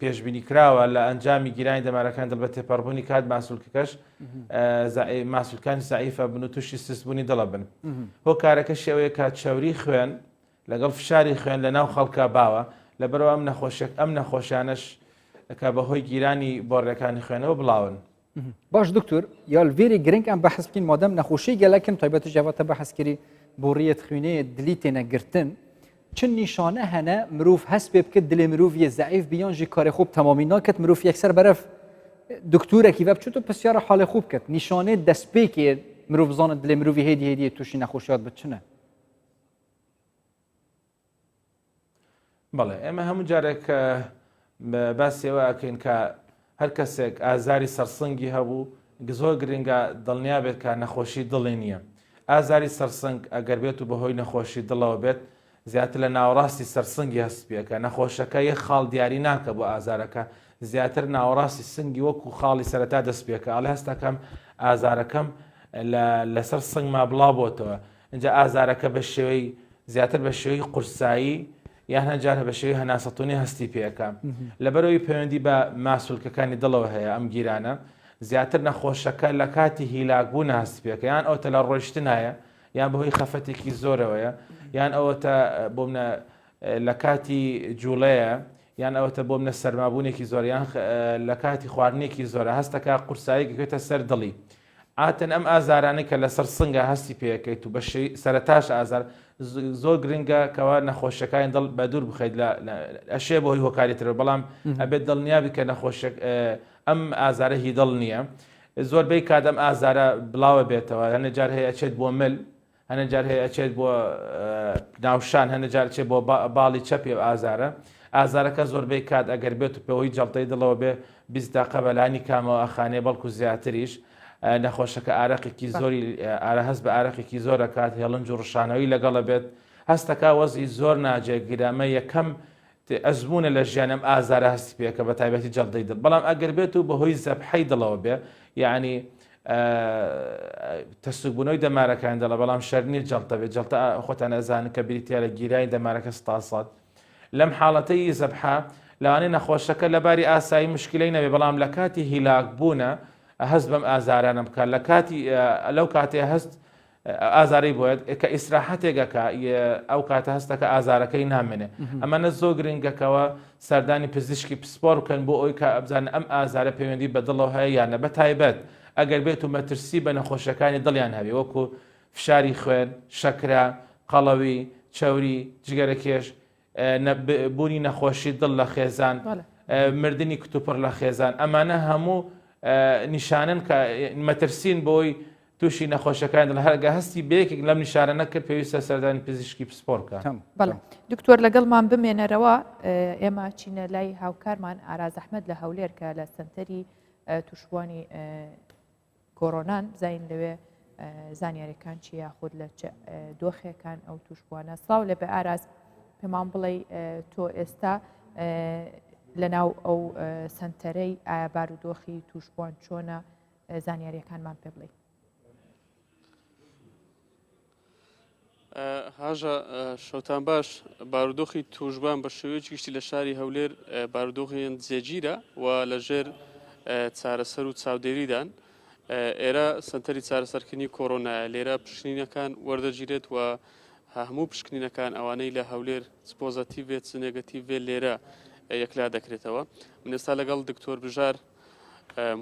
Speaker 15: پێشبینی کراوە لە ئەنجامی گیرانی دەمارەکان دڵ بە تێپەڕبوونی کات ماسولکەکەش ماسولکانی زەعیفە بن و تووشی سستبوونی دڵە بن هۆکارەکەشی ئەوەیە کە چەوری خوێن لەگەڵ فشاری خوێن لە ناو خەڵکا باوە، لەبەرئەوە ئەم نەخۆشیە ئەم نەخۆشیانەش کە بەهۆی گیرانی بۆڕیەکانی خوێنەوە بڵاون.
Speaker 1: باش دکتۆر یا ڤێری گرنگ ئەم بەحس بکەین مادەم نەخۆشی گەلەکن تایبەتیش ئەوە تە بەحس کری بۆڕیەت خوێنێ دلی تێنە گرتن. چ نیشانە هەنە مرۆڤ هەست پێ بکرد دلێ مرۆڤ یە زەعیف بی یان ژی کارێ خۆ تەمامی ناکرد مرۆڤ یەکسەر بەرەف دکتورەکی ڤە بچوت و پرسیارە حاڵێ خۆ بکرد نیشانێ دەستپێکێ مرۆڤ بزانێت دلێ مرۆڤی هێدی هێدی تووشی نەخۆشیات بچنە
Speaker 15: بەڵێ ئێمە هەموو جارێک باسی ئەوە ئەکەین کە هەر کەسێک ئازاری سەرسنگی هەبوو زۆر گرنگە دڵنیا بێت کە نەخۆشی دڵی نییە ئازاری سەرسنگ ئەگەر بێت و بەهۆی نەخۆشی دڵەوە بێت زیاتر لە ناوەڕاستی سەرسنگی هەست پێکە نەخۆشەکە یەک خاڵ دیاری ناکە بۆ ئازارەکە زیاتر ناوەڕاستی سنگی وەکو خاڵی سەرەتا دەست پێکە ئەڵێ هەستەکەم ئازارەکەم لەسەر سنگما بڵاو بۆتەوە ئینجا ئازارەکە بە شێوەی زیاتر بە شێوەی قورسایی یان هەنجار بە شێوەی هەناسەتونی هەستی پێەکە لەبەرەوەی پەیوەندی بە ماسولکەکانی دڵەوە هەیە ئەم گیرانە زیاتر نەخۆشەکە لە کاتی هیلاک بوون هەست پێکە یان ئەوتە لە ڕۆیشتنایە یان بەهۆی خەفەتێکی زۆرەوەیە یان ئەوەتە بۆ منە لە کاتی جوڵەیە یان ئەوەتە بۆ منە سەرمابوونێکی زۆر یان لە کاتی خواردنێکی زۆرە هەستەکە قورسایی گەکەوێتە سەر دڵی عادەتەن ئەم ئازارانەی کە لەسەر سنگە هەستی پێەکەیت و بە سەرەتاش ئازار زۆر گرنگە کەوا نەخۆشیەکانی دڵ بە دوور بخیت لە ئەشێ بۆ هۆی هۆکاری تر بەڵام ئەبێت دڵنیابی کە نەخۆشێک ئەم ئازارە هی دڵ نییە زۆربەی کات ئەم ئازارە بڵاوە بێتەوە هەنێ جار هەیە ئەچێت بۆ مل هەنێ جار هەیە ئەچێت بۆ ناوشان هەنێ جار ئەچێت بۆ باڵی چەپی ئەو ئازارە ئازارەکە زۆربەی کات ئەگەر بێت و پێوەی جەڵتەی دڵەوە بێ 20 دقە بەلانی کامەوە ئەخانێ بەڵکو زیاتریش نەخۆشەکە ئارەقێکی زۆری ئارە هەست بە ئارەقێکی زۆر ئەکات هێڵنج و ڕشانەوەی لەگەڵە بێت هەستەکە وەزی زۆر ناجێگیرە ئەمە یەکەم ئەزموونە لە ژیان ئەم ئازارە هەستی پێکە بە تایبەتی جەڵدەی دڵ بەڵام ئەگەر بێت و بەهۆی زەبحەی دڵەوە بێ یعنی تەسکبوونەوەی دەمارەکان دەڵە بەڵام شەر نییە جەڵتە بێت جەڵتە خۆتان ئەزانن کە بریتە لە گیرانی دەمارەکە ستا سەد لەم حاڵەتەی زەبحە لەوانەیە نەخۆشەکە لەباری ئاسایی مشکلەی نەبێ بەڵام لە کاتی هیلاک بوونە هەست بەم ئازارانە بکات لە کاتی لەو کاتێ هەست ئازارەی بۆیەت کە ئیسراحەتێک ئەکا ئەو کاتە هەستەکە ئازارەکەی نامێنێ ئەمانە زۆر گرنگەکەەوە سەردانی پزیشکی پسپۆر بکەن بۆ ئەوی کە ئەبزانن ئەم ئازارە پەیوەندی بە دڵەوە هەیە یان نە بە تایبەت ئەگەر بێت و مەترسی بە نەخۆشیەکانی دڵیان هەبێ وەکو فشاری خوێن شەکرە قەڵەوی چەوری جگەرەکێش بوونی نەخۆشی دڵ لە خێزان مردنی کتوپڕ لە خێزان ئەمانە هەموو نیشانن کە مەترسین بۆی تووشی نەخۆشەکان دڵ هەرگە هەستی بەیەکێک لەم نیشانە نەکرد پێویستە سەردانی پزیشکی پسپۆر بکە
Speaker 2: بەڵێ دکتۆر لەگەڵمان بمێنەرەوە ئێمە چینە لای هاوکارمان ئاراز ئەحمەد لە هەولێر کە لە سنتەری توشبووانی کۆرۆنان بزانین لەوێ زانیاریەکان چی یاخود لە چ دۆخێکان ئەو توشبووانە سڵاو لە بە ئاراز پێمان بڵێ تۆ ئێستا لە ناو ئەو سنتەرەی ئایا بارودۆخی توشبووان چۆنە زانیاریەکانمان پێ بڵێ
Speaker 16: هاژە شەوتان باش بارودۆخی توشبان بە شێوەیەکی گشتی لە شاری هەولێر بارودۆخیان جێگیرە و لەژێر چارەسەر و چاودێریدان ئێرە سنتەری چارەسەرکردنی کۆرۆنایە لێرە پشکنینەکان وەردەگیرێت و هەموو پشکنینەکان ئەوانەی لە هەولێر چ پۆزەتیڤ بێت چ نێگەتیڤ بێت لێرە یەکلا دەکرێتەوە من ئێستا لەگەڵ دکتۆر بژار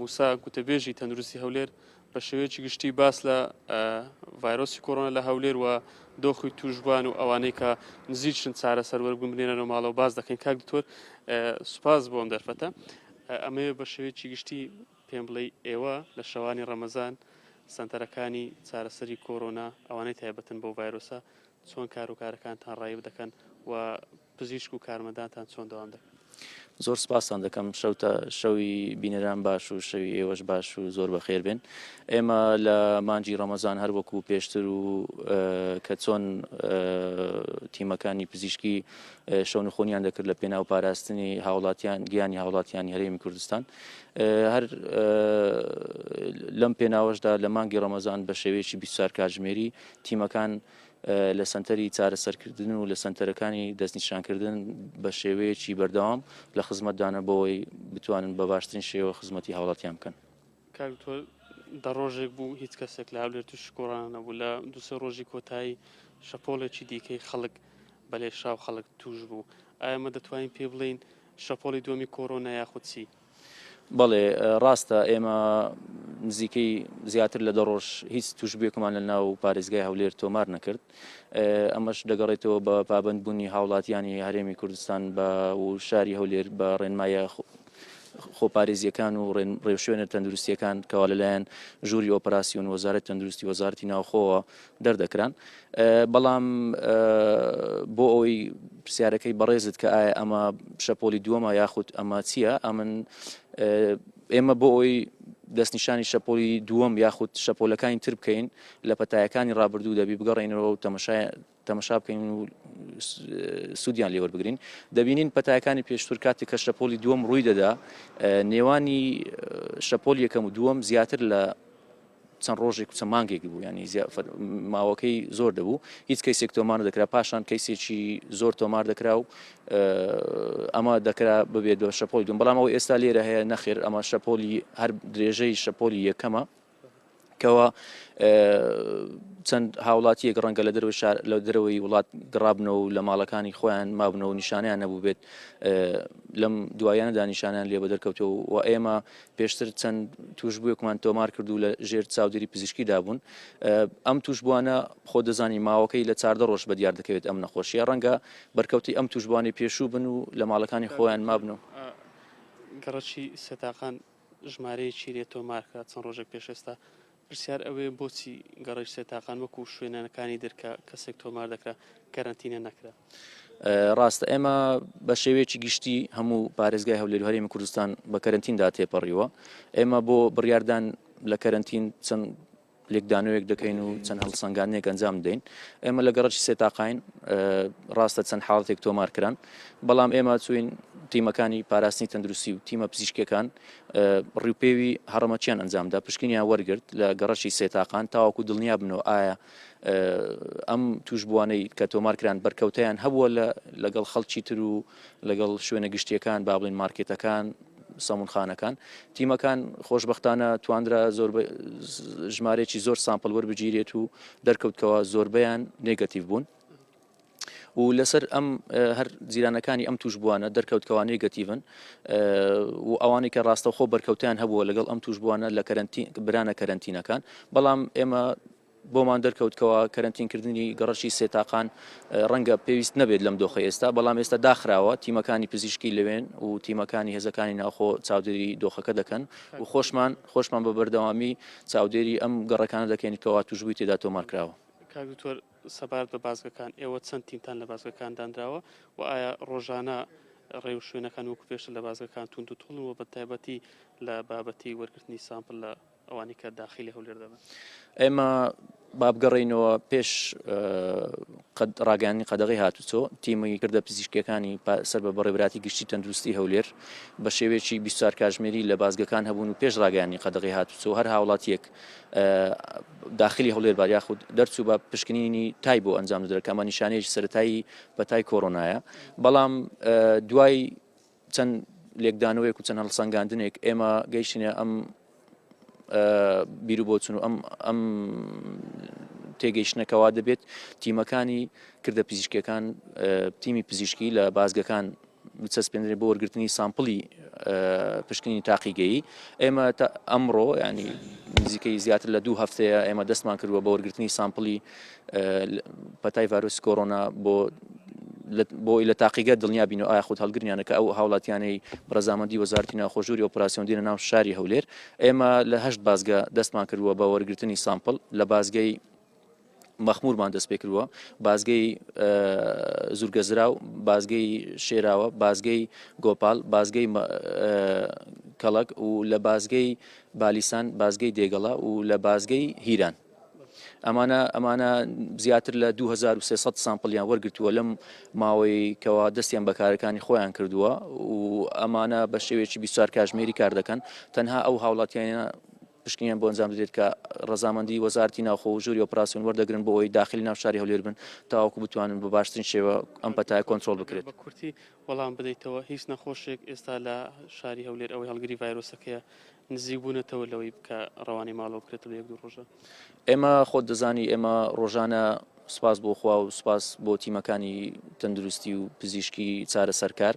Speaker 16: موسا گوتەبێژی تەندروستی هەولێر بە شێوەیەکی گشتی باس لە ڤایرۆسی کۆرۆنا لە هەولێر و دۆخی توشبووان و ئەوانەی کە نزیکن چارەسەر وەربگرن بنێرنەوە ماڵەوە باس دەکەین کاک دکتۆر سوپاس بۆ ئەم دەرفەتە ئەمەوێ بە شێوەیەکی گشتی پێم بڵێ ئێوە لە شەوانی ڕەمەزان سەنتەرەکانی چارەسەری کۆرۆنا ئەوانەی تایبەتن بۆ ڤایرۆسە چۆن کاروکارەکانتان ڕایب دەکەن و پزیشک و کارمەندانتان چۆن دەوام دەکەن؟
Speaker 17: زۆر سپاستان دەکەم شەوتە شەوی بینەران باش و شەوی ئێوەش باش و زۆر بەخێر بێن ئێمە لە مانگی ڕەمەزان هەر وەکو پێشتر و کە چۆن تیمەکانی پزیشکی شەونخۆنیان دەکرد لە پێناو پاراستنی هاوڵاتیان گیانی هاوڵاتیانی هەرێمی کوردستان هەر لەم پێناوەشدا لە مانگی ڕەمەزان بە شێوەیەکی 24 کاتژمێری تیمەکان لە سەنتەری چارەسەرکردن و لە سەنتەرەکانی دەستنیشانکردن بە شێوەیەکی بەردەوام لە خزمەتدانە بۆ ئەوەی بتوانن بە باشترین شێوە خزمەتی هاوڵاتیان بکەن.
Speaker 16: کاک دکتۆر دە ڕۆژێک بوو هیچ کەسێک لە هەولێر تووشی کۆرۆنا نەبوو، لە دوو سێ ڕۆژی کۆتایی شەپۆڵێکی دیکەی خەڵک بە لێشاو خەڵک تووش بوو، ئایا ئەمە دەتوانین پێی بڵێین شەپۆڵی دووەمی کۆرۆنا یاخود چی؟
Speaker 17: بەڵێ ڕاستە ئێمە نزیکەی زیاتر لە دە ڕۆژ هیچ توشبووێکمان لە ناو پارێزگای هەولێر تۆمار نەکرد ئەمەش دەگەڕێتەوە بە پابەندبوونی هاوڵاتیانی هەرێمی کوردستان بە و شاری هەولێر بە ڕێنمایە خۆپارێزیەکان و ڕێوشوێنە تەندروستیەکان کەوا لەلایەن ژووری ئۆپەراسیۆن وەزارەت تەندروستی وەزارەتی ناوخۆوە دەردەکران بەڵام بۆ ئەوەی پرسیارەکەی بەڕێزت کە ئایا ئەمە شەپۆلی دووەمە یاخود ئەمە چییە ئەمن ئێمە بۆ ئەوەی دەستنیشانی شەپۆلی دووەم یاخود شەپۆلەکانی تر بکەین لە پەتایەکانی ڕابردوو دەبی بگەڕێینەوە و تەمەشای تەمەشا بکەین و سوودیان لێوەربگرین دەبینین پەتایەکانی پێشتر کاتێک کە شەپۆلی دووەم ڕووی دەدا نێوانی شەپۆل یەکەم و دووەم زیاتر لە چەند ڕۆژێک و چەند مانگێک بوو ینی ماوەکەی زۆر دەبوو هیچ کەیسێک تۆمار دەکرا پاشان کەیسێکی زۆر تۆمار دەکرا و ئەمە دەکرا ببێت بە شەپۆلی دوم بەڵام ئەو ئێستا لێرە هەیە نەخێر ئەمە شەپۆلی هەر درێژەی شەپۆلی یەکەمە کەوا چەند هاوڵاتیەک ڕەنگە لە دەرەوەی شار لە دەرەوەی وڵات گڕابنەوە و لە ماڵەکانی خۆیان مابنەوە نیشانیان نەبوو بێت لەم دوایانەدا نیشانیان لێ بە دەرکەوتەوە و ئێمە پێشتر چەند توشبووێکمان تۆمار کرد و لە ژێر چاودێری پزیشکیدا بوون ئەم توشبووانە خۆ دەزانی ماوەکەی لە 14 ڕۆژ بە دیار دەکەوێت ئەم نەخۆشیە ڕەنگە بەرکەوتی ئەم توشبووانی پێشوو بن و لە ماڵەکانی خۆیان مابن و
Speaker 16: گەڕەکی سێتاقان ژمارەیەکی لێ تۆمار کرا چەند ڕۆژێک پێش ئێستا پرسیار ئەوەیە بۆچی گەڕەکی سێتاقان وەکو شوێنەکانی تر کە کەسێک تۆمار دەکرا کەرەنتینە نەکرا؟
Speaker 17: ڕاستە ئێمە بە شێوەیەکی گشتی هەموو پارێزگای هەولێر و هەرێمی کوردستان بە کەرەنتیندا تێپەڕیوە ئێمە بۆ بڕیاردان لە کەرەنتین چەند لێکدانەوەیەک دەکەین و چەند هەڵسەنگاندنێک ئەنجام دەین ئێمە لە گەڕەکی سێتاقاین ڕاستە چەند حاڵەتێک تۆمار کران بەڵام ئێمە چوین تیمەکانی پاراستنی تەندروستی و تیمە پزیشکەکان ڕیوپێوی هەڕەمەکیان ئەنجامدا پشکنیان وەرگرت لە گەڕەکی سێتاقان تاوەکو دڵنیا بنەوە ئایا ئەم توشبووانەی کە تۆمار کران بەرکەوتەیان هەبووە لە لەگەڵ خەڵکی تر و لەگەڵ شوێنە گشتیەکان با بڵێن مارکێتەکان سەمونخانەکان تیمەکان خۆشبەختانە تواندرا زۆر ژمارەیەکی زۆر sample وەربگیرێت و دەرکەوتکەوە زۆربەیان negative بوون و لەسەر ئەم هەر جیرانەکانی ئەم توشبووانە دەرکەوت کەوا negative ن و ئەوانەی کە ڕاستەوخۆ بەرکەوتیان هەبووە لەگەڵ ئەم توشبووانە لە کەرەنتین برانە کەرەنتینەکان بەڵام ئێمە بۆمان دەرکەوت کەوا کەرەنتینکردنی گەڕەکی سێتاقان ڕەنگە پێویست نەبێت لەم دۆخە ئێستا بەڵام ئێستا داخراوە تیمەکانی پزیشکی لەوێن و تیمەکانی هێزەکانی ناوخۆ چاودێری دۆخەکە دەکەن و خۆشمان خۆشمان بە بەردەوامی چاودێری ئەم گەڕەکانە دەکەین کەوا توشبووی تێدا تۆمار کراوە.
Speaker 16: کاک دکتۆر سەبارەت بە بازگەکان، ئێوە چەند تیمتان لە بازگەکان دانراوە و ئایا ڕۆژانە ڕێوشوێنەکان وەکو پێشتر لە بازگەکان توند و تۆڵن و بەتایبەتی لە بابەتی وەرگرتنی sample لە ئەوانەی کە داخیلی هەولێر دەبن؟
Speaker 17: ئێمە با بگەڕێینەوە پێش ڕاگەیاندنی قەدەغەی هاتوچۆ، تیمی کردە پزیشکییەکانی سەر بە بەڕێوەبەرایەتی گشتی تەندروستی هەولێر بە شێوەیەکی 24 کاژمێری لە بازگەکان هەبوون و پێش ڕاگەیاندنی قەدەغەی هاتوچۆ هەر هاوڵاتییەک داخلی هەولێر بار یاخود دەرچوو بە پشکنینی تای بۆ ئەنجام دەدرێت کە ئەمە نیشانەیەکی سەرەتایی پەتای کۆرۆنایە بەڵام دوای چەند لێکدانەوەیەک و چەند هەڵسەنگاندنێک ئێمە گەیشتینە ئەم بیر و بۆچون و ئەم ئەم تێگەیشتنەکەوا دەبێت تیمەکانی کردە پزیشکەکان تیمی پزیشکی لە بازگەکان بچەسپێنرێت بۆ وەرگرتنی sample ی پشکنینی تاقیگەیی ئێمە تا ئەمڕۆ ینی نزیکەی زیاتر لە دوو هەفتەیە ئێمە دەستمان کردووە بە وەرگرتنی sample ی پەتای ڤایرۆسی کۆرۆنا بۆ بۆی لە تاقیگە دڵنیا بین و ئایا خود هەڵگرنیانە کە ئەو هاوڵاتیانەی بەڕەزامەندی وەزارەتی ناوخۆ ژووری ئۆپراسیۆن دێنە ناو شاری هەولێر ئێمە لە هەشت بازگە دەستمان کردووە بە وەرگرتنی sample لە بازگەی مەخمورمان دەست پێکردووە، بازگەی زورگەزراو، بازگەی شێراوە، بازگەی گۆپال، بازگەی کەڵەک و لە بازگەی بالیسان، بازگەی دێگەڵە و لە بازگەی هیران. ئەمانە ئەمانە زیاتر لە 2300 sample یان وەرگتووە لەم ماوەی کەوا دەستیان بەکارەکانی خۆیان کردووە و ئەمانە بە شێوەیەکی 24 کاژمێری کار دەکەن تەنها ئەو هاوڵاتیانە پشکنینیان بۆ ئەنجام دەدرێت کە ڕەزامەندی وەزارەتی ناوخۆ و ژووری ئۆپراسیۆن وەردەگرن بۆ ئەوەی داخلی ناو شاری هەولێر بن تاوەکو بتوانن بە باشترین شێوە ئەم پەتایە کۆنترۆڵ بکرێت.
Speaker 16: بە کورتی وەڵام بدەیتەوە، هیچ نەخۆشێک ئێستا لە شاری هەولێر ئەوەی هەڵگری ڤایرۆسەکەیە نزیک بوونەتەوە لەوەی کە ڕەوانەی ماڵەوە بکرێتەوە لە یەک دوو ڕۆژە؟
Speaker 17: ئێمە خۆت دەزانی ئێمە ڕۆژانە سوپاس بۆ خوا و سوپاس بۆ تیمەکانی تەندروستی و پزیشکی چارەسەرکار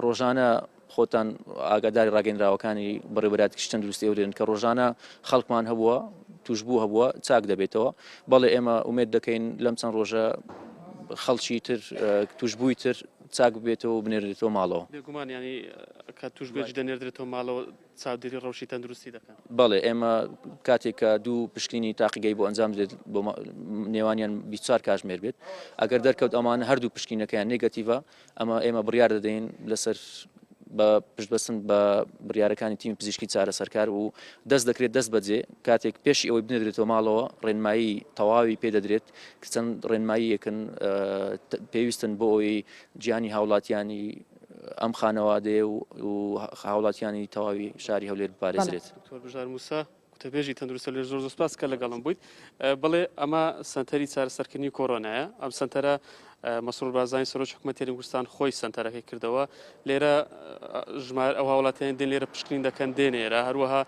Speaker 17: ڕۆژانە. خۆتان ئاگاداری ڕاگەیەنراوەکانی بەڕێوەبەرایەتی گشتی تەندروستی هەولێرن کە ڕۆژانە خەڵکمان هەبووە توشبوو هەبووە چاک دەبێتەوە بەڵێ ئێمە ئومێد دەکەین لەم چەند ڕۆژە خەڵکی تر توشبووی تر چاک ببێتەوە و بنێردرێتەوە ماڵەوە.
Speaker 16: بێگومان یانی کە توشبووێکیش دەنێردرێتەوە ماڵەوە چاودێری ڕەوشی تەندروستی دەکەن.
Speaker 17: بەڵێ ئێمە کاتێک کە دوو پشکنینی تاقیگەی بۆ ئەنجام دێت بۆ نێوانیان 24 کاژمێر بێت ئەگەر دەرکەوت ئەمانە هەردوو پشکینەکەیان نێگەتیڤە ئەمە ئێمە بڕیار دەدەین لەسەر بە پشتبەستن بە بڕیارەکانی تیمی پزیشکی چارەسەرکار و دەست دەکرێت دەست بەجێ کاتێک پێشی ئەوەی بنێردرێتەوە ماڵەوە ڕێنمایی تەواوی پێ دەدرێت کە چەند ڕێنماییەکن پێویستن بۆ ئەوەی گیانی هاوڵاتیانی ئەم خانەوادەیە و هاوڵاتیانی تەواوی شاری هەولێر بپارێزرێت.
Speaker 16: دکتۆر بژار موسا گوتەبێژی تەندروستی هەولێر زۆر زۆر سپاس کە لەگەڵم بوویت. بەڵێ ئەمە سەنتەری چارەسەرکردنی کۆرۆنایە. ئەم سەنتەرە مەسرور بارزانی سەرۆکی حکومەتی هەرێمی کوردستان خۆی سەنتەرەکەی کردەوە. لێرە ژمار ئەو هاوڵاتیان دێن لێرە پشکنین دەکەن دێن ئێرە. هەروەها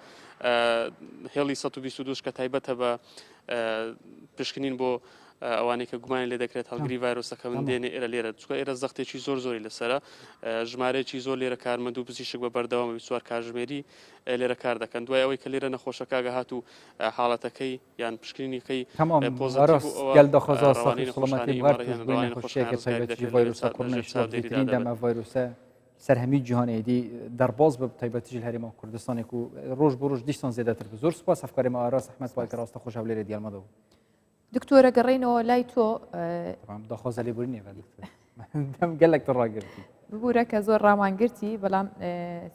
Speaker 16: هێڵی 122 کە تایبەتە بە پشکنین بۆ ئەوانەی کە گومانی لێ دەکرێت هەڵگری ڤایرۆسەکە بن دێنێ ئێرە لێرە چونکە ئێرە زەختێکی زۆر زۆری لەسەرە ژمارەیەکی زۆر لێرە کارمەند و پزیشک بە بەردەوام 24 کاژمێری لێرە کار دەکەن دوای ئەوەی کە لێرە نەخۆشەکە گەهات و حاڵەتەکەی یان پشکنینەکەی
Speaker 1: پۆزەتیڤ بوو ئەوە گەل دەخوازا ساخی سڵامەتی بوار توشبووی نەخۆشیەکە تایبەتی ڤایرۆسە کۆرۆنا شڵەترین دەمە ڤایرۆسە سەر هەمی جیهان ئێدی دەرباز بە تایبەتیش لە هەرێما کوردستانێک و ڕۆژ بۆ ڕۆژ دیسان زێدەتر بوو زۆر سوپاس هەفکارێ مە ئاراس ئەحمەد پای کە ڕاستە خۆش هەولێرێ دیارمەدە بوو
Speaker 2: دکتۆرە گەڕێینەوە لای تۆ
Speaker 1: داخوازە لێبوورنی دەم گەلێک تۆ ڕاگرتی
Speaker 2: ببوورە کە زۆر ڕامانگرتی بەڵام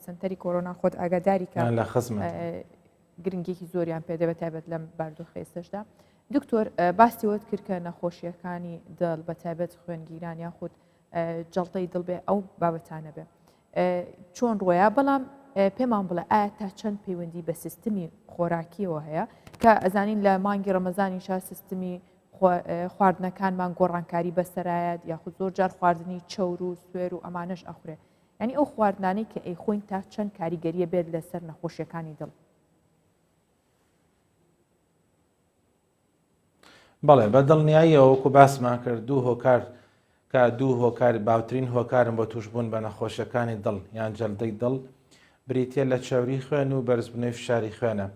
Speaker 2: سنتەری کۆرۆنا خۆت ئاگاداری کە
Speaker 15: لە خزمەت
Speaker 2: گرنگێکی زۆریان پێدەبێت تایبەت لەم باردۆخی ئێستشدا دکتۆر باسی وت کرد کە نەخۆشیەکانی دڵ بە تایبەت خوێنگیران یاخود جەڵتەی دڵ بێ ئەو بابەتانە بێ چۆن ڕۆیا بەڵام پێمان بڵێ ئایا تا چەند پەیوەندی بە سیستمی خۆراکیەوە هەیە کە ئەزانین لە مانگی ڕەمەزانیشا سیستمی خواردنەکانمان گۆڕانکاری بەسەرایەت یاخود زۆر جار خواردنی چەور و سوێر و ئەمانەش ئەخورێ یعنی ئەو خواردنانەی کە ئەیخۆین تا چەند کاریگەریە بێت لەسەر نەخۆشیەکانی دڵ.
Speaker 15: بەڵێ بە دڵنیاییەوە وەکو باسمان کرد دوو هۆکار کە دوو هۆکار باوترین هۆکارن بۆ توشبوون بە نەخۆشیەکانی دڵ یان جەلدەی دڵ بریتە لە چەوری خوێن و بەرزبوونەوەی فشاری خوێنە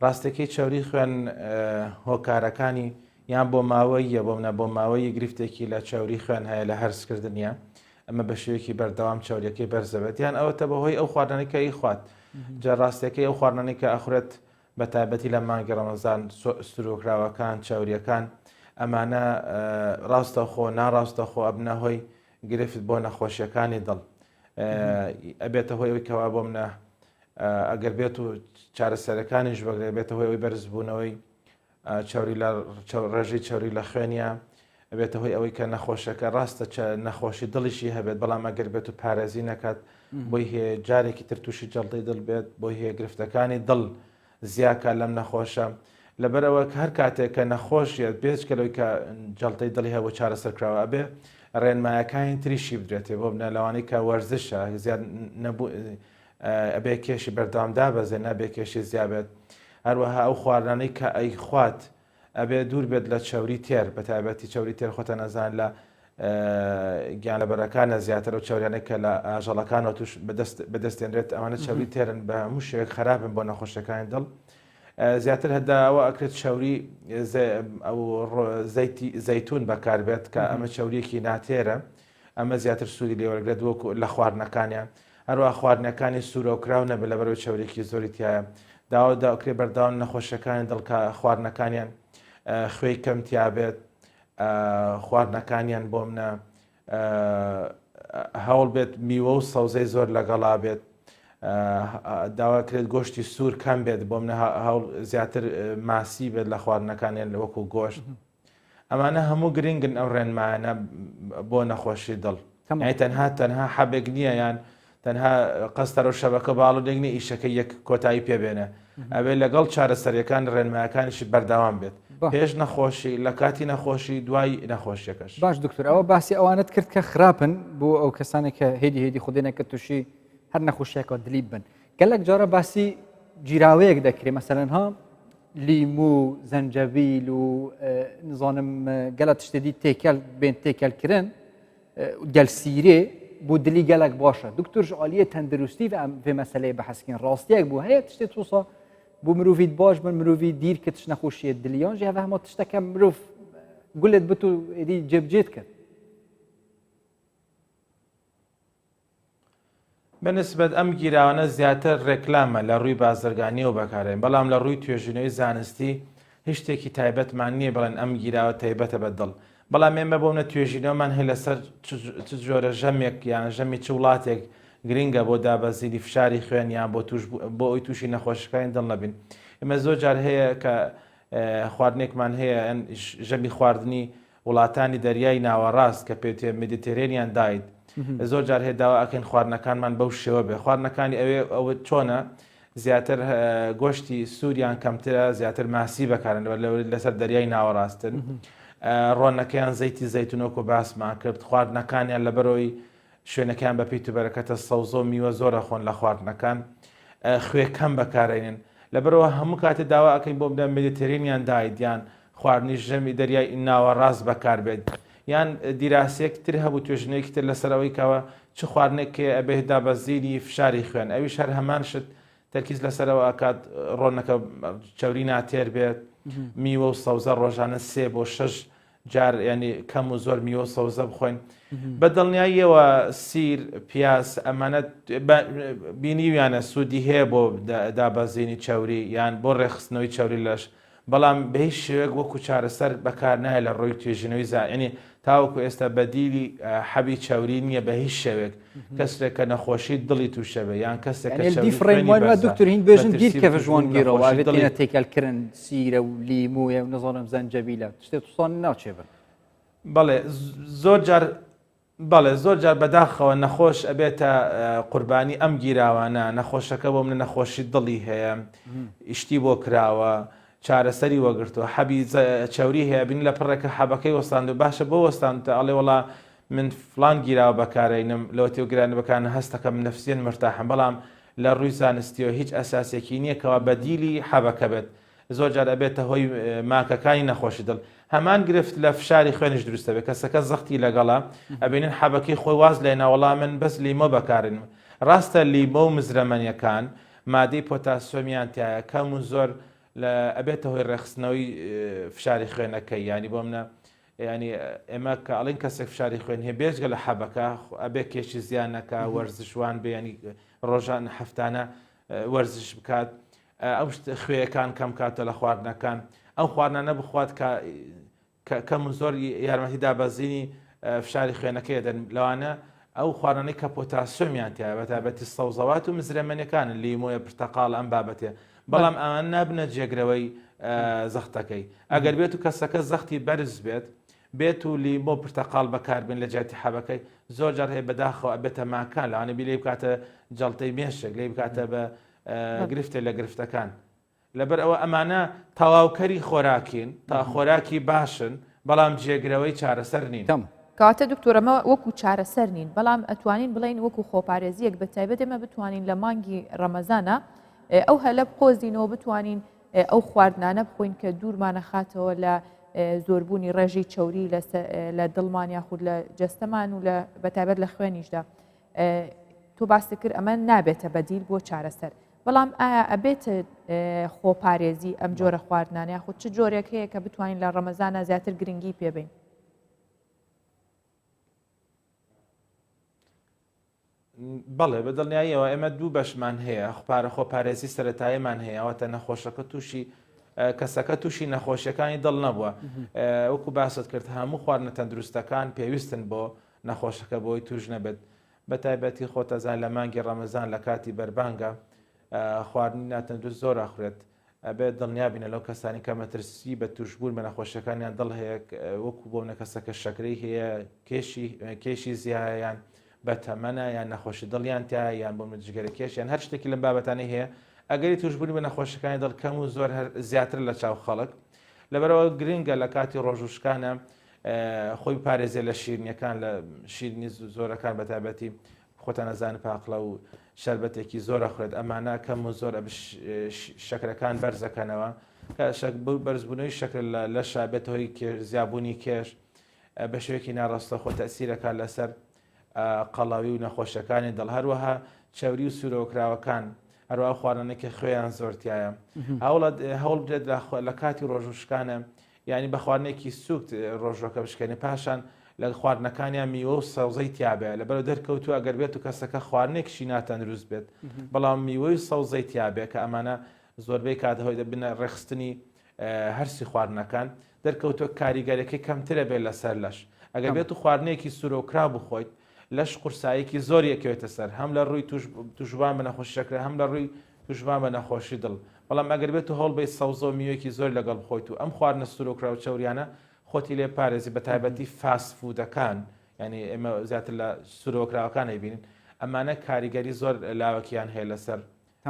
Speaker 15: ڕاستەکەی چەوری خوێن هۆکارەکانی یان بۆ ماوەیە بۆ منە بۆ ماوەیە گرفتێکی لە چەوری خوێن هەیە لە هەرسکردنیە ئەمە بە شێوەیەکی بەردەوام چەوریەکەی بەرزەبێت یان ئەوەتە بەهۆی ئەو خواردنەی کە ئەیخوات جا ڕاستەکەی ئەو خواردنەی کە ئەخورێت بە تایبەتی لە مانگی ڕەمەزان سروکراوەکان چەوریەکان ئەمانە ڕاستەخۆ ناڕاستەخۆ ئەبنە هۆی گرفت بۆ نەخۆشیەکانی دڵ ئەبێتە هۆی ئەوی کەوا بۆ منە ئەگەر بێت و چارەسەرەکانیش بەگرێت بێتە هۆی ئەوی بەرزبوونەوەی چەوری لە ڕێژەی چەوری لە خوێنیا ئەبێتە هۆی ئەوەی کە نەخۆشەکە ڕاستە چە نەخۆشی دڵیشی هەبێت بەڵام ئەگەر بێت و پارێزی نەکات بۆی هەیە جارێکی تر تووشی جەڵتەی دڵ بێت بۆی هەیە گرفتەکانی دڵ زیاکە لەم نەخۆشە لەبەرەوە کە هەر کاتێک کە نەخۆشیە بێجگە لەوەی کە جەڵتەی دڵی هەبوو چارەسەر کراوە ئەبێ ڕێنمایەکانی تریشی بدرێتێ بۆ بنە لەوانەی کە وەرزشە زیاد نەبوو ئەبێ کێشی بەردەوام دابەزێ نابێ کێشی زیابێت هەروەها ئەو خواردنانەی کە ئەیخوات ئەبێ دوور بێت لە چەوری تێر بە تایبەتی چەوری تێر خۆتان ئەزان لە گیانلەبەرەکانە زیاتر ئەو چەوریانەی کە لە ئاژەڵەکانەوە توش بەدەست بەدەستێنرێت ئەمانە چەوری تێرن بە هەموو شێوەیەک خراپن بۆ نەخۆشیەکانی دڵ زیاتر هەدا ئەوە ئەکرێت چەوری ئەو زەیتی زەیتون بەکاربێت کە ئەمە چەوریەکی ناتێرە ئەمە زیاتر سوودی لێوەرگرێت وەکو لە خواردنەکانیان هەروەها خواردنەکانی سوورەوکراو نەبێت لەبەرئەوەی چەوریەکی زۆری تیایە داوا دەکرێت بەردەوام نەخۆشەکانی دڵ کە خواردنەکانیان خوێی کەم تیابێت خواردنەکانیان بۆ منە هەوڵ بێت میوە و سەوزەی زۆر لەگەڵا بێت داوا کرێت گۆشتی سوور کەم بێت بۆ منە هەوڵ زیاتر ماسی بێت لە خواردنەکانیان وەکو گۆشت ئەمانە هەموو گرنگن ئەو ڕێنمایانە بۆ نەخۆشی دڵ یانی تەنها تەنها حەبێک نییە یان تەنها قەستەرە و شەبەکە باڵونێک نیە ئیشەکە یەک کۆتایی پێبێنە ئەبێ لەگەڵ چارەسەریەکان ڕێنمایەکانیشی بەردەوام بێت پێش نەخۆشی لە کاتی نەخۆشی دوای نەخۆشیەکەش
Speaker 1: باش دکتۆر ئەوە باسی ئەوانت کرد کە خراپن بۆ ئەو کەسانێک کە هێدی هێدی خودێنەکە تووشی هەر نەخۆشیەکە دلیب بن گەلک جارە باسی گیراوەیەک دەکرێ مەسەلەن ها لیمو و زەنجەبیل و نزانم گەلە تشتێ دی تێکەل بێن تێکەل کرن گەل سیرێ. بۆ دلی گەلک باشە دکتۆر ji aliyê tenduristî ve em vê meseleyê behs kin rastiyek bû heye tiştê tosa بۆ مرۆڤیت باش بن مرۆڤی دیر کتش نەخۆشیە دلیان ژی هەڤ هەمە تشتەکە مرۆڤ گولت بت و ئێدی جێبجێت کرد.
Speaker 15: بەنسبەت ئەم گیراوانە زیاتر ڕێکلامە لە ڕووی بازرگانیەوە بەکارێن بەڵام لە ڕووی توێژینەوەی زانستی هیچ شتێکی تایبەتمان نییە بڵێن ئەم گیراوە تایبەتە بە دڵ بەڵام ئێمە بۆ منە توێژینەوەمان هەیە لەسەر چ جۆرە ژەمێک یان ژەمی چ وڵاتێک گرنگە بۆ دابەزینی فشاری خوێن یان بۆ توش بۆ ئەوی تووشی نەخۆشیەکانی دڵ نەبین ئێمە زۆر جار هەیە کە خواردنێکمان هەیە ژەمی خواردنی وڵاتانی دەریای ناوەڕاست کە پێوتێ Mediterranean diet زۆر جار هەیە داوا ئەکەین خواردنەکانمان بەو شێوە بێ خواردنەکانی ئەوێ ئەوە چۆنە زیاتر گۆشتی سووریان کەمترە زیاتر ماسی بەکارن لەسەر دەریای ناوەڕاستن ڕۆنەکەیان زەیتی زەیتونۆک و باسمان کرد خواردنەکانیان لەبەرەوەی شوێنەکەیان بە پیت و بەرەکەتە سەوزە و میوە زۆر ئەخۆن لە خواردنەکان خوێ کەم بەکارێنن لەبەرەوە هەموو کاتێ داوا ئەکەین بۆ بدە Mediterranean diet یان خواردنی ژەمی دەریای ناوەڕاست بەکاربێت یان دیراسێک تر هەبوو توێژینەوەیەکی تر لەسەر ئەوەی کەوە چ خواردنێک کێ ئەبێت دابەزینی فشاری خوێن ئەویش هەر هەمان شت تەرکیز لەسەرەوە ئەکات ڕۆنەکە چەوری ناتێر بێت میوە و سەوزە ڕۆژانە سێ بۆ شەش جار ینی کەم و زۆر میوە و سەوزە بخۆین بە دڵنیاییەوە سیر پیاز ئەمانە بینیویانە سوودی هەیە بۆ دابەزینی چەوری یان بۆ ڕێکخستنەوەی چەوری لەش بەڵام بە هیچ شێوەیەک وەکو چارەسەر بەکار نایە لە ڕووی توێژینەوەی زانینی تاوەکو ئێستا بەدیلی حەبی چەوری نییە بە هیچ شێوەیەک کەسێک کە نەخۆشی دڵی تووشە بێ یان کەسێک کە چەوری
Speaker 1: خوێنی بەرزە دکتۆر هین بێژن دیر کە ژوان گێرەوە دڵی تێکەڵکردن سیرە و لیمۆیە و نەزانم زەنجەبیلە شتێ توسان ناچێ بن.
Speaker 15: بەڵێ زۆر جار بەڵێ زۆر جار بەداخەوە نەخۆش ئەبێتە قوربانی ئەم گیراوانە نەخۆشەکە بۆ منە نەخۆشی دڵی هەیە ئیشتی بۆ کراوە چارەسەری وەگرتووە حەبی چەوری هەیە بین لە پڕێکە حەبەکەی وەستاندو باشە بۆ وەستاندتە ئەڵێ وەڵا من فلان گیراوە بەکارەینم لەوە تێوگرانی بەکان هەستەکەم نفسیەن مرتاحم بەڵام لە ڕووی زانستیەوە هیچ ئەساسێکی نییە کەوا بەدیلی حەبەکە بێت زۆر جار ئەبێتە هۆی ماکەکانی نەخۆشی دڵ. هەمان گرفت لە فشاری خوێنیش دروست دەبێت، کەسەکە زەختی لەگەڵە، ئەبینن حەبەکەی خۆی واز لێنا وەڵا من بەس لیمۆ بەکارێنم. ڕاستە لیمۆ و مزرەمەنیەکان مادەی پۆتاسیۆمیان تیایە کەم و زۆر لە ئەبێتە هۆی ڕێکخستنەوەی فشاری خوێنەکەی یانی بۆ منە یانی ئێمە کە ئەڵێن کەسێک فشاری خوێن هەیە بێجگە لە حەبەکە ئەبێ کێشی زیان نەکا وەرزشوان بێ ینی ڕۆژان هەفتانە وەرزش بکات ئەو خوێیەکان کەم کاتە لە خواردنەکان ئەو خواردنانە بخوات کە کەم و زۆر یارمەتی دابەزینی فشاری خوێنەکەی دەن لەوانە ئەو خواردنەی کە پۆتاسیۆمیان تایە بە تایبەتی سەوزەوات و مزرەمەنیەکان لیمۆیە پرتەقاڵ ئەم بابەتێ بەڵام ئەوان نابنە جێگرەوەی زەختەکەی ئەگەر بێت و کەسەکە زەختی بەرز بێت بێت و لیمۆ پرتەقاڵ بەکاربێن لە جیاتی حەبەکەی زۆر جار هەیە بەداخەوە ئەبێتە ماکان لەوانە بی لێ بکاتە جەڵتەی مێشک لێ بکاتە بە گرفتێ لە گرفتەکان لەبەر ئەوە ئەمانە تەواوکەری خۆراکین تا خۆراکی باشن بەڵام جێگرەوەی چارەسەر نین.
Speaker 2: کەواتە دکتۆر ئەمە وەکو چارەسەر نین بەڵام ئەتوانین بڵێین وەکو خۆپارێزیەک بە تایبەت ئێمە بتوانین لە مانگی ڕەمەزانە ئەو هەلە بقۆزینەوە بتوانین ئەو خواردنانە بخۆین کە دوورمانە خاتەوە لە زۆربوونی ڕێژەی چەوری لە دڵمان یاخود لە جەستەمان و لە بەتایبەت لە خوێنیشدا تۆ باست کرد ئەمە نابێتە بەدیل بۆ چارەسەر بەڵام ئایا ئەبێت خۆپارێزی ئەم جۆرە خواردنانە یاخود چ جۆرێک هەیە کە بتوانین لە ڕەمەزانە زیاتر گرنگی پێبین
Speaker 15: بەڵێ بە دڵنیاییەوە ئێمە دوو بەشمان هەیە پارە خۆپارێزی سەتاییمان هەیە واتە نەخۆشەکە تووشی کەسەکە تووشی نەخۆشیەکانی دڵ نەبووە وەکو باست کرد هەموو خواردنە تەندروستەکان پێویستن بۆ نەخۆشەکە بۆی توش نەبێت بەتایبەتی خۆتەزان لە مانگی ڕەمەزان لە کاتی بەربانگە خواردنی ناتەندروست زۆر ئەخورێت ئەبێت دڵنیا بینە لەو کەسانی کە مەترسی بە توشبوون بە نەخۆشیەکانیان دڵ هەیە وەکو بۆ منە کەسەکە شەکرەی هەیە کێشی کێشی زیایە یان بە تەمەنە یان نەخۆشی دڵیان تیا یان بۆ من جگەرە کێش یان هەر شتێکی لەم بابەتانەی هەیە ئەگەری توشبوونی بە نەخۆشیەکانی دڵ کەم و زۆر هەر زیاتر لە چاو خەڵک لەبەرەوە گرنگە لە کاتی ڕۆژوشکانە خۆی بپارێزێ لە شیرنیەکان لە شیرنی زۆرەکان بە تایبەتی خۆتان ئەزانن پاقلە و شەربەتێکی زۆر ئەخورێت ئەمانە کەم و زۆر شەکرەکان بەرزەکەنەوە کە بەرزبوونەوەی شەکر لە لەشا بێتە هۆی زیابوونی کێش بە شێوەیەکی ناڕاستەوخۆ تەسیرەکان لەسەر. قەڵەوی و نەخۆشیەکانی دڵ هەروەها چەوری و سوورەوەکراوەکان هەروە ئەو خواردنانەی کە خوێیان زۆر تایە هەوڵ هەوڵ بدرێت لە کاتی ڕۆژوو شکانە یعنی بە خواردنێکی سوک ڕۆژەکە بشکێنێ پاشان لە خواردنەکانیان میوە و سەوزەی تیابێ لەبەرەوە دەرکەوتووە ئەگەر بێت و کەسەکە خواردنێکشی ناتەندروست بێت بەڵام میوەی و سەوزەی تیابێ کە ئەمانە زۆربەی کات هۆی دەبنە ڕێکخستنی هەرسی خواردنەکان دەرکەوتووە کاریگەرەکەی کەمترە بێت لەسەر لەش ئەگەر بێت و خواردنێکی سوورەوکرا بخۆیت لەش قورساییەکی زۆری ئەکەوێتە سەر هەم لە ڕووی توشبوان بە نەخۆشی شەکرە هەم لە ڕووی توشبوان بە نەخۆشی دڵ بەڵام ئەگەر بێت و هەوڵ بەی سەوزە و میوەیەکی زۆر لەگەڵ بخۆیت و ئەم خواردنە سوورەوکرا و چەوریانە خۆتی لێ پارێزی بە تایبەتی fast food ەکان یعنی ئێمە زیاتر لە سوورەوەکراوەکان ئەیبینین ئەمانە کاریگەری زۆر لاوەکیان هەیە لەسەر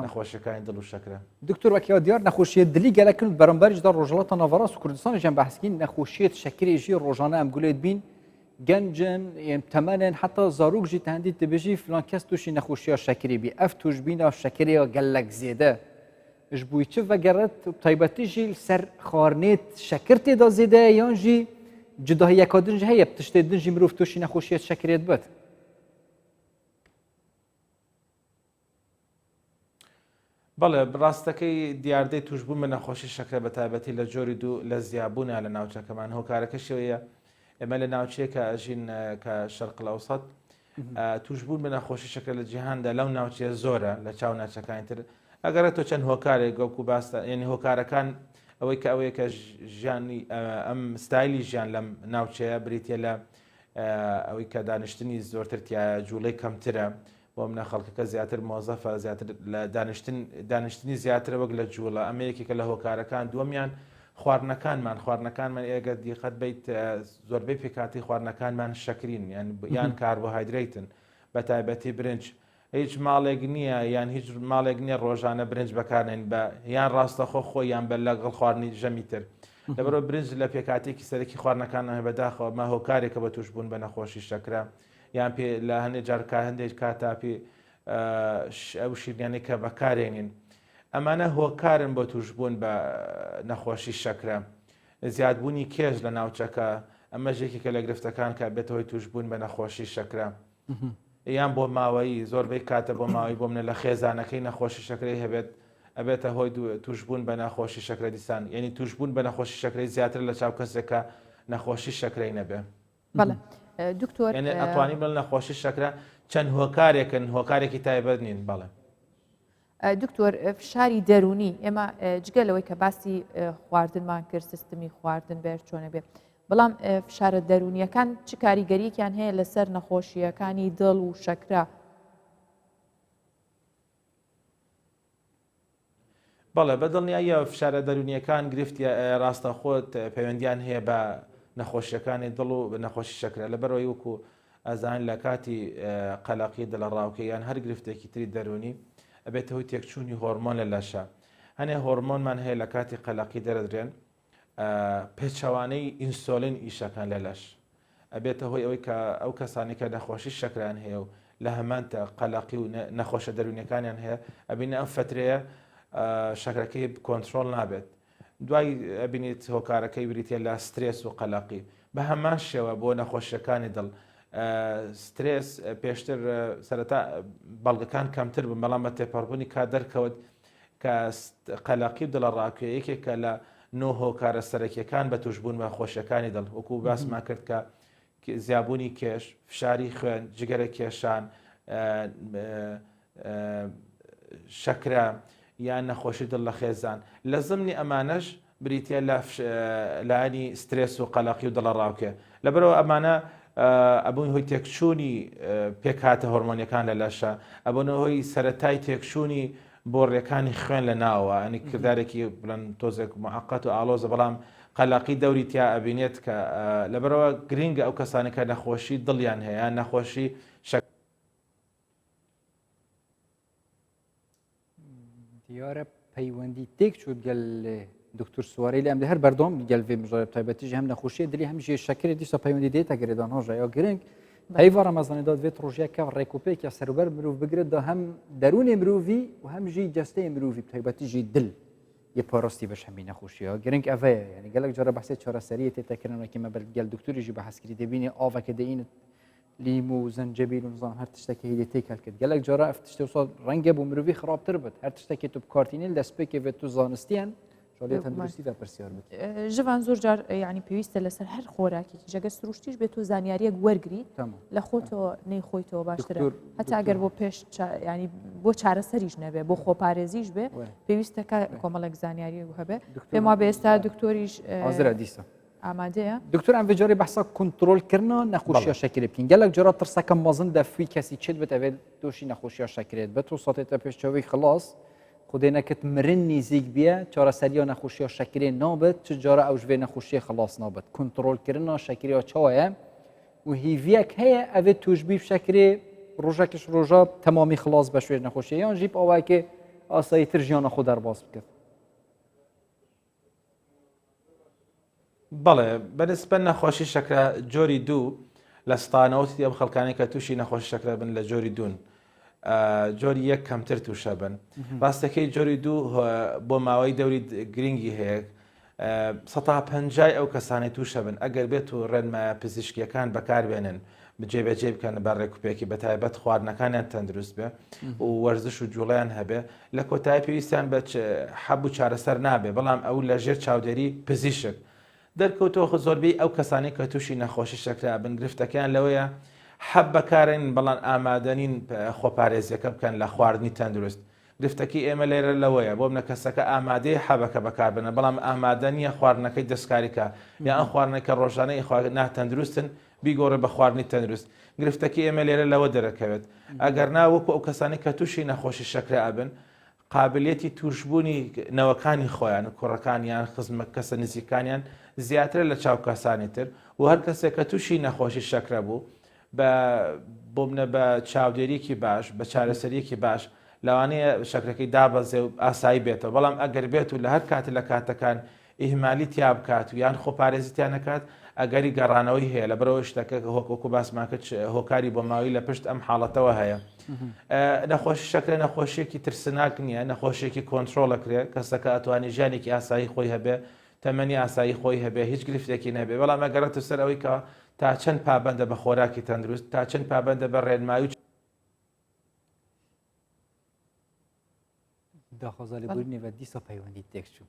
Speaker 15: نەخۆشیەکانی دڵ و شەکرە.
Speaker 1: دکتۆر وەک یاو دیار نەخۆشیە دلی گەلەکن و بەرامبەریش دا ڕۆژهەڵاتە ناوەڕاست و کوردستانیش ئەم بەحسکین نەخۆشیەت شەکرێ ژی ڕۆژانە ئەم گولێت بین گەنجن ێم تەمەنن حتا زاروک ژی تهندی تبژی فلان کەس تووشی نەخۆشیە شەکری بی ئەف توش بینا شەکرێ گەلەک زێدە ژ بووی چ ڤەگەڕێت تایبەتی ژی سەر خواردنێت شەکر تێدا زێدەیە یان ژی جوداهیەکە دنج هەیە تشتێ دنجی مرۆڤ تووشی نەخۆشیەت شەکرێت بێت.
Speaker 15: بەڵێ ڕاستەکەی دیاردەی توشبوون بە نەخۆشی شەکرە بە تایبەتی لە جۆری دوو لە زیابوونە لە ناوچەکەمان هۆکارەکەشی ئەوەیە ئێمە لە ناوچەیەکە ئەژین کە شەرق الاوسط توشبوون بە نەخۆشی شەکرە لە جیهاندا لەو ناوچەیە زۆرە لە چاو ناوچەکانی تر ئەگەرە تۆ چەند هۆکارێک وەکو باستە یعنی هۆکارەکان ئەوەی کە ئەوەیە کە ژیانی ئەم ستایلی ژیان لەم ناوچەیە بریتە لە ئەوەی کە دانیشتنی زۆرتر تایە جوڵەی کەمترە بۆ منە خەڵکەکە زیاتر مۆزەفە زیاتر لە دانیشتن دانیشتنی زیاترە وەک لە جوڵە ئەمە یەکێکە لە هۆکارەکان دووەمیان خواردنەکانمان خواردنەکانمان ئێگەر دیقەت بیت زۆربەی پێکاتی خواردنەکانمان شەکرین یان یان کاربۆهایدرەیتن بە تایبەتی برنج هیچ ماڵێک نییە یان هیچ ماڵێک نییە ڕۆژانە برنج بەکارنێن بە یان ڕاستەخۆ خۆی یان بە لەگەڵ خواردنی ژەمی تر لەبەرەوە برنج لە پێکاتێکی سەرەکی خواردنەکان بەداخەوە مە هۆکارێکە بە توشبوون بە نەخۆشی شەکرە یان پێ لە هەندێک جار کا هەندێک کاتا پێ ئەو شیرنیانەی کە بەکارێنین ئەمانە هۆکارن بۆ توشبوون بە نەخۆشی شەکرە زیادبوونی کێش لە ناوچەکە ئەمە یەکێکە لە گرفتەکان کە بێتە هۆی توشبوون بە نەخۆشی شەکرە یان بۆ ماوەیی زۆربەی کاتە بۆ ماوەی بۆ منە لە خێزانەکەی نەخۆشی شەکرەی هەبێت ئەبێتە هۆی توشبوون بە نەخۆشی شەکرە دیسان یعنی توشبوون بە نەخۆشی شەکرەی زیاتر لە چاو کەسێکە نەخۆشی شەکرەی نەبێ
Speaker 2: بەڵێ دکتۆر
Speaker 15: یعنی ئەتوانی بڵێن نەخۆشی شەکرە چەند هۆکارێکن هۆکارێکی تایبەت نین بەڵێ.
Speaker 2: دکتۆر فشاری دەرونی ئێمە جگە لەوەی کە باسی خواردنمان کرد سیستمی خواردن بێر چۆنە بێ بەڵام فشارە دەرونیەکان چ کاریگەریەکیان هەیە لەسەر نەخۆشیەکانی دڵ و شەکرە؟
Speaker 15: بەڵێ بە دڵنیاییەوە فشارە دەروونییەکان گرفتی ڕاستەوخۆ پەیوەندیان هەیە بە نەخۆشیەکانی دڵ و نەخۆشی شەکرە لەبەرەوەی وەکو ئەزانین لە کاتی قەلەقی دڵەڕاوکێ یان هەر گرفتێکی تری دەروونی ئەبێتە هۆی تێکچوونی هۆرمۆن لە لەشە هەنێ هۆرمۆنمان هەیە لە کاتی قەلەقی دەرەدرێن پێچەوانەی ئینسۆلین ئیشەکان لە لەش ئەبێتە هۆی ئەوەی کە ئەو کەسانی کە نەخۆشی شەکران هەیە و لە هەمان تە قەلەقی و نەخۆشە دەروونیەکانیان هەیە ئەبینە ئەم فترەیە شەکرەکەی کۆنترۆڵ نابێت دوای ئەبینیت هۆکارەکەی بریتە لە سترێس و قەلەقی بە هەمان شێوە بۆ نەخۆشیەکانی دڵ سترێس پێشتر سەرەتا بەڵگەکان کەمتر بن بەڵام بە تێپەڕبوونی کات دەرکەوت کە قەلەقی و دڵەڕاوکێ یەکێکە لە نۆ هۆکارە سەرەکیەکان بە توشبوون بە خۆشیەکانی دڵ وەکو باسمان کرد کە زیابوونی کێش فشاری خوێن جگەرە کێشان شەکرە یان نەخۆشی دڵ لە خێزان لە زمنی ئەمانەش بریتە لە لایەنی سترێس و قەلەقی و دڵەڕاوکێ لەبەرەوە ئەمانە ئەبوون هۆی تێکچوونی پێکهاتە هۆرمۆنیەکان لە لەشە ئەبوون هۆی سەتای تێکچوونی بۆڕیەکانی خوێن لە ناوە ئەنی کردارێکی بڵێن تۆزێک معقد و ئاڵۆزە بەڵام قەلەقی دەوری تیا ئەبینێت کە لەبەرەوە گرینگە ئەو کەسانی کە نەخۆشی دڵیان هەیە نەخۆشی شەک
Speaker 1: دیارە پەیوەندی تێک چوت گەل دکتۆر سوارەی لە ئەم هەر بەردەوام گەل vê mijarê bi taybetî jî hem nexweşiya dilê hem jî şekerê dîsa peywendî dê te girêdan hoja ya giring peyva Remezanê da divêt rojiyeke rêkûpêk ya serûber mirov bigire da hem derûnê mirovî û hem jî cesteyê mirovî bi taybetî jî dil yê parastî beş hemî nexweşiya giring ev e yani gelek cara behsê çareseriyê tê tekirin wekî me gel doktorî jî behs kirî dibînê aveke deyîn. لیمو و زەنجەبیل و نزانم هەر تشتێکی هەیە تێکەل کرد گەلەک جارە ئەف تشتێ وسا ڕەنگە بۆ مرۆڤی خراپتر بێت هەر تشتێکی تو بکارتینی دەستپێکێ بێت تو زانستیان شاڵیە تەندروستی بە پرسیار
Speaker 2: بکەی. ژڤان زۆر جار یعنی پێویستە لەسەر هەر خۆراکێکی جەگە سروشتیش بێت و زانیاریەک وەرگری لە خۆتەوە نەیخۆیتەوە باشترە هەتا ئەگەر بۆ پێش ینی بۆ چارەسەریش نەبێ بۆ خۆپارێزیش بێ پێویستە کە کۆمەڵێک زانیاری هەبێ پێم وابێ ئێستا دکتۆریش
Speaker 1: حاضرە دیسە
Speaker 2: ئامادەیە
Speaker 1: دکتۆر ئەم جارێ بەحسا کنترۆلکردنا نەخۆشیە شەکرێ بکەین گەلک جارا ترسەکە مەزن دەفوی کەسی چێت بێت ئەوێت تووشی نەخۆشیە شەکرێت بە تۆ ساتێتە پێشچەوەی خلاص خودێ نەکرد مرن نیزیک بیە چارەسەریا نەخۆشیە شەکرێ نابێت چ جارە ئەو ژێ نەخۆشیە خلاص نابێت کنترۆلکردنا شەکریا چاوەیە و هیڤیەک هەیە ئەوێ توشبی شەکرێ ڕۆژەکش ڕۆژە تەمامی خلاص بە شوێ نەخۆشیە یان ژیب ئەوایکێ ئاسایی تر ژیانە خۆ دەرباز بکرد.
Speaker 15: بەڵێ بەنسبە نەخۆشی شەکرە جۆری دوو لە ستانەوەتی ئەم خەڵکانی کە تووشی نەخۆشی شەکرە بن لە جۆری دوون جۆری یەک کەمتر تووشە بن ڕاستەکەی جۆری دوو بۆ ماوەی دەوری گرنگی هەیە سەتا پەنجای ئەو کەسانەی تووشە بن ئەگەر بێت و ڕێنمایە پزیشکیەکان بەکاربێنن جێبەجێ بکەن بە ڕێکوپێکی بە تایبەت خواردنەکانیان تەندروست بێ و وەرزش و جوڵیان هەبێ لە کۆتایی پێویستیان بە حەب و چارەسەر نابێ بەڵام ئەو لە ژێر چاودێری پزیشک دەرکەوتووە زۆربەی ئەو کەسانەی کە تووشی نەخۆشی شەکرە بن گرفتەکەیان لەوەیە حەب بەکارێن بەڵام ئامادەنین خۆپارێزیەکە بکەن لە خواردنی تەندروست گرفتەکەی ئێمە لێرە لەوەیە بۆ منە کەسەکە ئامادەیە حەبەکە بەکاربێنە بەڵام ئامادە نییە خواردنەکەی دەستکاری کا یا ئەم خواردنە کە ڕۆژانە ئیخوا ناتەندروستن بیگۆڕێ بە خواردنی تەندروست گرفتەکەی ئێمە لێرە لەوە دەرەکەوێت ئەگەر نا وەکو ئەو کەسانی کە تووشی نەخۆشی شەکرە ئەبن قابلیەتی تووشبوونی نەوەکانی خۆیان و کوڕەکانیان خزمە کەسە نزیکانیان زیاترە لە چاو کەسانی تر و هەر کەسێک کە تووشی نەخۆشی شەکرە بوو بە بۆمنە بە چاودێریەکی باش بە چارەسەریەکی باش لەوانەیە شەکرەکەی دابەزێ و ئاسایی بێتەوە بەڵام ئەگەر بێت و لە هەر کات لە کاتەکان ئیهمالی تیا بکات و یان خۆپارێزی تیا نەکات ئەگەری گەڕانەوەی هەیە لەبەرئەوەی شتەکە وەکو باسمان کرد هۆکاری بۆماوی لە پشت ئەم حاڵەتەوە هەیە نەخۆشی شەکرە نەخۆشیەکی ترسناک نییە نەخۆشیێکی کۆنترۆڵەکرێ کەسەکە ئەتوانی ژیانێکی ئاسایی خۆی هەبێ تەمەنی ئاسایی خۆی هەبێ هیچ گرفتێکی نەبێ بەڵام ئەگەڕێتە سەر ئەوەی کە تا چەند پابەندە بە خۆراکی تەندروست تا چەند پابەندە بە ڕێنمایی و
Speaker 1: داخوازا لێبوردنێ بە دیسا پەیوەندی تێک چوو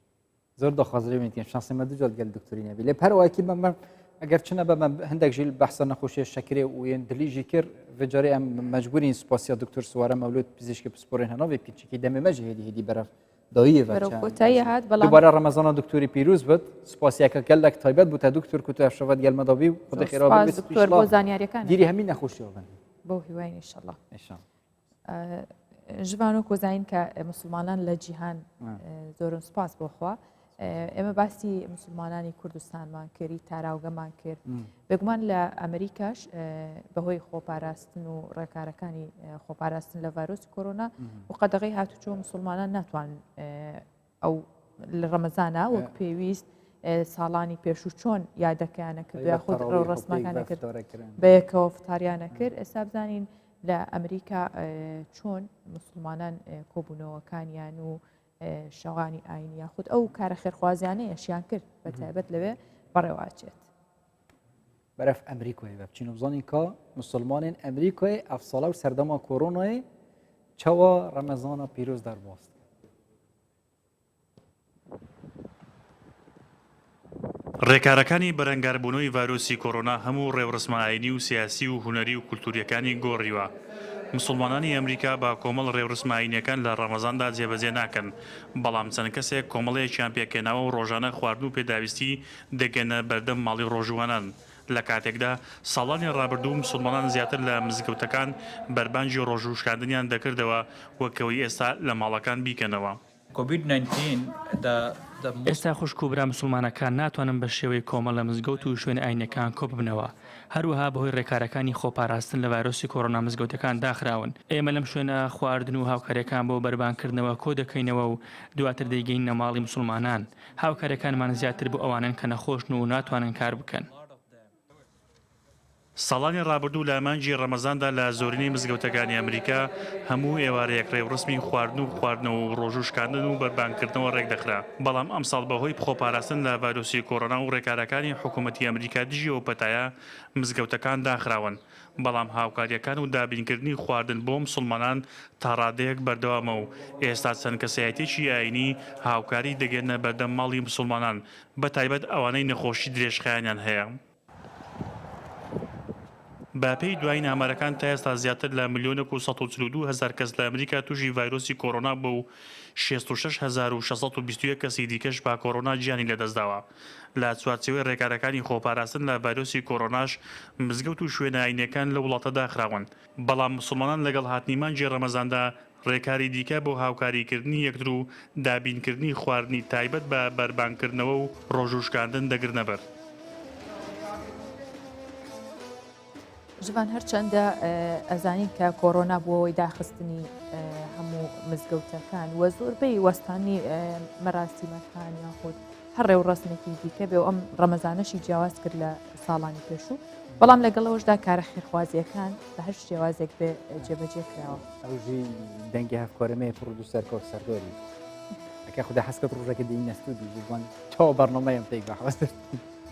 Speaker 1: زۆر داخواز لێ بینتیم شانسی مە دوجار گەل دکتۆری نەبی لێ پەرواکی بە من ئەگەر چنە بە من هەندێک ژیل بەحسە نەخۆشیە شەکرێ و یەن دلیژی کرد ڤجارێ ئەم مەجبورین سپاسیا دکتۆر سوارە مەولود پزیشکی پسپۆرین هەناوی پیچکی دەمێ مەژی هێدی هێدی بەرەف داییە
Speaker 2: بەرەو کۆتایی هات بەڵام
Speaker 1: دووبارە ڕەمەزانە دکتۆری پیروز بێت سپاسیەکە گەلێک تایبەت بوو تا دکتۆر کو تو شەوت گەل مەدابی و خودی خێرا
Speaker 2: سپاس دکتۆر بۆ زانیاریەکان
Speaker 1: گیری هەمی نەخۆشیەوە بن
Speaker 2: بەو هیواین ئینشەڵڵا ژڤان و کۆزین کە مسلمانان لە جیهان زۆرن سپاس بۆخوا ئێمە باسی مسلمانانی کوردستانمان کردی تاراوگەمان کرد بێگومان لە ئەمریکاش بەهۆی خۆپاراستن و ڕێکارەکانی خۆپاراستن لە ڤایرۆسی کۆرۆنا و قەدەغی هاتوچۆ مسلمانان ناتوان ئەو لە ڕەمەزانە وەک پێویست ساڵانی پێشوو چۆن یادەکەیانە کرد یاخود ڕێوڕەسمەکانە کرد بەیەکەوە فتاریانە کرد ئێستا بزانین لە ئەمریکا چۆن مسلمانان کۆبوونەوەکانیان و شەوانی ئاینی یاخود ئەو کارە خێرخوازیانەیەشیان کرد بە تایبەت لەوێ بەڕێواچێت.
Speaker 1: بەرەف ئەمریکای بە بچین و بزانین کە مسلمانên ئەمریکای ئەف ساڵە و سەردەما کۆرۆنایê çawa Remezana pîroz derbas dikin.
Speaker 16: ڕێکارەکانی بەرەنگاربوونەوەی ڤایرۆسی کۆرۆنا هەموو ڕێوڕسمە ئایینی و سیاسی و هونەری و کولتوورییەکانی گۆڕیوە. مسوڵمانانی ئەمریکا بە کۆمەڵ ڕێوڕسمە ئایینییەکان لە ڕەمەزاندا جێبەجێ ناکەن، بەڵام چەند کەسێک کۆمەڵەیەکیان پێکهێناوە و ڕۆژانە خواردن و پێداویستی دەگەنە بەردەم ماڵی ڕۆژووانان. لە کاتێکدا ساڵانی ڕابردوو مسوڵمانان زیاتر لە مزگەوتەکان بەربانگی ڕۆژووشکاندنیان دەکردەوە وەک ئەوەی ئێستا لە ماڵەکان بیکەنەوە.
Speaker 18: ئێستا خوشک و برا مسوڵمانەکان ناتوانن بە شێوەی کۆمەڵ لە مزگەوت و شوێنە ئاینیەکان کۆببنەوە، هەروەها بەهۆی ڕێکارەکانی خۆپاراستن لە ڤایرۆسی کۆرۆنا مزگەوتەکان داخراون، ئێمە لەم شوێنە خواردن و هاوکاریەکان بۆ بەربانگکردنەوە کۆدەکەینەوە و دواتر دەیگەیننە ماڵی مسوڵمانان، هاوکاریەکانمان زیاتر بۆ ئەوانەن کە نەخۆشن و ناتوانن کار بکەن.
Speaker 19: ساڵانی ڕابردوو لە مانگی ڕەمەزاندا لە زۆرینەی مزگەوتەکانی ئەمریکا هەموو ئێوارەیەک ڕێوڕەسمی خواردن و خواردنەوە و ڕۆژوو شکاندن و بەربانگکردنەوە ڕێکدەخرا، بەڵام ئەمساڵ بەهۆی خۆپاراستن لە ڤایرۆسی کۆرۆنا و ڕێکارەکانی حکومەتی ئەمریکا دژی ئەو پەتایە مزگەوتەکان داخراون، بەڵام هاوکارییەکان و دابینکردنی خواردن بۆ مسوڵمانان تاڕادەیەک بەردەوامە و ئێستا چەند کەسایەتیەکی ئایینی هاوکاری دەگەیەننە بەردەم ماڵی مسوڵمانان بەتایبەت ئەوانەی نەخۆشی درێژخایەنیان هەیە. بە پێی دوایین ئامارەکان تا ئێستا زیاتر لە ملیۆنێک و 142 هەزار کەس لە ئەمریکا تووشی ڤایرۆسی کۆرۆنا بووە و 66621 کەسی دیکەش بە کۆرۆنا گیانی لەدەستداوە. لە چوارچێوەی رێکارەکانی خۆپاراستن لە ڤایرۆسی کۆرۆناش مزگەوت و شوێنە ئاینییەکان لەو وڵاتە داخراون، بەڵام مسوڵمانان لەگەڵ هاتنی مانگی رەمەزاندا رێکاری دیکە بۆ هاوکاریکردنی یەکتر و دابینکردنی خواردنی تایبەت بە بەربانگکردنەوە و رۆژووشکاندن دەگرنەبەر.
Speaker 2: ژڤان هەرچەندە ئەزانین کە کۆرۆنا بووەوەی داخستنی هەموو مزگەوتەکان و زۆربەی وەستانی مەراسیمەکان یاخود هەر ڕێوڕەسمێکی دیکە بێ و ئەم ڕەمەزانەشی جیاواز کرد لە ساڵانی پێشوو بەڵام لەگەڵەوەشدا کارە خێرخوازیەکان بە هەر شێوازێک بێ جێبەجێ کراوە.
Speaker 1: ئەوژی دەنگی هەفکارەمەیە پرۆدوسەر کاک سەرداری ئەکە خودا حەزکرد ڕۆژەکە دێین نەستودی ژیوان چاوە بەرنامەیەم پێک بە حەوەست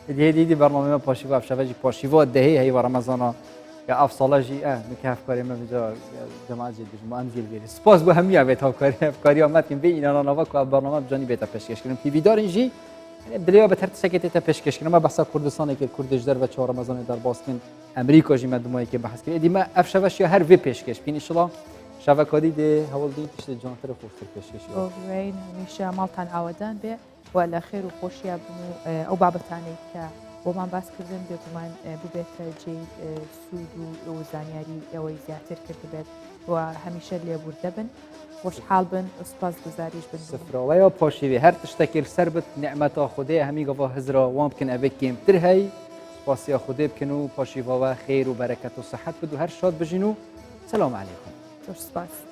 Speaker 1: دیدی دیدی بەرنامەیە پاشیوا شەڤەجی پاشیوا دەهی هەی وە ڕەمەزانە یا ئەف ساڵەژی ئە مکە هەفکارێ مە بجا جەماعەت جێ بژم ئەم جێل بێرێ سپاس بۆ هەمویا بێت هاوکاری هەفکاری ئامەتکن بێ ئینانانەوە کو بەرنامە بجانی بێتە پێشکەشکردن هیویدارین ژی دلێوە بە هەر تشتێکی تێتە پێشکەشکردن مە بەحسا کوردستانێک کرد کوردش دەر بە چاو ڕەمەزانێ دەرباز کن ئەمریکا ژی مە دمایەکێ بەحس کرد ئێدی مە ئەف شەڤەش یا هەر vê پێشکەش بکەین ئینشڵا شەڤەکادی دێ هەوڵ دین تشتێ جوانتر و خۆشتر پێشکەشی
Speaker 2: بۆ هیواین هەمیشە ماڵتان ئاوەدان بێ و لە خێر و خۆشیا بن و ئەو بابەتانەی کە بۆمان باس کردن بێگومان ببێتە جێی سوود و زانیاری ئەوەی زیاتر کردبێت و هەمیشە لێبوردە بن خۆشحاڵ بن و سپاس گوزاریش بن.
Speaker 1: سفراوەیا پاشیوێ هەر تشتەکێ سەر بت نعمەتا خودێ هەمی گەڤا هزرا وان بکن ئەڤێ کێمتر هەی سپاسیا خودێ بکن و پاشیڤاوە خێر و بەرەکەت و سەحەت بد و هەر شاد بژین و سلام علیکم.
Speaker 2: زۆر سپاس.